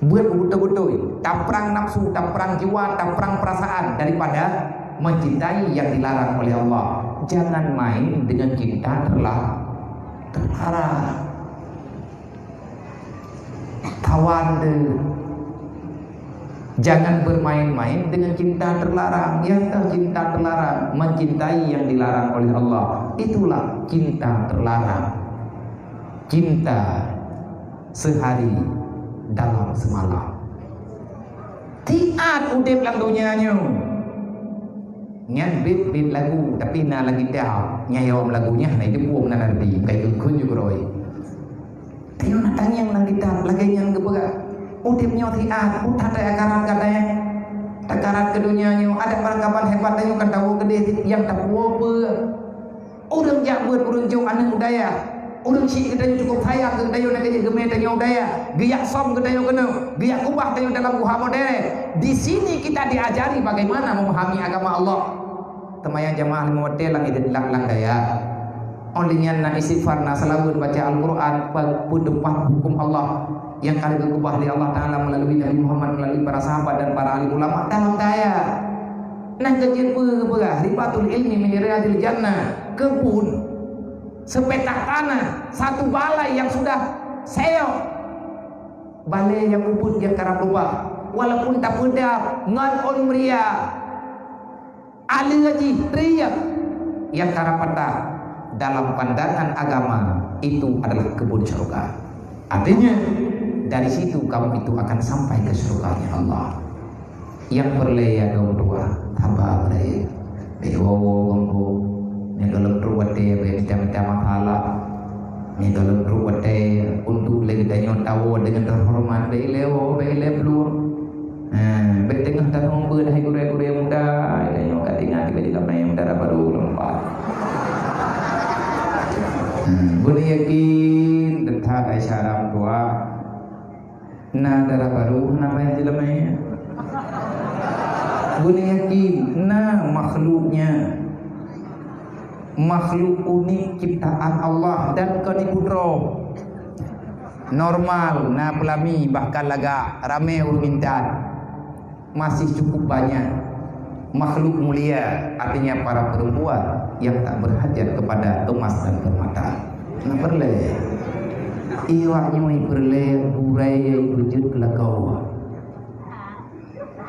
Beuet beutôi-beutôi, taprang nafsu, taprang jiwa, taprang perasaan daripada mencintai yang dilarang oleh Allah. Jangan main dengan cinta terla-, terlarang. Tawan deh. Jangan bermain-main dengan cinta terlarang. Yang cinta terlarang, mencintai yang dilarang oleh Allah. Itulah cinta terlarang. Cinta sehari dalam semalam. Tiat udeb lam donya nyoe. Nyan bit-bit lagu, tapi na lagi dah nyayom lagu nyan, na idebong na nanti, bukan ikut juga roi. Tanyoe na tangieng lam kitab, lagèe nyang geupeugah, udeb nyoe tiat, buta teuakaran katanya. Takarat keu donya nyoe, ada barangkapan hebat tanyoe kan tawoe keudeh nyang tapuwoe peue. Ureueng jak beuet, ureueng jok aneuk u dayah. Ureueng syiek geutanyoe cukup sayang keu geutanyoe, lagèe jih geumè tanyoe u dayah. Geujak sôm geutanyoe keunoe, geujak kubah tanyoe dalam guha modern. Di sini kita diajari bagaimana memahami agama Allah. Teuma nyang jamaah lima watèe lam, lam, lam dayah. Óh lheueh nyan na istighfar, na seulaweuet, baca Al-Quran, pe-, peuteupat huköm Allah nyang ka geukeubah lé Allah Taala meulalu Nabi Muhammad, meulalu para sahabat dan para alim ulama dalam daya. Nah, keu jeuet peue geupeugah, "Ribatul ilmi min riyadil jannah", keubun, sepetak tanah, satu balai yang sudah seyok. Balai nyang ubit nyang karab rubah, walaupun tapeudap ngon ôn meuria, aleue jih, trieb nyang karab patah, dalam pandangan agama itu adalah kebun syurga. Artinya, dari situ kamu itu akan sampai ke surganya Allah. Nyang peureulée ya geuh dua, haba beuraya. Bék woe-woe geuh, nyan gohlom trok watée bék mita-mita masalah. Nyan gohlom trok watée untuk lé geutanyoe tawoe deungon teuhoreumat, bék ilée woe, bék ilée plueng. Ha, bék teungoh tanyoe beuet hai gurée-gurée muda, tanyoe ka tinggai tiba di kamé muda dah baru lompat. Ha, beuna yakin, teutab ai syaram dua. Na dara barô hana payah jeulamé. Beuna yakin, na makhluknya. Makhluk unik ciptaan Allah dan kon ibu droe. Normal, na peulami, bahkan lagak, ramé ureuëng intat. Masih cukup banyak makhluk mulia, artinya para perempuan yang tak berhajat kepada emas dan permata. Nah, peureulée. Iwak nyoe peureulée gurée beujeuet keu lakoe.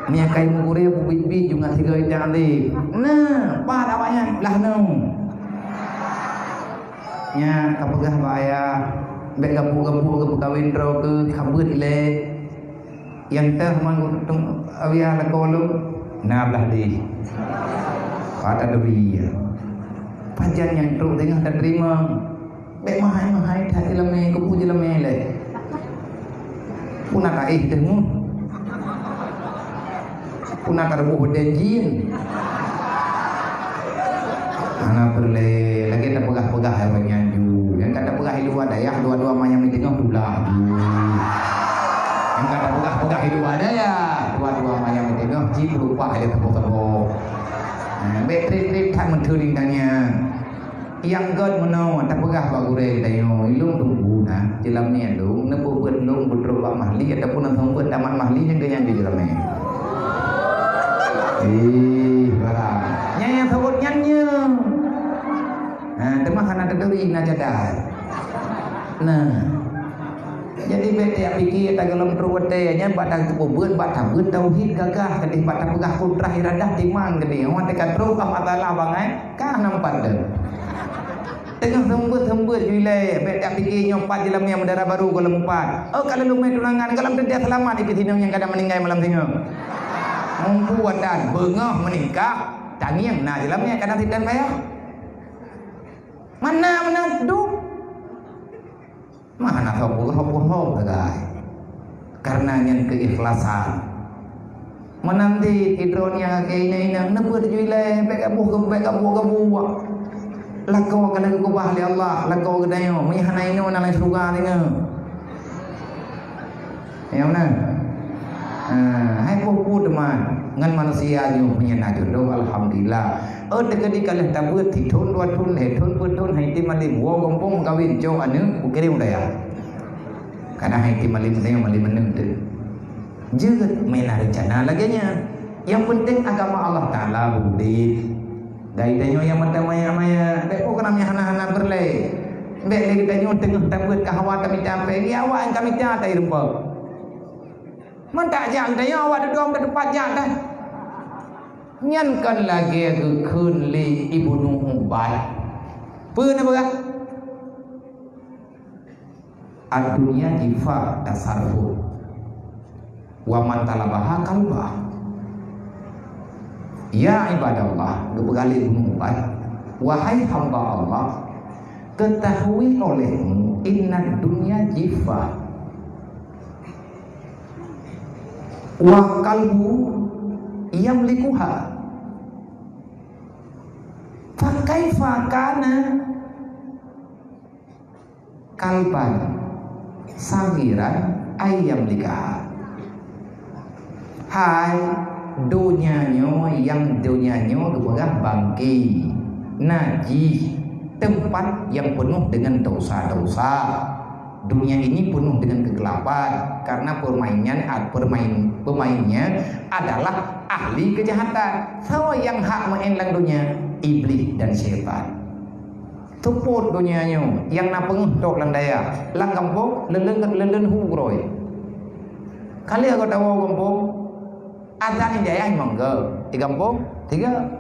Meunyo kai meugurée beubiet-biet ju ngon sigoe idang deh. Nah, pat awaknyan lah nyoe. Nyan ka peugah bak ayah, bék gapu-gapu geupeukawen droe keuh, ka beuet ilée. Nyang teuh man tung awia lakoe lôn, na blah deh. Pat taduri ya. Pajan nyang trok teungoh tateurimong. Bék meuhai-meuhai that jeulamé, keupeue jeulamé lé. Puna ka éh teuh mu. Puna ka reuboh badan jin. Hana peureulée lagée tapeugah-peugah hai ureuëng nyan ju. Nyang ka tapeugah di luwa dayah, dua-dua manyam di teungoh tulah ju. Nyang ka tapeugah-peugah di luwa dayah, dua-dua manyam di teungoh ji peulupah lé teuboh-teuboh. Nah, bék treb-treb that meuteun intan nyan. Nyang gét meunoe tapeugah bak gurée geutanyoe, ilôn teungku na, jeulamé lôn, neupeubuet lôn beutrok bak mahli ataupun neuseumeubeuet tamat mahli nyang geuh nyan jeulamé. Ih, barang. Nyan nyang seuôt nyan nyoe. Nah, teuma hana teuturi na jadah. Nah. Jadi bék tajak pike tagohlom trok watée nyan bak tapeubuet, bak tabeuet tauhid gagah keudeh, bak tapeugah kudrah iradah timang keudeh. Watée ka trok ka masalah bangai, ka nampak deuh. Teungoh seumeubeuet-seumeubeuet ju ilée, bék tajak pike nyoe pat jeulamé mudara barô gohlom pat. Oh, ka lôn lumé tunangan, gohlom teuntée seulamat di pih sinong nyang kadang meuninggai malam singoh. Mumpu atan beungoh meuningkah, tangieng na jeulamé kadang sitan payah. Mana, mana duek? Mah hana soe peugah-peugah sagai. Karena nyan keikhlasan. Meunan cit sidroe nyang lagée inong-inong neubeuet ju ilée, bék gaboh, bék gaboh-gaboh. Lakoe ka lheueh geukeubah lé Allah, lakoe geutanyoe, meunyo hana inoe na lam syeuruga deungoe. Ya, meunan? Ha, hai peue-peue teuma ngon manusia nyoe meunyo na jodoh, alhamdulillah. Oh, teukeudi ka lheueh tabeuet sithon, dua thon, lhée thon, peuet thon, hai tem malem, woe gampông meukawen, cok aneuëk, bukirém u dayah. Kadang hai tem malem, nyoe malem aneuëk teuh. Jeuet meunan reuncana lagée nyan. Nyang peunteng agama Allah Taala beudeh. Gai tanyoe nyang mata maya-maya, bék peue keunan nyang hana-hana peureulée. Bék lé geutanyoe teungoh tabeuet keu hawa tamita péng, ya awak nyang tamita tai rumpok. Mantap jak geutanyoe awak dudoe meuteumpat jak dah. Nyan kon lagée geukheun lé Ibnu Ubaid. Peue na peugah? Ad-dunya jifah tasarruf, wa man talabaha kalbah. Ya ibadallah, geupeugah lé Ibnu Ubaid, wahai hamba Allah, ketahui olehmu inna dunya jifah, wa kalbu yamlikuha. Fakaifa kana kalban sagiran ayyam likaha. Hai, donya nyoe nyang donya nyoe geupeugah bangke, najih, Tempat yang penuh dengan dosa-dosa. Dunia ini penuh dengan kegelapan karena permainnya, permain, pemainnya adalah ahli kejahatan. Soe nyang hak main lam dunia? Iblis dan syaitan. Seupôt donya nyoe nyang na peungeuh tok lam dayah, lam gampông leuleuen, leuleuen hu keudroe. Ka lheueh gata woe gampông, azan di dayah limong go, di gampông tiga.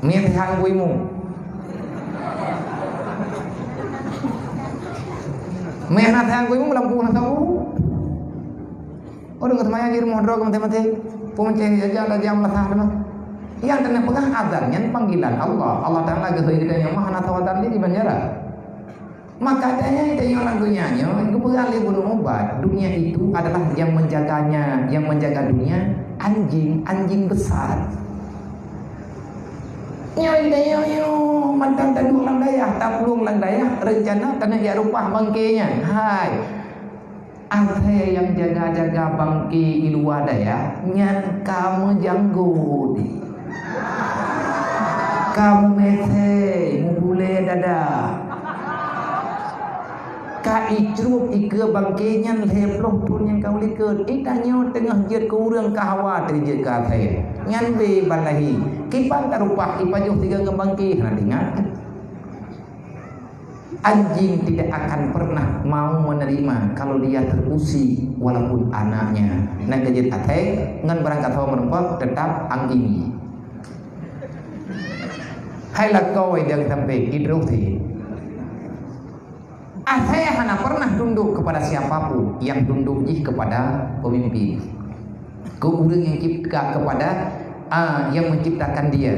Meunan teuhang kuimu. Meunan teuhang kuimu lampu na tahu. Oh, deungon seumayang di rumoh droe maté-maté. Peumenceng jajan raja meulasah teuma. Nyang keuneuk peugah azan nyan panggilan Allah. Allah Taala geutôi geutanyoe mah hana sawadar di banjara. Maka tanyoe, tanyoe lam dunia nyoe geupeugah lé bunoe ubat, dunia itu adalah yang menjaganya, yang menjaga dunia anjing, anjing besar. Nyoe tanyoe nyoe mantong taduek lam dayah, taplueng lam dayah, rencana taneuk jak reupah bangke nyan. Hai, asai nyang jaga-jaga bangke i luwa dayah nyan ka meujanggo di. Ka meumisé, mubulée dada. Ka icrueb ikeue bangke nyan lhée ploh thon nyang ka u likot. Itanyoe teungoh jeuet keu ureuëng ka hawa teujeuet keu asai. Nyan bé ban lahé. Kiban ka reupah ipajoh sigoe ngon bangke hana teuingat. Anjing tidak akan pernah mau menerima kalau dia terusik, walaupun anaknya. Nak keujeuet asai ngon barang kasoe meureumpok tetap anjing. Hai lakoe idong sampéng idroh sih. Asai hana pernah tunduk kepada siapapun, yang tunduk jih kepada pemimpin. Ke ureuëng yang cipta kepada, ah, yang menciptakan dia.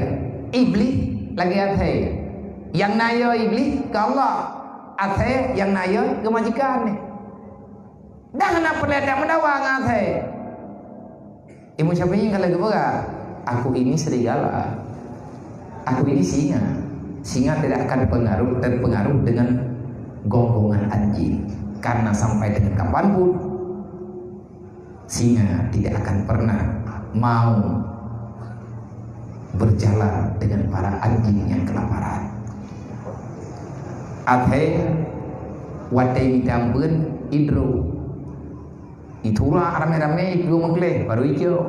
Iblis lagée asai. Nyang na yo Iblis ke Allah. Asai nyang na yo ke majikan. Dah na peureulée tak meudawa ngon asai. Imam Syafi'i kalau geupeugah, aku ini serigala. Aku ini singa. Singa tidak akan pengaruh, terpengaruh dengan gonggongan anjing. Karena sampai dengan kapanpun singa tidak akan pernah mau berjalan dengan para anjing yang kelaparan. Asai watée mita ampeuen idroh. Iturak ramé-ramé ipeurumoh meugleh baru icok.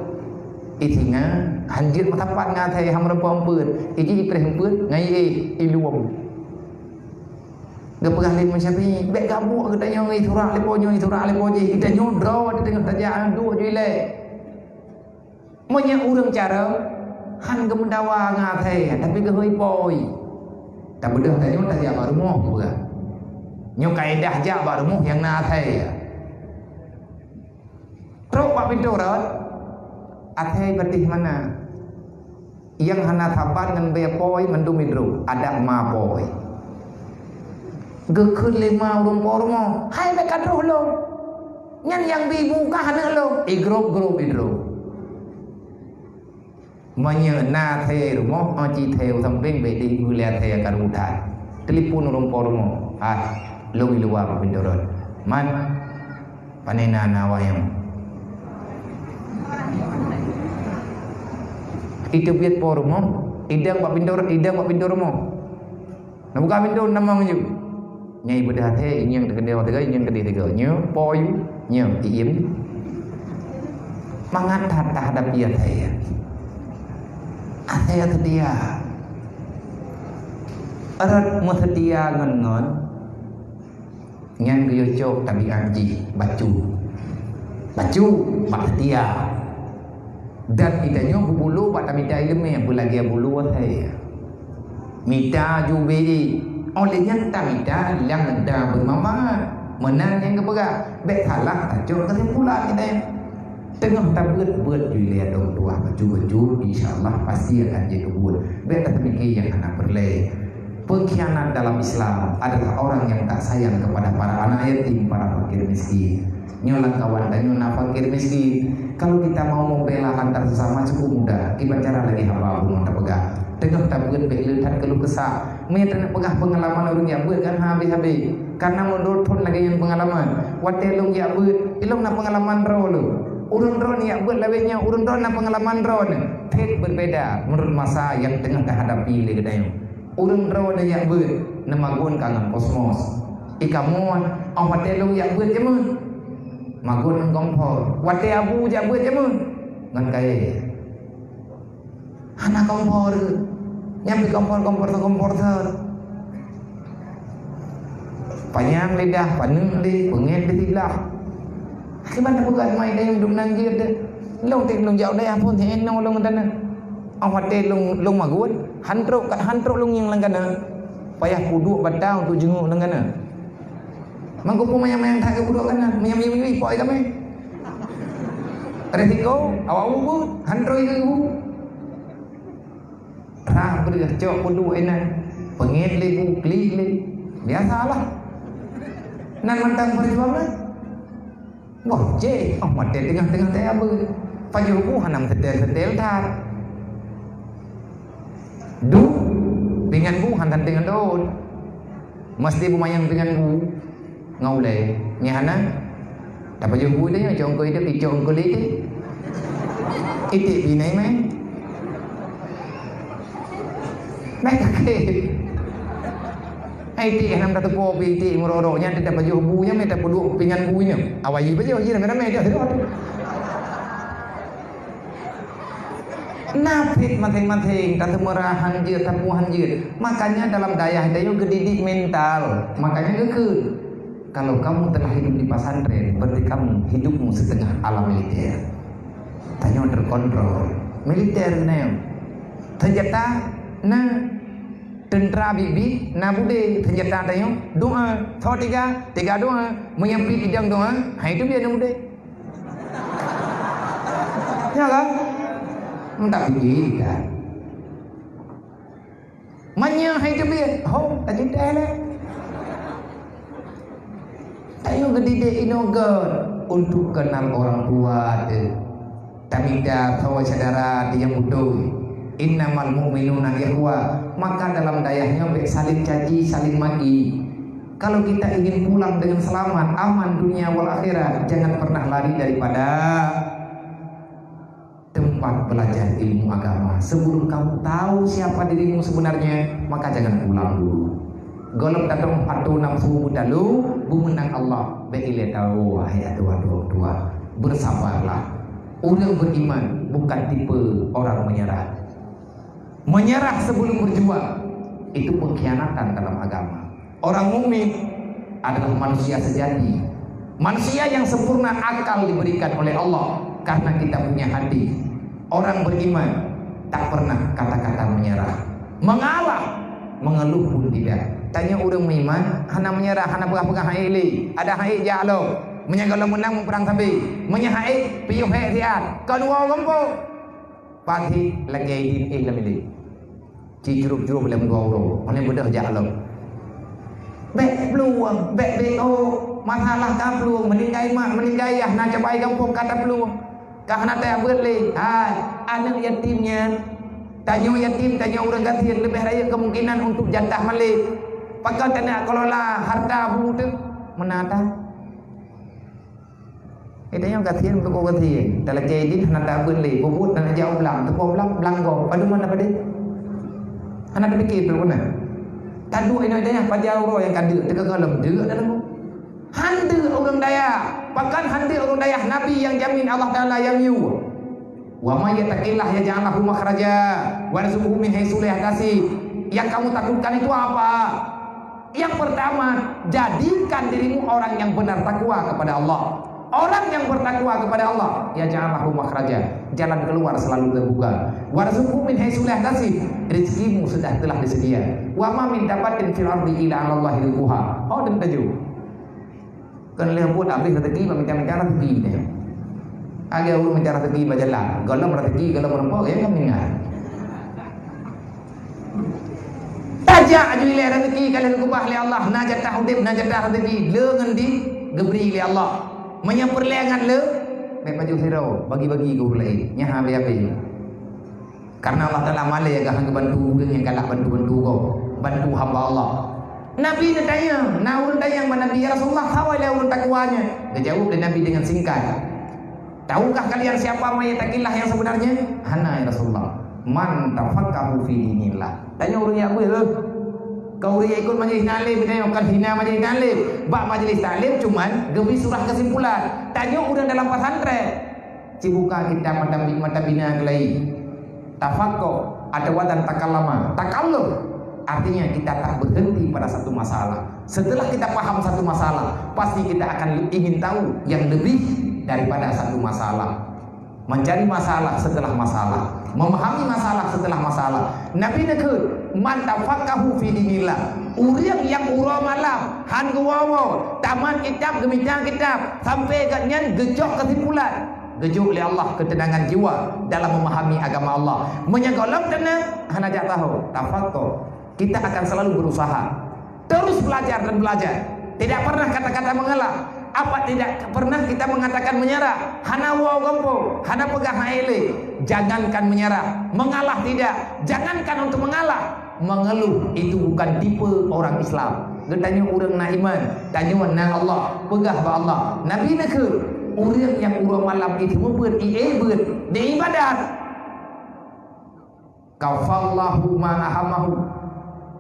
Isinga hanjeuet meusapat ngon asai hana meureumpok ampeuen. Iji ipreh ampeuen ngai éh iluwong. Geupeugah lé Imam Syafi'i, bék gabuk geutanyoe ngon iturak leupah nyoe iturak leupah jih. Geutanyoe droe di teungoh tajak duek ju ilée. Meunyoe ureuëng carông han geumeudawa ngon asai, tapi geuhôi poi. Tabeudôh tanyoe tajak bak rumoh peugah. Nyoe kaedah jak bak rumoh nyang na asai. Trok bak pintoe rot, asai patéh mana. Nyang hana sabat ngon bée poi mandum idroh, adak ma poi. Geukheun lé ma ureuëng po rumoh, hai bék ka droh lom. Nyan nyang bi bu ka hana lom, igrop-grop idroh. Meunyoe na thée rumoh, oh, ci thée u sampéng bék di geuliat thée ka rudat. Telepon ureuëng po rumoh, ah, lom i luwa bak pintoe rot. Man, pane na na wayang. Iteubiet po rumoh, idang bak pintoe, idang bak pintoe rumoh. Neubuka pintoe, namong ju. Nyai beudah thée, ingieng teukeudeh watée ka, ingieng keudeh teuga. Nyoe, po ju, nyoe, iem. Mangat that tahadapi asai. Asai seutia. Rot meuseutia ngon-ngon. Nyan geuyue cok tabiat jih, bacut. Bacut, bak seutia. Dan geutanyoe beubulu bak tamita iéleumé beulagée bulu asai. Mita ju ubé, óh lheueh nyan tamita nyang na beumanfaat. Meunan nyang geupeugah, bék salah tacok keusimpulan geutanyoe. Teungoh tabeuet-beuet ju ilée dong tuah bacut-bacut, insya Allah pasti akan jeuet ubit. Bék tateumiki nyang hana peureulée. Pengkhianat dalam Islam adalah orang yang tak sayang kepada para anak yatim, para fakir miskin. Nyoe lam kawan tanyoe na fakir miskin. Kalau kita mau membela antar sesama cukup mudah. Kiban cara lagée haba bunoe tapeugah. Teungoh tabeuet bék le that keuluh keusak. Meunyoe taneuk peugah peungalaman ureuëng jak beuet kan habéh-habéh. Karena meunurot thon lagée nyan peungalaman. Watée lôn jak beuet, ilôn na peungalaman droe lôn. Ureuëng droe nyang jak beuet lawét nyoe, ureuëng droe na peungalaman droe nyoe. Theb berbeda meunurot masa nyang teungoh tahadapi lé geutanyoe. Ureuëng droe neujak beuet, neumagun ka ngon kosmos. I kamoe, óh watée lôn jak beuet jameun, magun ngon kompor. Watée abu jak beuet jameun, ngon kayée. Hana kompor, nyang pih kompor-kompor teukompor that. Panyang lidah, paneuk lé, peungét lé siblah. Kiban tapeugah mai dayeueng dum nan jeuet deh. Lôn teuh lôn jak u dayah phon, teuh inong lôn teuh na. Óh watée lôn, lôn magun, han trok, han trok lôn ngieng lam kana. Payah kuduek batang untuk jenguk lam kana. Mangko peue manyang-manyang that keu budoe kana, manyang miyueb-miyueb po ai kamé. Resiko, awak ubu, han trok ibu. Rah beureuh cok peuduek inan, peungét lé bu, klik lé. Biasalah. Nan mantong perjuangan. Wah, jeh, oh, maté teungoh-teungoh teuh abeuet. Pajoh bu hana meuseutée-seutée that. Duek, pingan bu hana teungoh dot. Meusti beumanyang pingan bu ngon ulée. Nyan hana. Tapajoh bu teuh nyoe, cok eungkôt iték, icok eungkôt iték. Iték binai mai. Mai kakek. Hai iték hana meutateupeue pih iték meurorok nyan, tapajoh bu nyan, mai tapeuduek pingan bu nyan. Awai pajoh jih ramé-ramé jih. Nafit maséng-maséng, taseumeurah han jeuet, tapuih han jeuet. Makanya dalam dayah tanyoe geudidik mental. Makanya geukheun, kalau kamu telah hidup di pesantren, berarti kamu hidupmu setengah alam militer. Tanyoe terkontrol. Militer nyoe. Senjata na, tentara bibi na budé, senjata tanyoe doa. Soe tiga, tiga doa. Meunyoe pih idong doa, hai teubiet na budé. Ya kan? Minta pikir kan. Meunyoe hai teubiet, ho, tak cinta lé. Tanyoe geudidik inoe gét untuk kenal orang tua teuh. Tamita saboh syedara nyang beutôi. Innamal mu'minuna ikhwah. Maka dalam dayah nyoe bék saling caci, saling maki. Kalau kita ingin pulang dengan selamat, aman dunia wal akhirat, jangan pernah lari daripada tempat belajar ilmu agama. Sebelum kamu tahu siapa dirimu sebenarnya, maka jangan pulang dulu. Gohlom tatong ateueh nafsu beutalu, beumeunang Allah, bék ilée tawoe, hai ateueh dua. Bersabarlah. Ureuëng beriman bukan tipe orang menyerah. Menyerah sebelum berjuang, itu pengkhianatan dalam agama. Orang mukmin adalah manusia sejati. Manusia yang sempurna akal diberikan oleh Allah karena kita punya hati. Orang beriman tak pernah kata-kata menyerah. Mengalah, mengeluh pun tidak. Tanyoe ureuëng meuiman, hana menyerah, hana peugah-peugah hai lé. Ada hai jak lom. Meunyoe gohlom meunang meuprang sabe. Meunyoe hai, piôh hai siat. Kon woe gampông. Pagi lagée idin éh lam ilée. Ci jurôb-jurôb lom dua uroe, hana beudôh jak lom. Bék plueng, bék B O, masalah ka plueng, meuninggai mak, meuninggai yah, na cabai gampông ka taplueng. Ka hana tabeuet lé, hai, aneuëk yatim nyan. Tanyoe yatim, tanyoe ureuëng gasien, leubeh rayeuk kemungkinan untuk jatah malée. Pakon taneuk kelola harta bu teuh, meunan that. Eh, tanyoe gasien, teuko gasien. Talakée idin hana tabeuet lé, bubuet hana jak u blang, teuko blang, blang gob. Padum hana padé? Hana tapike pih guna. Taduek inoe dayah paja uroe nyang ka deuk, teuka gohlom deuk dalam. Han deuk ureuëng dayah. Bahkan han deuk ureuëng dayah Nabi nyang jamin Allah Taala nyang yue. "Wa may yattaqillaha yaj'al lahu makhraja wa yarzuqhu min haitsu la yahtasib." Yang kamu takutkan itu apa? Yang pertama, jadikan dirimu orang yang benar takwa kepada Allah. Orang yang bertakwa kepada Allah, yaj'al lahu makhraja, jalan keluar selalu terbuka. "Warzuqhu min haitsu la yahtasib," rezekimu sudah telah disedia. "Wa ma min dabbatin fil ardi illa 'alallahi rizquha." Oh, dan tajuk. Kon lheueh buet habéh rezeki, bak mita-mita rezeki teuh. Lagée ureuëng mita rezeki bak jalan, gohlom rezeki, gohlom rumpok, ya kan ingat. Tajak aju ilée rezeki ka lheueh geubah lé Allah, na jatah udeb, na jatah rezeki, le ngon di geubri lé Allah. Meunyoe peureulée ngon le, bék pajoh sidroe, bagi-bagi keu ureuëng laén, nyan habéh-habéh. Karena Allah Taala malée geuh han geubantu ureuëng nyang galak bantu-bantu gob, bantu hamba Allah. Nabi neutanyong, na ureuëng tanyong bak Nabi, "Ya Rasulullah, soe lé ureuëng takwa nyan?" Geujaweueb lé Nabi dengan singkat, Tahukah kalian siapa mayyitakillah yang sebenarnya? Hana, ya Rasulullah. Man tafaqahu fi dinillah. Tanyoe ureuëng nyang beuh. Keu ureuëng nyang ikut majelis taklim, tanyoe kan hina majelis taklim. Bak majelis taklim cuman geubri surah kesimpulan. Tanyoe ureuëng dalam pesantren. Cibuka kitab mata, mata bina keulai. Tafaqquh atau wazan takallama. Takallum artinya kita tak berhenti pada satu masalah. Setelah kita paham satu masalah, pasti kita akan ingin tahu yang lebih daripada satu masalah. Mencari masalah setelah masalah, memahami masalah setelah masalah. Nabi neukheun, "Man tafaqahu fi dinillah." Ureuëng nyang uroe malam han geuwoe-woe, tamat kitab, geumita kitab, sampai gobnyan geucok kesimpulan. Geujok lé Allah keuteunangan jiwa dalam memahami agama Allah. Meunyoe gohlom teunang, hana jak tahu, tafaqquh. Kita akan selalu berusaha. Terus belajar dan belajar. Tidak pernah kata-kata mengalah. Apa tidak pernah kita mengatakan menyerah? Hana woe gampông, hana peugah hai lé. Jangankan menyerah, mengalah tidak. Jangankan untuk mengalah, mengeluh itu bukan tipe orang Islam. Geutanyoe ureuëng na iman, tanyoe na Allah, peugah bak Allah. Nabi neukheun, ureuëng nyang uroe malam jiteumeubeuet, ié beuet, di ibadat. Kafallahu ma ahamahu.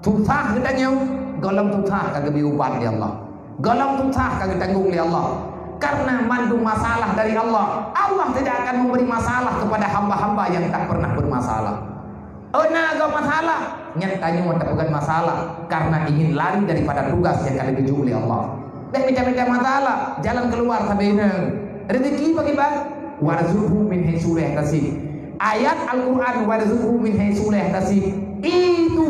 Susah geutanyoe, gohlom susah ka geubri ubat lé Allah. Gohlom susah ka geutanggong lé Allah. Karena mandum masalah dari Allah. Allah tidak akan memberi masalah kepada hamba-hamba yang tak pernah bermasalah. Oh, na gob masalah, nyan tanyoe tapeugah masalah karena ingin lari daripada tugas nyang ka geujok lé Allah. Bék mita-mita masalah, jalan keluar sabe na. Rezeki bagaimana? Warzuqhu min haitsu la yahtasib. Ayat Al-Quran, "Warzuqhu min haitsu la yahtasib," itu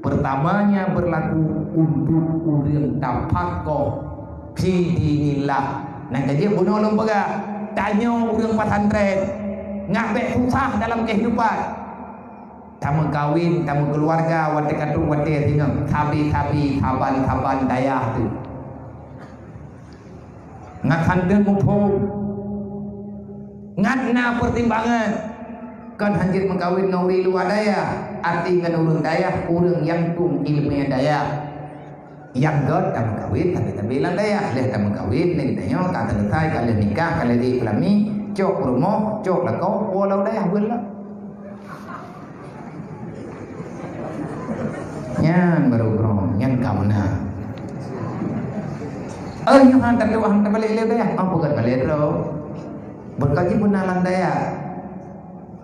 pertamanya berlaku untuk ureuëng tafaqquh fi dinillah. Nyang ka jeuet bunoe lôn peugah, tanyoe ureuëng pesantren ngat bék susah dalam kehidupan. Tameukawen, tameukeuluwarga, watée ka trok watée singoh, sabe-sabe, saban-saban dayah tu. Ngat hana muphom. Ngat na pertimbangan. Kon hanjeuet meukawen ngon ureuëng luwa dayah, arti ngon ureuëng dayah, ureuëng nyang tueng iéleumé dayah. Nyang gét tameukawen, tapi, tapi lam dayah, lheueh tameukawen, neng tanyoe ka selesai, ka lheueh nikah, ka lheueh iéleumé, cok rumoh, cok lakoe, pulang dayah, buet lah. Nyan baru grong, nyan ka meunan. Oh, nyoe han tatuah, han tabalek lé dayah. Oh, bukan balek droe. Beureukat jih beuna lam dayah.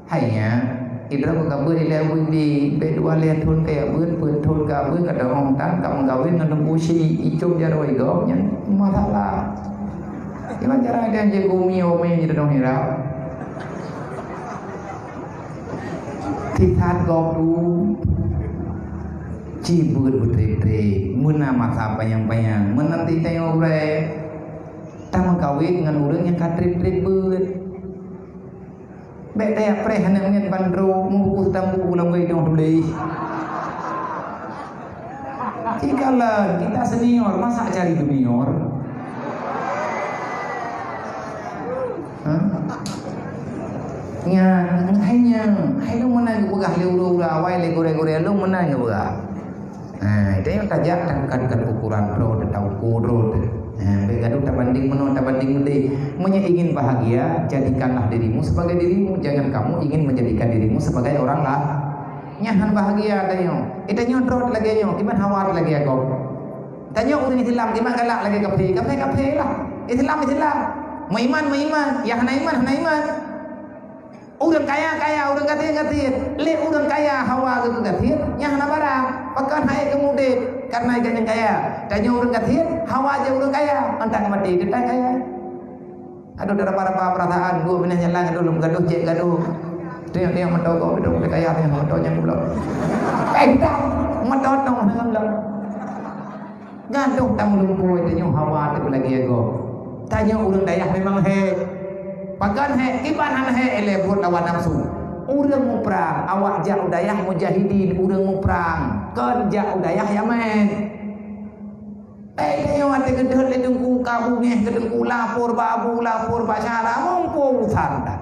Hai nyan, idroe ka beuet ilée beuet di, bèk dua lhèe thôn ka beuet, peuet thôn ka beuet, ka dong tan, ka meukawen ngon Teungku Chik, icok jaroe gob nyan masalah. Iman cara dia je gumi ome je dong hirau. Tithat gob tu, ci beuet beutrép-trép, meuna masa panyang-panyang, meuna titeng ureueng, tameukawen ngon ureueng nyang ka trép-trép beuet. Bèk teupreh aneuk miet ban droe, meubuku tampu lam baidong tuléh. Jikalau kita senior, masa cari junior? Ha? Nyan, hai nyan, hai lôn meunan geupeugah lé ureueng-ureueng awai, lé gurèe-gurèe lôn meunan geupeugah. Ha, itu nyang tajak dan bukan, bukan ukuran droe, teuka ukur droe teuh. Ha, bèk gadoh tabanding meunoe, tabanding meudéh. Meunyoe ingin bahagia, jadikanlah dirimu sebagai dirimu. Jangan kamu ingin menjadikan dirimu sebagai orang la-, nyan han bahagia tanyoe. Eh, tanyoe droe lagèe nyoe, kiban hawa lagèe gob. Tanyoe ureueng Islam, kiban galak lagèe kafé. Kafé, kafé lah. Islam, Islam. Meuiman, meuiman. Nyang hana iman, hana iman. Ureueng kaya, kaya, ureueng gasien, gasien. Lé ureueng kaya hawa geuh gasien, nyan hana barang. Pakon hai geumudép, kareuna gobnyan kaya. Tanyoe ureueng gasien, hawa jeuet ureueng kaya. Mantong maté, geutanyoe kaya. Adoh, taraba-raba peurasaan, dua binéh jalan, adoh, lôn gadoh, cék gadoh. Tiang-tiang mantong gob, adoh, kaya, tiang mantong nyang goblok. Eh, dah, mantong-mantong, hana goblok. Gadoh tameulumpoe tanyoe hawa teuh lagèe gob. Tanyoe ureueng dayah memang hék. Pakon hék, kiban hana hék, ilèe buet lawan nafsu. Ureueng muprang, awak jak u dayah mujahidin, ureueng muprang. Kon jak u dayah nyang maén. Eh, tanyoe watèe geudhôt lé teungku ka bungéh keu teungku, lapor bak abu, lapor bak syara, mumpung urusan dah.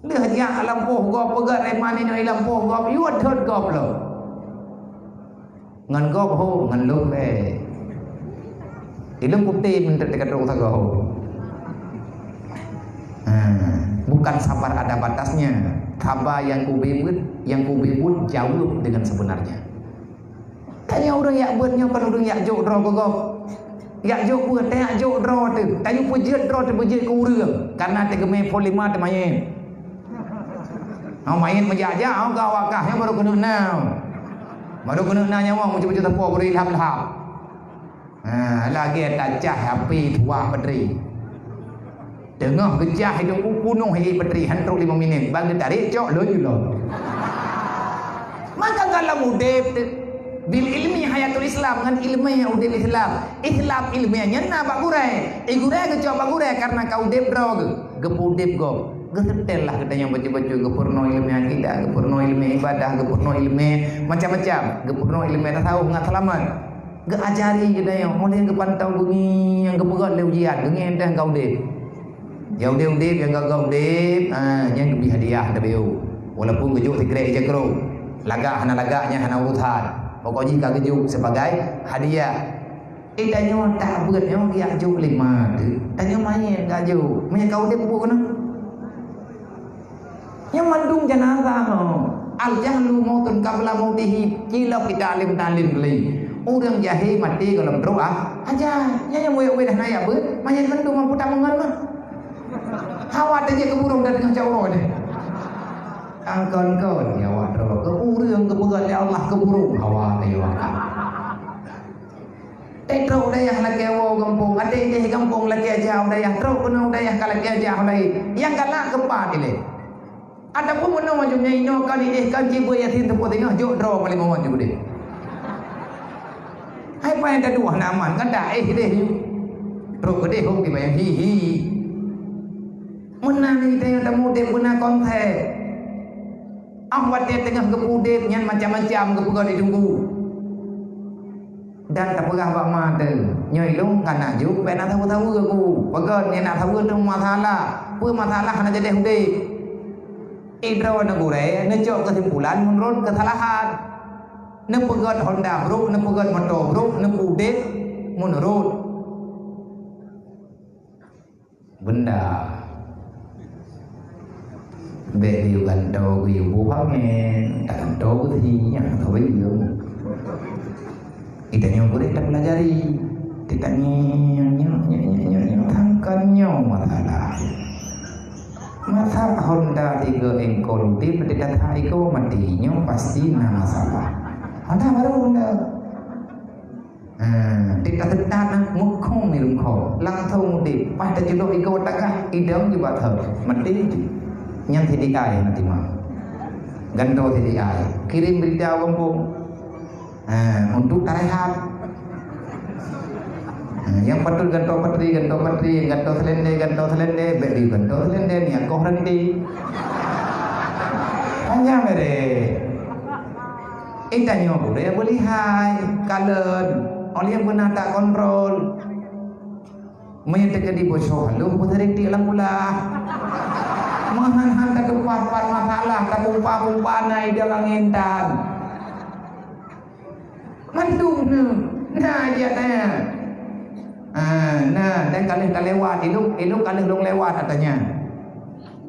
Lheueh jak lam poh gob, peugöt rèman inong lam poh gob, yue thôt gob lom. Ngon gob ho, ngon lôn bèk. Ilôn kutem teuka trok sagoe ho. Ha, bukan sabar ada batasnya. Sabar nyang kube beuet, nyang kube beuet jaweueb dengan sebenarnya. Tanyoe ureuëng jak beuet nyoe kon ureuëng jak jok droe keu gob. Jak jok beuet, jak jok droe teuh. Tanyoe peujeuet droe teuh peujeuet keu ureuëng. Karena teugeumé phon lima teuh manyét. Hah, manyét meujak-jak, hah, ka awak kah nyoe baru keuneuk na. Baru keuneuk na nyawöng, bacut-bacut sapo baru ilham-ilham. Ha, lagèe tacah api tuah peutri. Teungoh geucah idong u punoh ié peutri, han trok limong minét, ban geutarek cok lôn julong. Maka dalam udép teuh, bil ilmi hayatul Islam, ngon ileumèe udép Islam. Islam ileumèe nyan na bak gurèe. Ié gurèe geucok bak gurèe karena ka udép droe geuh, geupeu udép gob. Geuseutèl lah geutanyoe bacut-bacut, geupeurunoe ileumèe akidah, geupeurunoe ileumèe ibadah, geupeurunoe ileumèe macam-macam, geupeurunoe ileumèe tasawuf ngon seulamat. Geuajari geutanyoe, mulai geupantau beungieng, geupeugöt lé ujian, beungieng teuh ka udép. Ya udép-udép, nyang ka udép, ah, nyan geubri hadiah tabiu. Walaupun geujok sikrek ija kru. Lagak hana lagak nyan hana urusan. Pokok jih ka geujok sebagai hadiah. Eh, tanyoe tak beuet nyoe geujok lima teuh. Tanyoe manyét geujok. Meunyo ka udép buet keunoe. Nyan mandum janazah nyoe. Al-jahlu mautun qabla mautihi, cilok ita alim-alim beli. Ureuëng jahé maté gohlom trok ah, aja. Nyan nyang muet-muet dah nayak beuet, manyét mandum mampu tak meungon mah. Hawa teujeuet keu burông dah teungoh cak uroe deh. Angkon-kon nyawa droe keu ureuëng geupeugah lé Allah keu burông hawa teuh. Teutrok dayah lakée woe gampông, até idéh gampông lakée aja u dayah, trok keunoe u dayah ka lakée aja u laén. Nyang galak keupat ilée. Ataupun meunoe maju nyang inoe kon idéh kon cibeu yatim teupeu singoh jok droe paléng awai jok udeh. Hai paih taduah na aman, kada éh idéh nyoe. Trok keudéh hok dibayang hi hi. Meunan idéh nyang tamudeb beuna konsep. Óh watée teungoh geupeu udeb nyan macam-macam geupeugah ditunggu. Dan tapeugah bak ma teuh, "Nyoe ilong ka na juk, bék na saweue-saweue ku. Peugöt nyoe na saweue teuh masalah. Peue masalah hana jadeh udeb?" Idroe neugurée neucok keusimpulan meunurot keusalahan. Neupeugöt honda brok, neupeugöt moto brok, neupeu udeb meunurot. Benda. Bék geuyue gantoe geuyue boh angén, tagantoe geuh nyan sabe jeuem. Geutanyoe gurée tapeulajari. Geutanyoe nyoe, nyoe, nyoe, nyoe, nyoe, nyoe, nyoe, nyoe, nyoe, masalah. Masa honda tiga ekor udeb, tapi data iko mati, nyoe pasti na masalah. Honda baru honda. Ha, tika seutang na, mukhong ni lungkho. Langsong udeb. Pas teucudok iko tagah, idong jibat thon. Mati. Nyan C D I mati mah. Gantoe C D I. Kirim berita u gampông. Ha, untuk tarehat. Ha, nyang patut gantoe patri, gantoe patri, gantoe selendé, gantoe selendé, bék di gantoe selendé, ni akoh ranté. Panjang bere. Eh, tanyoe gurée beulihai, kalon, óh lheueh beuna takontrol. Meunyoe teukeudi bosoh lôn beuseuretik lam kulah. Meuhan-han tatupat-pat masalah, takumpa-kumpa na idong angén tan. Mandum na, na jak na. Ah, na, dan ka lheueh talewat, ilong, ilong ka lheueh lôn lewat, katanya.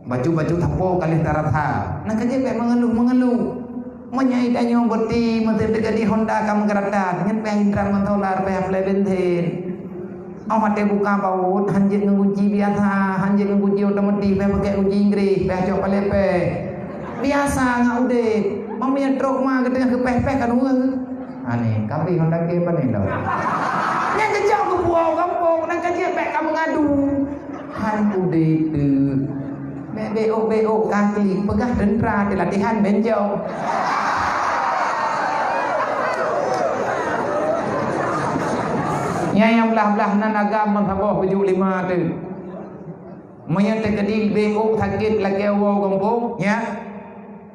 Bacut-bacut sapo ka lheueh tarasa. Nyan ka jeuet bék meungeuluh-meungeuluh. Meunyoe tanyoe beuti, meuseuti jadi honda ka meugeuratan, nyan payah injran ngon solar, payah plé bensin. Óh watée buka baut, han jeuet ngon gunci biasa, han jeuet ngon gunci otomatis, payah pakai gunci Inggris, payah cok palépée. Biasa ngat udeb. Meunyoe trok ma geuteungoh geupéh-péh kan ureuëng. Aneh, kabeh honda ke pane tau. Nyang keucok geupuwoe gampông, nyan ka jeuet bék ka meungadu. Han udeb teuh. Bék beok-beok kaki, peugah teuntra teuh latihan bencong. Nyan nyang blah-blah nan agam meusaboh bujôk lima teuh. Meunyoe teukeudi beok sakét lakée woe gampông, nyan.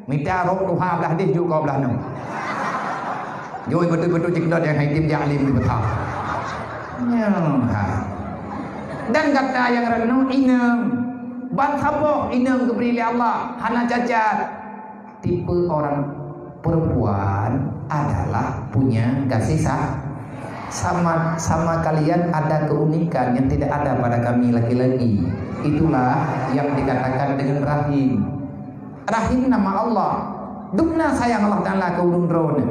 Mita rot tuha blah deh jok kau blah nam. Joi beutôi-beutôi cik dot nyang hai tim jak alim di beuta. Nyoe, ha. Dan gata nyang reunoe inong, ban saboh inong geubri lé Allah, hana cacat. Tipe orang perempuan adalah punya kasih sa-, Sama, sama kalian ada keunikan yang tidak ada pada kami laki-laki. Itulah yang dikatakan dengan rahim. Rahim nama Allah. Dubna sayang Allah Taala keu ureuëng droeneuh.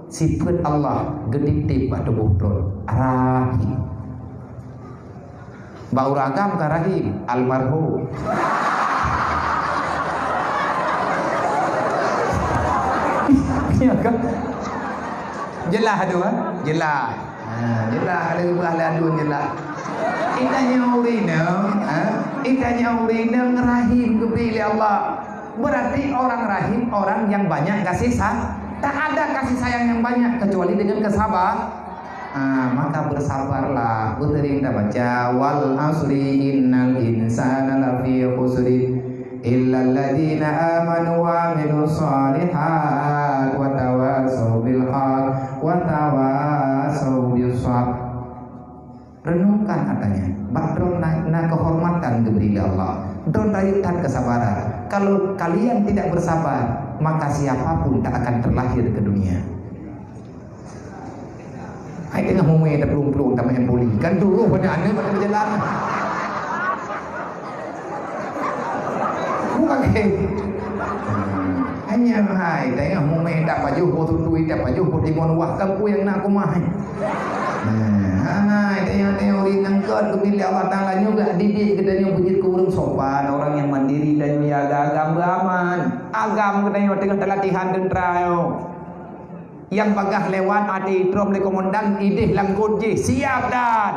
Sifeuet Allah geutitip bak tuboh droeneuh. Rahim. Bak ureuëng agam ka rahim, almarhum. Iya kan? Jelas tu, ha? Jelas. Ha, jelas, ada ubah lah tu jelas. Itanya ureuëng, ha? Itanya ureuëng rahim geubri lé Allah. Berarti orang rahim orang yang banyak kasih sa-, tak ada kasih sayang yang banyak kecuali dengan kesabar. Ah, maka bersabarlah. Beuteuring tabaca, "Wal asri innal insana lafi khusri, illal ladzina amanu wa amilus shalihat wa tawasau bil haq wa tawasau bis sabr." Renungkan katanya, bak droe na, na kehormatan diberi oleh Allah. Droe rayeuk that kesabaran. Kalau kalian tidak bersabar, maka siapapun tak akan terlahir ke dunia. Hai teungoh mumai taplueng-plueng tameu'en poli. Kan turoh pada aneuk pada berjalan. Bukan ke? Hanya hai teungoh mumai tapajoh po tutui, tapajoh po timun wah kampung yang nak kumah. Nah, hai teungoh-teungoh rinang kot keumilék Allah Taala nyoe gak didik kita nyoe beujeuet keu ureuëng sopan, orang yang mandiri dan nyoe ya agam-agam beraman. Agam kita nyoe teungoh talatihan tentara nyoe. Nyang bagaih lewat até itrom lé komandan, idéh langkot jih, siap dan.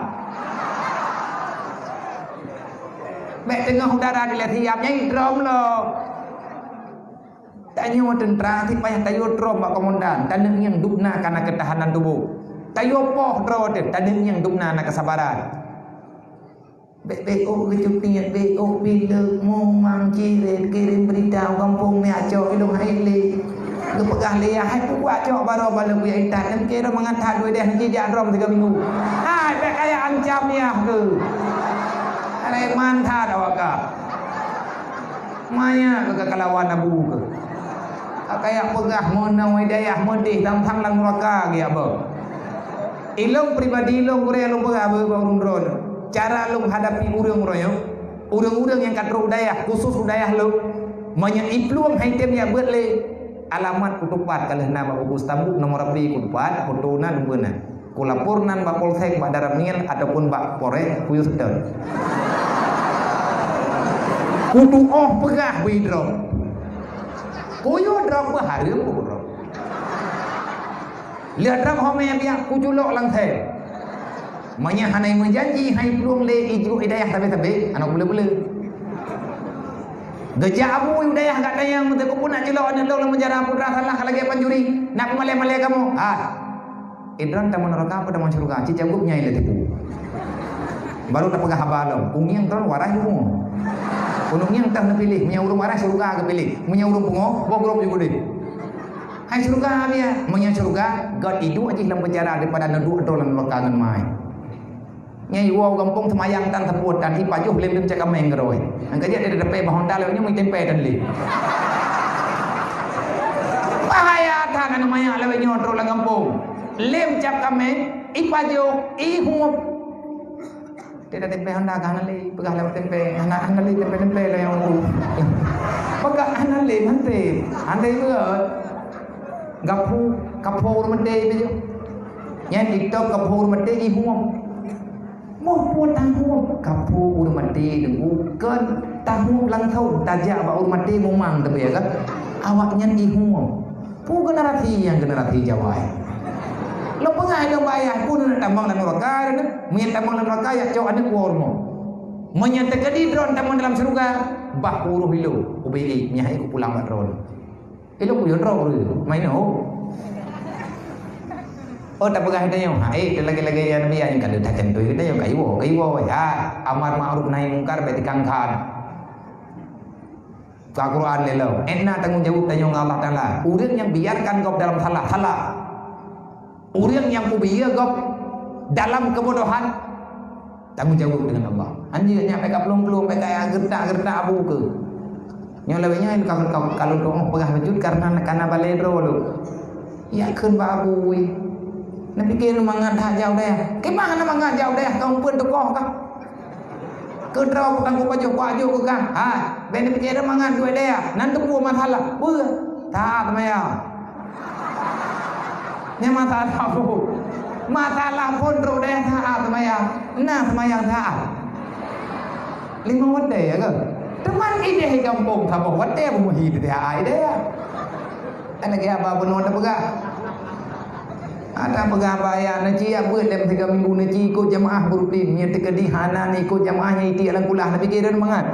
Bèk teungoh udara dilèe siap, nyan itrom lom. Tanyoe tentara sit payah tayue trom bak komandan, taneuk ngieng dubna kana keutahanan tuboh. Tayue poh droe teuh, taneuk ngieng dubna na keusabaran. Bèk-bèk ôk geucupiet, bèk ôk pileuk, mumang, cirét, kirém beurita u gampông, meuacok ilông hai lé. Geupeugah lé yah, hai peugah cok baroe baloe kuyat intat, nyan kira mangat that duek deh, nyan jijak droe sigoe minggu. Hai, bèk kaya ancam yah keuh. Preman that awak kah. Maya keuh ka kalawan abu keuh. Ka kaya peugah meunoe dayah meudeh, tang-tang lam neuraka geujak beuh. Ilông pribadi ilông gurèe lôn peugah bak ureueng droeneuh. Cara lôn hadapi ureueng-ureueng nyoe, ureueng-ureueng nyang ka trok u dayah, khusos u dayah lôn, meunyoe iplueng hai tem jak beuet lé, alamat kutupat ka lheueh na bak buku stambu nomor H P kutupat, foto na, nomor na. Kulapor nan bak polsek, bak Danramil ataupun bak Polres, kuyue seutôt. Kutuoh peugah bri droe. Kuyue droe peuhareuem keu droe. Lheueh droe homé biak kuculok lam sèl. Meunyoe hana meujanji hai plueng lé ijok i dayah sabe-sabe, hana peule-peule. Geujak abu i dayah gata nyang meuteupeu nak culok aneuk lôn lam penjara, putra salah ka lagèe pancuri, nak peumalèe-malèe kamoe. Ah. Idroen tamong neuraka apa tamong syeuruga, ci cabuet nyai lé tipu. Baru tapeugah haba lom, ungieng droen waras pungo. Ungieng teuh neupiléh, meunyoe ureueng waras syeuruga geupiléh, meunyoe ureueng pungo, boh gob jih udép. Hai syeuruga, Abiya, meunyoe syeuruga, göt iduek jih lam penjara daripada neuduek droe lam neuraka ngon mai. Nyang iwoe u gampông seumayang tan seupôt tan ipajoh lem-lem cak kaméng keudroe. Nyang ka jeuet di depan bah honda lewat nyoe meutempé tan lé. Bahaya that aneuk manyak lewat nyoe trok lam gampông. Lem cap kaméng ipajoh ihuep. Tidak tempé honda ka hana lé, peugah lewat tempé, hana, hana lé tempé-tempé lé nyang u. Peugah hana lé manté, hana lé beuet. Gapu, kapô ureueng maté ipajoh. Nyan itôb kapô ureueng maté ihuep. Moh peue tahuep, kapô ureueng maté deungon kon tahuep langsong tajak bak ureueng maté mumang teubiet kan. Awaknyan ihuep. Peue generasi nyang generasi Jawa, eh? Lôn peugah lôn bak ayah, peue neuneuk tamong lam neuraka neuh? Meunyo tamong lam neuraka, jak cok aneuk woe rumoh. Meunyo teukeudi droen tamong dalam syeuruga, bah uroh ilông ubé ék, nyan hai kupulang bak droen. Ilông kuyue droe ureueng, main oh. Oh, tapeugah tanyoe, ha, eh, lagèe-lagèe nyang biasa nyan ka lheueh tacantui geutanyoe, kayue, kayue, ha, amar ma'ruf nahi mungkar bèk tikang khan. Ka Quran lé lom. Ék na tanggông jaweueb tanyoe ngon Allah Taala. Ureueng nyang biarkan gob dalam salah, salah. Ureueng nyang peubiyeu gob dalam keubodohan, tanggông jaweueb deungon Allah. Anjeue nyan bèk ka plueng-plueng, bèk ka geureutak-geureutak abu keuh. Nyoe lawét nyoe ka, ka, ka lôn tu'oh peugah beujeuet kareuna ka na balèe droe lôn. Yak kheun bak abu, wéh. Neupike mangat that jak u dayah. Kiban hana mangat jak u dayah, ka umpeuen tukoh kah? Keudroe peukangkok pajoh kuajo keu kah? Ha, bèk neupike mangat jak u dayah. Nan teupeu masalah. Peue? Taat maya. Nyan masalah phon. Masalah phon trok dayah taat maya. Nah, seumayang taat. Lima watèe ya ke? Teuma idéh gampông saboh watèe peumuhi teuka idéh ya. Kan lagèe haba bunoe tapeugah. Ada peugah haba ayat neuci ya beuet lem tiga minggu neuci ikut jamaah berutin. Nyan teukeudi hana ikut jamaah nyan itiek lam kulah, tapi kira mangat.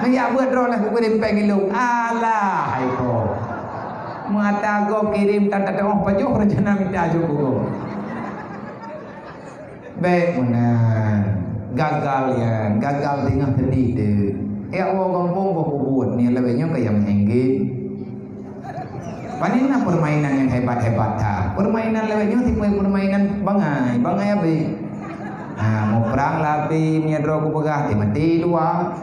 Nyan ya beuet droe lah kukirim pèng ilong. Alah hai ko. Mata gob kirim tata teuoh pajoh rencana mita jok gob. Bèk meunan. Gagal nyan, gagal teungoh teudeh teuh. Ya Allah gampông boh kubuet ni lawét nyoe kaya meuenggen. Pane na permainan nyang hebat-hebat that. Permainan lawét nyoe tipe permainan bangai, bangai abéh. Ha, muprang lapie meunyoe droe kupeugah, teumaté luwa.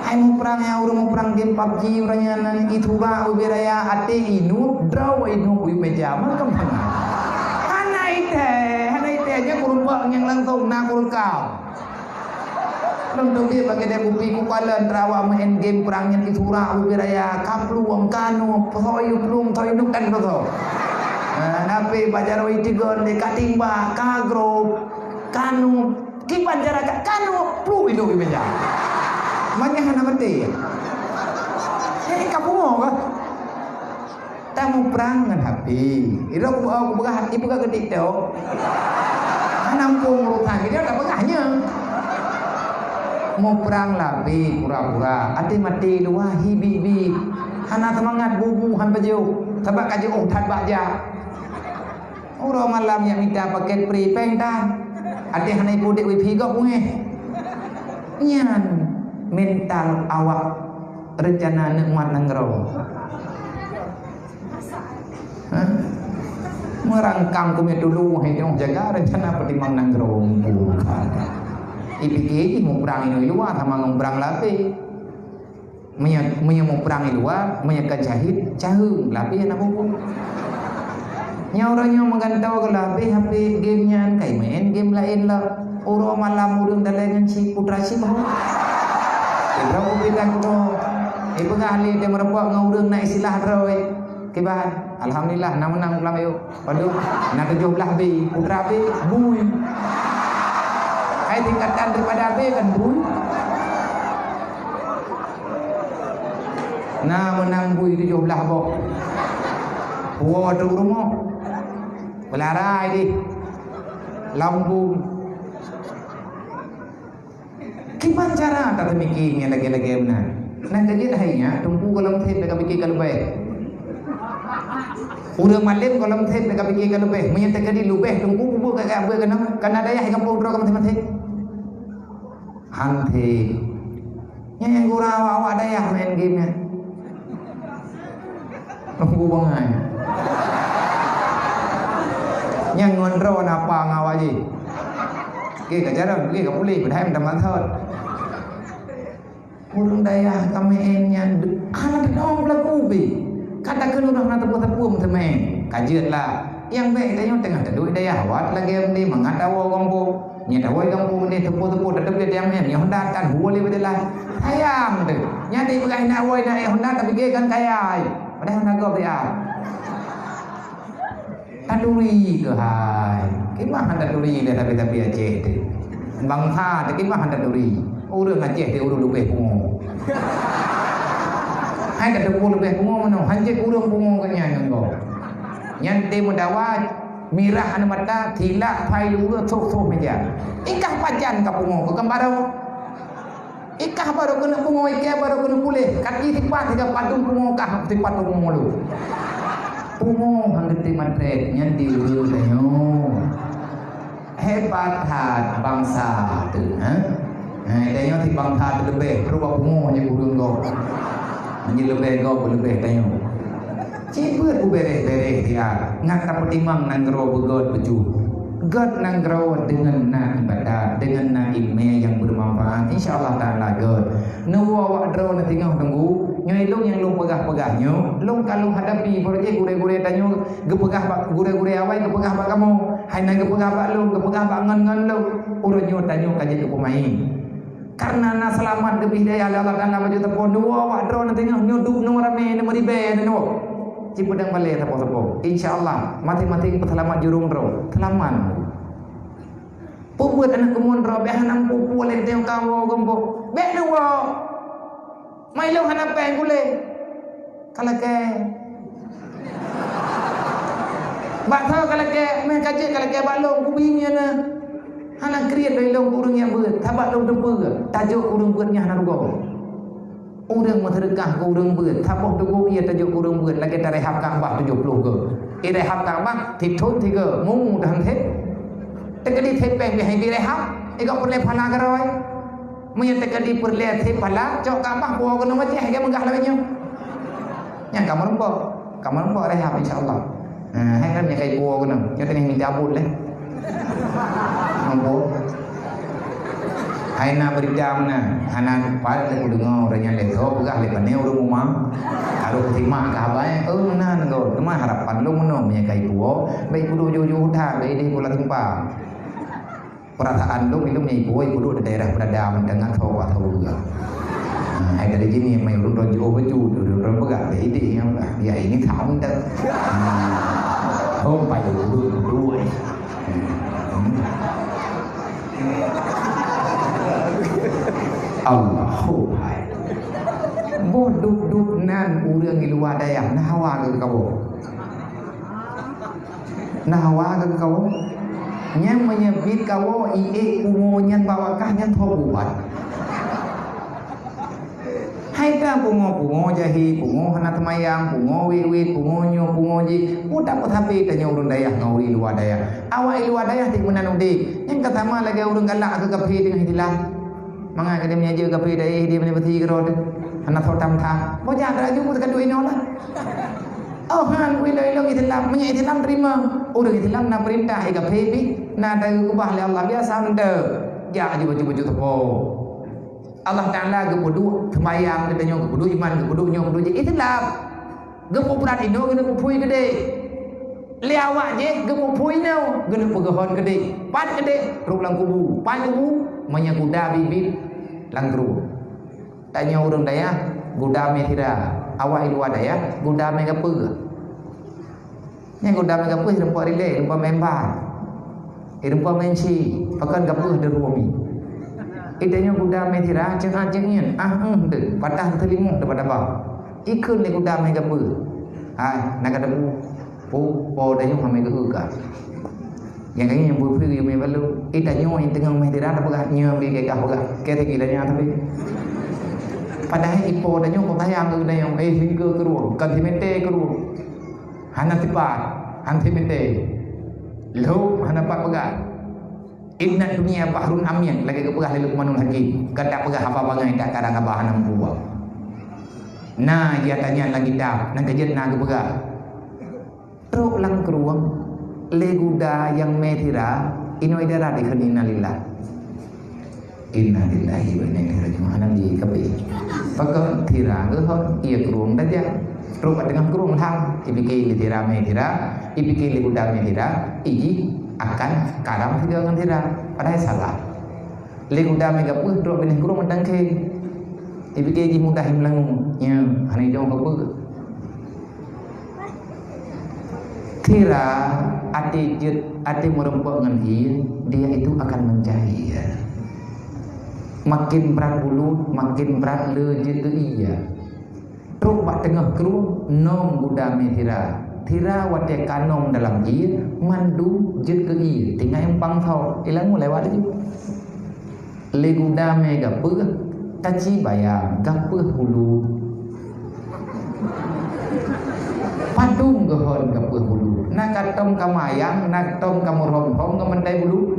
Hai muprang nyang ureueng muprang game PUBG ureueng nyan nan itubak ubé raya até inup droe inup u meja makam hana. Hana itée, hana itée nyan kurumpok nyang langsung na kureukam. Lôn teubiet bak keudè kupi kukalon teurawak meu'en game prang nyan isurak ubé raya kaplueng kanu peusoe plueng soe inup kan peusoe. Nah, napi bak jaroe itigon deh katimbak kagrop kanu. Kiban cara ka, ka nu plu ilu imeja. Manyah hana meuti. Hei, ka pungo ka? Tamuprang ngon HP. Ilo ku, ku peugah, ipeugah keu TikTok. Hana muphom urusan, kita tak peugah nya. Muprang lah, bi, pura-pura. Até mati luwa, hi, bi, bi. Hana semangat, bubu, han peujeuh. Sabab ka jiôh that bak jak. Uroe malam nyak mita paket free peng tan. Até hana ipudek wifi gob beungéh. Nyan mental awak rencana neuk mat nanggroe. Hah? Meurangkang keumiet dulu, hai nyoe jaga rencana peutimang nanggroe. Ipike jih muprang inoe luwa sama ngon muprang lapeh. Meunyoe, meunyoe muprang i luwa, meunyoe ka jahit, caheueng, lapeh na bubu. Nyoe uroe nyoe meugantoe keu lapeh HP game nyan, kai main game laén lom. Uroe malam ureueng dalai ngon si putra si bahu. Sidroe ubit dan kuto. Ipeugah lé teumeureumpok ngon ureueng na istilah droe. Kiban, alhamdulillah, na meunang pulang yuk. Padub, na tujoh blah B, putra B, bui. Hai tingkatan daripada B kan bui. Na meunang bui tujoh blah boh. Puwoe trok rumoh. Peulara jih. Lam bui. Kiban cara tateumiki nyang lagèe-lagèe meunan? Nan ka jeuet hai nyan, teungku gohlom sép ka pike ka leubeh. Ureueng malém gohlom sép ka pike ka leubeh. Meunyoe teukeudi leubeh, teungku kubu ka, ka, ka, kana dayah gampông droe ka maté-maté. Han sép. Nyan nyang gura awak-awak dayah main game nyan. Teungku bangai. Nyang ngon droe na apa ngawa jih. Oke, ka jarang, oke, ka puléh, padahai minta maksud. Ureueng dayah ka meu'en nyan, hana teudoe beulaku ubé. Ka takheun ureueng hana teupeu-teupeu meuteumé. Ka jeuet lah. Nyang bèk tanyoe teungoh taduek dayah, wat lagèe meunyoe mangat tawoe gampông. Nyan tawoe gampông meunyoe teupeu-teupeu, tateubiet nyang meu'en, nyoe Honda tan, huwa lé beudelah. Sayang teuh. Nyan dipeugah na woe na éh Honda, tapike kan kaya. Padahai Honda gob dia. Taturi keuhai. Kiban han taturi lé tapi-tapi Aceh teuh. Bansa teuh kiban han taturi. Ureueng Aceh teuh ureueng leubeh pungo. Hai ka teupeu leubeh pungo meunoe, hanjeuet ureueng pungo geuh nyan ngon gob. Nyan teuh meudawa mirah aneuk mata, silak pai luweue, soh-soh meja. Ikah pajan ka pungo, keu gambaran. Ikah baru keuneuk pungo, ikah baru keuneuk puléh. Kaki sipat siga padum pungo kah, sipat pungo lu. Pungo han geuti matret, nyan di ureueng tanyoe. Hebat that bansa teuh, ha? Ha, tanyoe si bansa teuh leubeh, trok bak pungo nyang ureueng gob. Nyan leubeh gob, leubeh tanyoe. Cibeuet ubéréh-béréh dia, ngat tapeutimang nanggroe beugöt beujeuet. Göt nanggroe deungon na ibadat, deungon na ileumèe nyang beumanfaat, insya Allah Taala göt. Neuwoe awak droe neusingoh teungku, Nyoe lôn nyang lôn peugah-peugah nyoe, lôn ka lôn hadapi, beureuti gurée-gurée tanyoe geupeugah bak gurée-gurée awai geupeugah bak kamoe, hai na geupeugah bak lôn, geupeugah bak ngon-ngon lôn. Uroe nyoe tanyoe ka jeuet keu peumaén. Karena na seulamat geubri hidayah lé Allah Taala bak jeuet sapo, neuwoe awak droe na teungoh nyoe duek nyoe ramé, nyoe meuribée nyoe. Ci peudong balée sapo-sapo. Insya Allah, maséng-maséng peuseulamat jurông droe. Seulamat. Peubeuet aneuk keumuen droe, bék hana meupeue-peue lé teuh kawoe geumbok. Bék neuwoe. Mai lôn hana péng kulé. Ka lakée. Bak tho ka lakée, meuh ka jeuet ka lakée bak lôn, kubi nyan na. Hana kriet lé lôn keu ureuëng nyang beuet, sabab lôn teupeue, tajok ureuëng beuet nyan hana rugoe. Ureuëng meuseudeukah keu ureuëng beuet, saboh teugok ié tajok keu ureuëng beuet lagée tarehab Ka'bah tujoh ploh goe. Irehab Ka'bah sithon sigoe, mu dan sép. Teukeudi sép péng pih hai direhab, igoe peureulée phala keurôi. Meunyoe teukeudi peureulée sép phala, cok Ka'bah puwoe keunoe maceh, lagée meugah lagée nyoe. Nyang ka meureumpok, ka meureumpok rehab insya Allah. Ha, hai kan nyang kai puwoe keunoe, nyoe teungoh mita buet lé. Ampôn. Hai na beurita meunan, hana pat lé kudeungoe ureuëng nyan lé tho peugah lé pané ureuëng uma. Harôh kusimak keu haba, eh, oh, meunan goe. Teuma harapan lôn meunoe meunyoe kai puwoe, bék kuduek jôh-jôh that, bék idéh bola simpang. Peurasaan lôn, ilôn nyang ipo, ipo duek di daerah Peurada mantong ngon tho bak tho juga. Nah, hai dari sini mai ureuëng droe jiôh baju, ureuëng droe peugah, "Dah idéh nyang peugah, ya ini sama dah." Hmm. Oh, pai ureuëng duek. Hmm. Allahu hai. Boh duek-duek nan ureuëng di luwa dayah, nah hawa keu kawoe. Nah, hawa keu kawoe. Nyang meunyeubit kawoe iék pungo nyan bak wakah nyan tho ubat. Hai ka pungo-pungo jahé, pungo hana teumayang, pungo wét-wét, pungo nyoe, pungo jih. Utak peusabe tanyoe ureuëng dayah ngon ureuëng luwa dayah. Awak i luwa dayah tik meunan udeb. Nyang ka sama lagée ureuëng galak keu kafé teungoh istilah. Mangat keu dia meunyoe jeuet kafé dayah dia meunyoe beusi keudroe teuh. Hana soe tam-tam. Boh jak laju pun teuka duek inoe lah. Oh, han, ilong-ilong Islam. Meunyoe Islam terima. Ureuëng Islam na peurintah, eh, kafé pih. Na teukeubah lé Allah biasa mantong. Jak laju bacut-bacut teupeu. Allah Taala geupeuduek sembahyang geutanyoe, geupeuduek iman, geupeuduek nyoe, geupeuduek jih. Islam. Geupeu brat inoe, geupeu phui keudeh. Lé awak jih geupeu phui inoe, geupeu geuhon keudeh. Pat keudeh, trok lam kubu. Pat kubu, meunyoe guda biet-biet lam krueng. Tanyoe ureuëng dayah, guda mé sira. Awak i luwa dayah, guda mé gapeue. Nyang guda mé gapeue, rumpok rilek, rumpok memba. Rumpok menci, pakon gapeue deuruwomi. Ih, tanyoe guda mé sira, ceuh-ceuh nyan, ah, eh, deuh, patah teulimong teuba-taba. Ikheun lé guda mé gapeue. Hai, na ka teupeu. Po, po tanyoe hana geuheuka. Nyang kayém nyang beupeue geuyue mé balô. Eh, tanyoe nyang teungoh mé sira tapeugah, nyoe bri keu kah peugah. Keu teuki tanyoe tapi. Padahai ipo tanyoe kok sayang keu tanyoe. Eh, singke keu rueng, kan simete keu rueng. Hana sipat, han simete. Lhok hana pat peugah. Inna dunya bahrun amyat, lagée geupeugah lé Luqmanul Hakim. Gata peugah haba bangai, dak kadang haba hana meubuah. Na, ya tanya lagi dah, nan keujeuet na geupeugah. Trok lam krueng, lé guda nyang mé sira, inoe darat dikheun innalillah. Innalillahi wa inna ilaihi raji'un. Hana lé kabe. Pakon sira geuhon, ié krueng tajak. Trok bak teungoh krueng lham, ipike lé sira mé sira, ipike lé guda mé sira, ijih akan karam sigoe ngon sira. Padahai salah. Lé guda mé gapeue trok binéh krueng mantong khe. Ipike jih mudah meulangue. Nyan, hana idong gapeue. Sira até jeuet, até meurumpok ngon ié, dia itu akan mencair. Makin brat bulut, makin brat le jeuet keu ié. Trok bak teungoh krueng, nom guda mé sira. Sira watée ka nom dalam ié, mandum jeuet keu ié. Tinggai umpang tho, ilang lewat laju. Lé guda mé gapeue, taci bayang gapeue hulu. Padum geuhon gapeue hulu. Na ka tom ka mayang, na tom ka meuhom-hom ngon mandai bulu.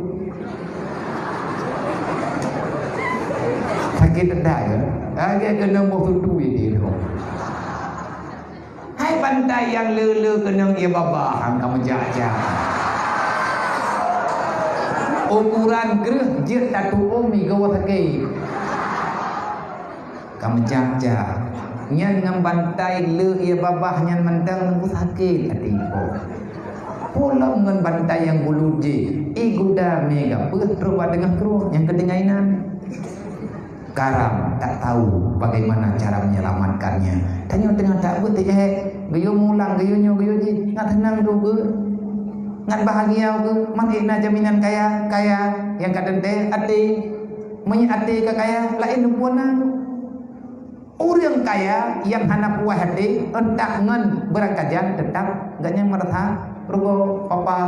Sakét that, ya? Lagée keuneuk boh tutu idéh lom. Hai bantai nyang le-le keunong ié babah, han ka meujak-jak. Ukuran kreueh jeuet tatuom igoe sakét. Ka meujak-jak. Nyan ngon bantai le ie babah nyan mantong teungku sakét até ipo. Pulom ngon bantai nyang bulu jih, iguda mé gapeuh trok bak teungoh krueng nyang keutinggai inan. Karam tak tahu bagaimana cara menyelamatkannya. Tanyoe teungoh that beuet teuh, geuyue mulang, geuyue nyoe, geuyue jih, ngat seunang tu beuet. Ngat bahagia beuet, man ék na jaminan kaya, kaya nyang ka teuntèe até. Meunyoe até ka kaya, laén lumpur na. Ureuëng kaya nyang hana puas até, entak ngon beurangkajan, teutap gobnyan meurasa rugoe, papa.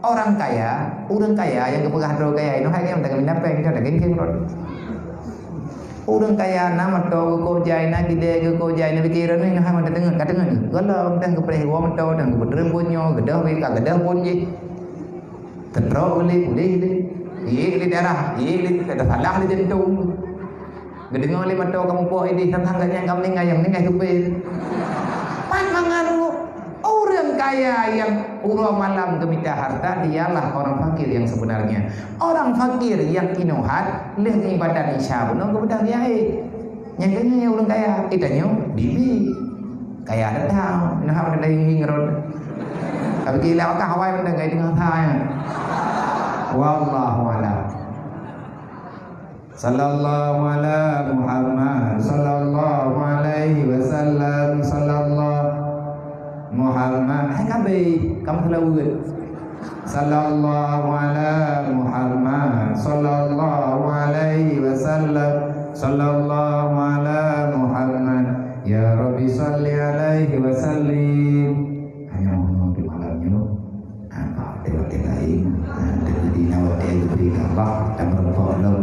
Orang kaya, ureuëng kaya nyang geupeugah droe kaya, inoe hai nyang daging minda péng, inoe daging king rot. Ureuëng kaya na moto geuko jai, na keudè geuko jai, na pikiran inoe hai mantong teungeut, ka teungeut. Gohlom teuh geupreh woe moto, teuh geupeutreun buet nyoe, geudoh weh, ka geudoh buet jih. Teutrok ulih, ulih, ulih. Ié ulih darah, ié ulih, ada salah ulih jantung. Geudeungoe lé mantong kamoe poh idéh, sang-sang gobnyan ka meuninggai, nyang meuninggai supé. Pat mangat ureuëng kaya nyang uroe malam geumita harta, dialah orang fakir yang sebenarnya. Orang fakir nyang inoe hat, lheueh ibadat Isya bunoe geubeudôh di akhé. Nyang keuneuk ureuëng kaya, eh, tanyoe bibi. Kaya that, nah, hana daging rot. Tapi kira kah awai benda gai tengah sa, ya. Wallahu a'lam. Sallallahu ala Muhammad, sallallahu alaihi wasallam, sallallahu Muhammad. Hai kabe, kamu selawat. Sallallahu ala Muhammad, sallallahu alaihi wasallam, sallallahu ala Muhammad. Ya Rabbi salli alaihi wasallim. Hanya untuk malam nyoe. Apa, watèe-watèe laén, ha, teujadi na watèe geubri keu Allah, dan meureumpok lom